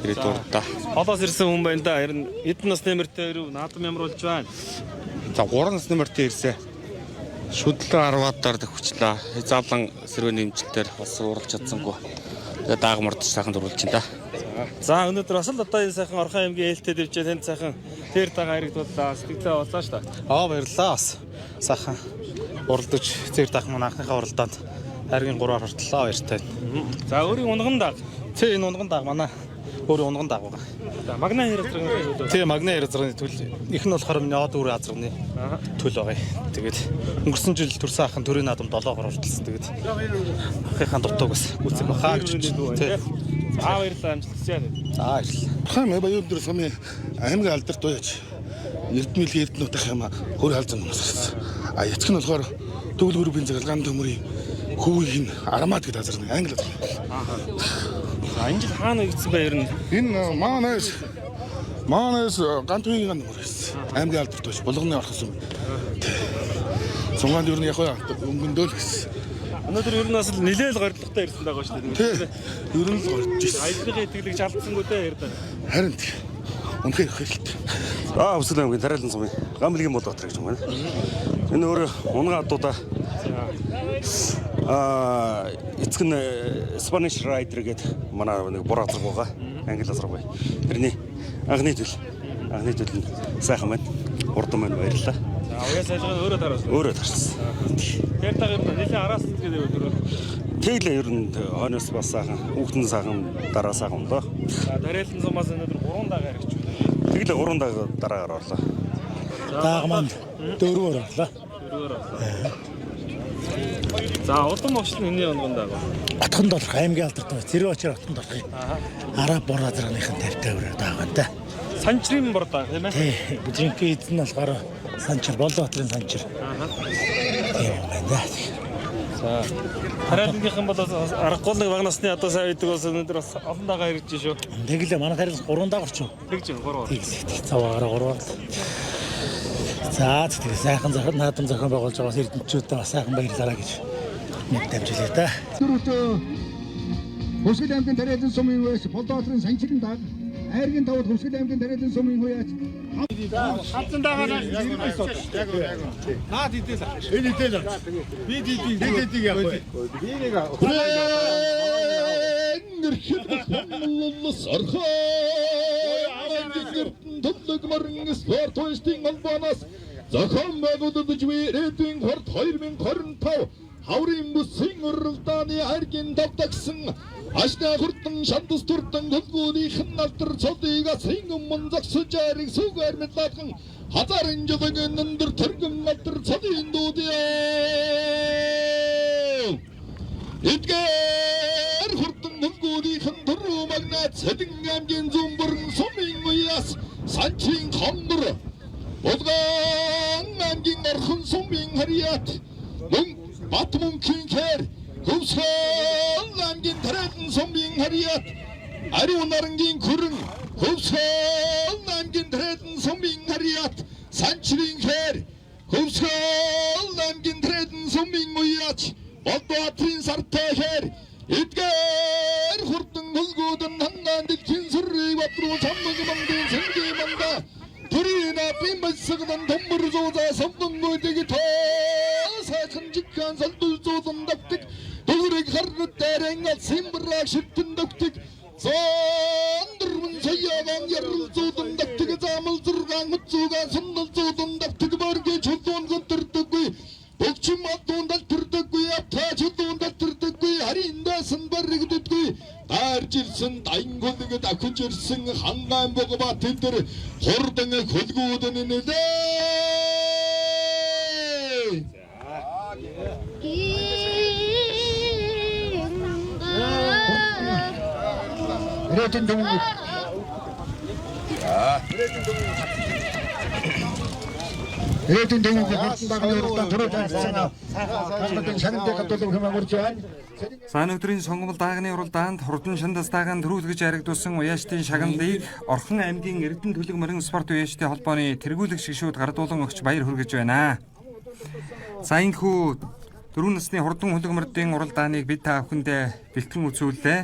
Ирээд урдаа. Холоос ирсэн хүн байна да. Ер нь эдэн нас нэмэртэй ирв наадам ямар болж байна? За 3 нас нэмэртэй ирсэн. Шүдлэн 10-аар төхвчлээ. Хязгаарлан сэрвэн нэмжилтээр бас уралж чадсангүй. Тэгээ дааг мордож сайхан дөрвөлж байна да. За өнөөдөр бас л одоо энэ сайхан Орхон аймгийн ээлтэй дэвжээ тэнд сайхан тэр дагаа харагдууллаа. Сэтгэлээ боллоо шүү дээ. Аа баярлалаа бас. Сайхан уралдаж зэр даах маань анхныхаа уралдаанд хайргийн 3-аар хортлоо баяртай. За өөрийн унган даг. Тэ энэ унган даг манай өөрийн унган даг байгаа. За магна хэр азрагны төлөө. Тэ магна хэр азрагны төл их нь болохоор миний од үүрийн азрагны төл байгаа. Тэгээд өнгөрсөн жил төрсөн ахын төрийн наадам 7-оор уралдсан. Тэгээд ахынхаа дутууг бас гүйцэх баха гэж. Тэ. За баярлалаа амжилт хүсье. За баярлалаа. Хаан баяр өндөр сумын аймгийн алдарт туяач Эрдмэлгийн Эрдэнэт ах юм хөр халзан хүмүүс гарсан. А эцэг нь болохоор төвл группийн захирал төмөрийн хөвгийг нь Армат гэдэг азар нэг англи азар. За энэ жил хаана нэгдсэн бэ ер нь? Энэ Манайс Гантугийн нөмөр байсан. Аймгийн алдарт туяач Булганы орхон сум. Сунгаанд ер нь яг өнгөндөө л гэсэн. Өнөөдөр ер нь бас л нилээл горилготой ирсэн байгаа шүү дээ. Тий. Ер нь л горилж ирсэн. Аяллахын итгэлийг алдсангүй дээ ер нь. Харин тий. Үнэхээр их хэрэгтэй. Аа Өвсөл аймгийн Тариалан сумын Гамбилгийн Болбаатар гэж юм байна. Энэ өөрөө унган адуудаа эцэг нь Spanish Rider гэдэг манай нэг бур азраг байгаа. Англи азраг бай. Тэрний анхны төл нь сайхан байна. Хурдан байна, баярлалаа. За уяа сайжгаа өөрөө таруулсан. Өөрөө тарсан. Тэр даг юм нэлээд араас сэтгэл өдөр. Тэглээ ер нь хойноос бас сайхан, хүүхдэн сайхан, дараа сайхан болоо. За Тариалан сумаас өнөөдөр 3 даг харагч байна. Тэглээ 3 даг дараагаар орлоо. Дааг маань дөрвөөр орлоо. Дөрвөөр орлоо. За удам огшил нь энэний онгон даг. Отхон долох аймгийн алдарт байна. Зэрэг очир отхон долох. Араб бор азрагныхын 50 өрөө дааг байна да. Санчрын бор дааг тийм ээ. Тий. Бүжинкийн эзэн нь болохоор Санчир, Болбаатарын Санчир. Тийм юм байна да. За Тариалангийнхан бол аргагүй нэг бага насны одоо сайн байдаг бас өнөөдөр бас олон дагаа ирж шүү. Тэгэлээ манай Тариалан 3 дааг орчих. Тэгж юм 3. Тэг цаваараа 3. За тэгээ сайхан наадам зохион байгуулж байгаа бас эрдэмтдүүдээ бас сайхан баярлалаа гэж нэг дамжуулъя та. Дөрөвдөө Хөвсгөл аймгийн Тариалан сумын үеэс Болдоатрын Санчирын даг, Айргийн тавд Хөвсгөл аймгийн Тариалан сумын хуяач Хазан дагаа Наад идээл авч. Энэ идээл авч. Би дидийг Би дидийг явах. Би нэг Улс Орхон Эрдэнэ морин спорт туястын холбооноос зохион байгуулагдаж буй ирээдүйн хорт 2025 хаврын бүсийн уралдааны аргийн давтагсан Ашна хурдан шандас турдан хөлгүүнийхэн алдар цолыг асын өмнө зогсож ариг сүгээр мэдлаахан хазарын жологийн өндөр төргөн алдар цолын дүүдээ. Эдгээр хурдан хөлгүүнийхэн түрүү магнаа Цэдэн аймгийн зүүн бүрэн сумын уяас Санчийн хондор Булган аймгийн орхон сумын харьяат мөн Бат мөнхийн хэр Хөвсгөл аймгийн Тэрэлэн сумын харьяат Ариун нарангийн күрэн Хөвсгөл аймгийн Тэрэлэн сумын харьяат Санчрын хэр Хөвсгөл аймгийн Тэрэлэн сумын уяач Болдоатрын сартай хэр эдгээр хурдан хөлгүүдэн хангаан дэлхийн сүррийг бадруу чамаг мандын сэнгийн манда төрийн апын басгдан төмөр зуузаа совдон гүйдэг тоо сайхан жигхан салдул зуулан давтаг дүүрэг харнад дээрэн алсын бараг шилтэн давтаг зон дөрвөн саягаан ярл зуулан давтаг замал зургаан хүзүүгаан сундал зуулан давтаг боргийн чулуун гонтордоггүй Бөгчм адуунд алтэрдэггүй, апта чулуунд алтэрдэггүй, хариндасан баригддаггүй. Даарж ирсэн даянгулыг дахиж ирсэн хангаан богба тэд нар хурдан хөлгүүд нь нэлээ. Ирээдүйн төмөн. Ирээдүйн төмөн хурдан дагны уралдаан түрүү танилцсан. Хамгаалалтын шагналыг гадуулах хэмээн урьж байна. За өнөөдрийн сонгомол даагны уралдаанд хурдан шандас даагаан төрүүлгэж яригдуулсан уяаштын шагналыг Орхон аймгийн Эрдэнэ төлөг морин спорт уяаштын холбооны тэргүүлэгч гишүүд гардуулан өгч баяр хүргэж байна. За энэхүү дөрвөн насны хурдан хөлөг мордын уралдааныг бид та бүхэндээ бэлтгэн үзүүллээ.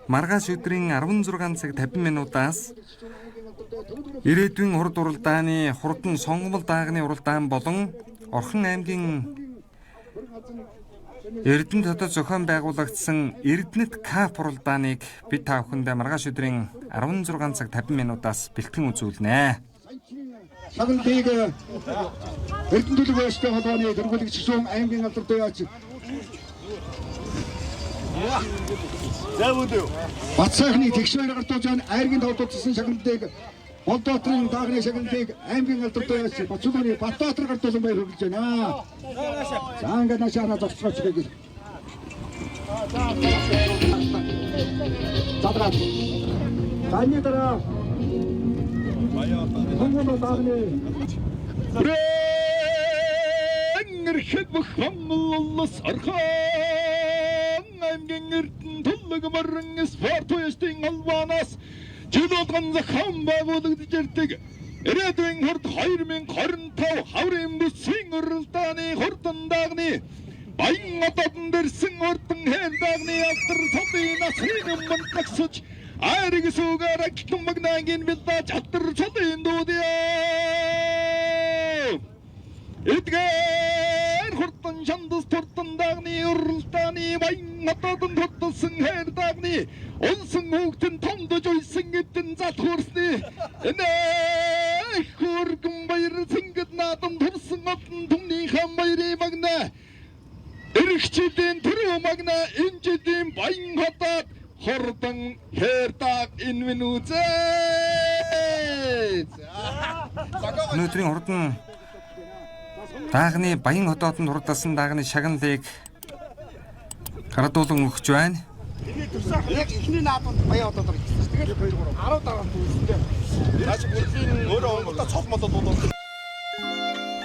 Маргааш өдрийн 16 цаг 50 минутаас ирээдүйн хурд уралдааны хурдан сонгомол даагны уралдаан болон Орхон аймгийн Эрдэнэт хотод зохион байгуулагдсан Эрдэнэт Кап уралдааныг бид та бүхэндээ маргааш өдрийн 16 цаг 50 минутаас бэлтгэн үзүүлнэ. Шагналыг Эрдэнэ төлөг уяачтай холбооны тэргүүлэгч гишүүн аймгийн алдар туяач За бүдүү. Бат сайхны тэгш баяр гардуулж байна. Айргийн тавдуулсан шагналыг Болдоатрын даагны шагналыг аймгийн алдар туяач Бацулууны Батбаатар гардуулан баяр хүргэж байна. За ингээд наашаараа зогсгооч гэж. Задраад. За энэ дараа Монгол даагны Рэнгэрхэд бүх Монгол улс Орхон аймгийн Эрдэнэ төлөг морин спорт туяастын холбооноос жил болгон зохион байгуулагдаж ирдэг ирээдүйн хурд 2025 хаврын бүсийн уралдааны хурдан даагны Баян одод дэрсэн урдан хэл даагны алдар цолын насрын өмнө зогсож айрыг сүгээр аглан магнагийн бэлдэж алдар цолын дүүдээ. Эдгээр хурдан шандас турдан дагны уралдааны баян одод туталсан хэр дагны унсан хүүхдэн тондож уйсан эдэн зал хөрсний энэ хөргөн баяр цэнгэл наадам турсан олон түмнийхэн баярын магна Ирэх жилийн түрүү магна энэ жилийн баян хотод хурдан хэр даг энэ минь үзээ. Өнөөдрийн хурдан даагны баян хотод хурдасан даагны шагналыг гардуулан өгч байна. Яг эхний наадамд баян хотод орчихсон. Тэгээд 2 3 10 дараа дүүсэндээ. Наач бүрлийн өөрөө Монголда цол молоод дуудаад.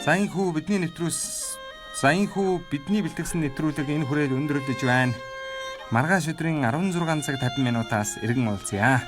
За энэхүү бидний нэвтрүүлс За энэхүү бидний бэлтгэсэн нэвтрүүлэг энэ хүрээд өндөрлөж байна. Маргааш өдрийн 16 цаг 50 минутаас иргэн уулзъя.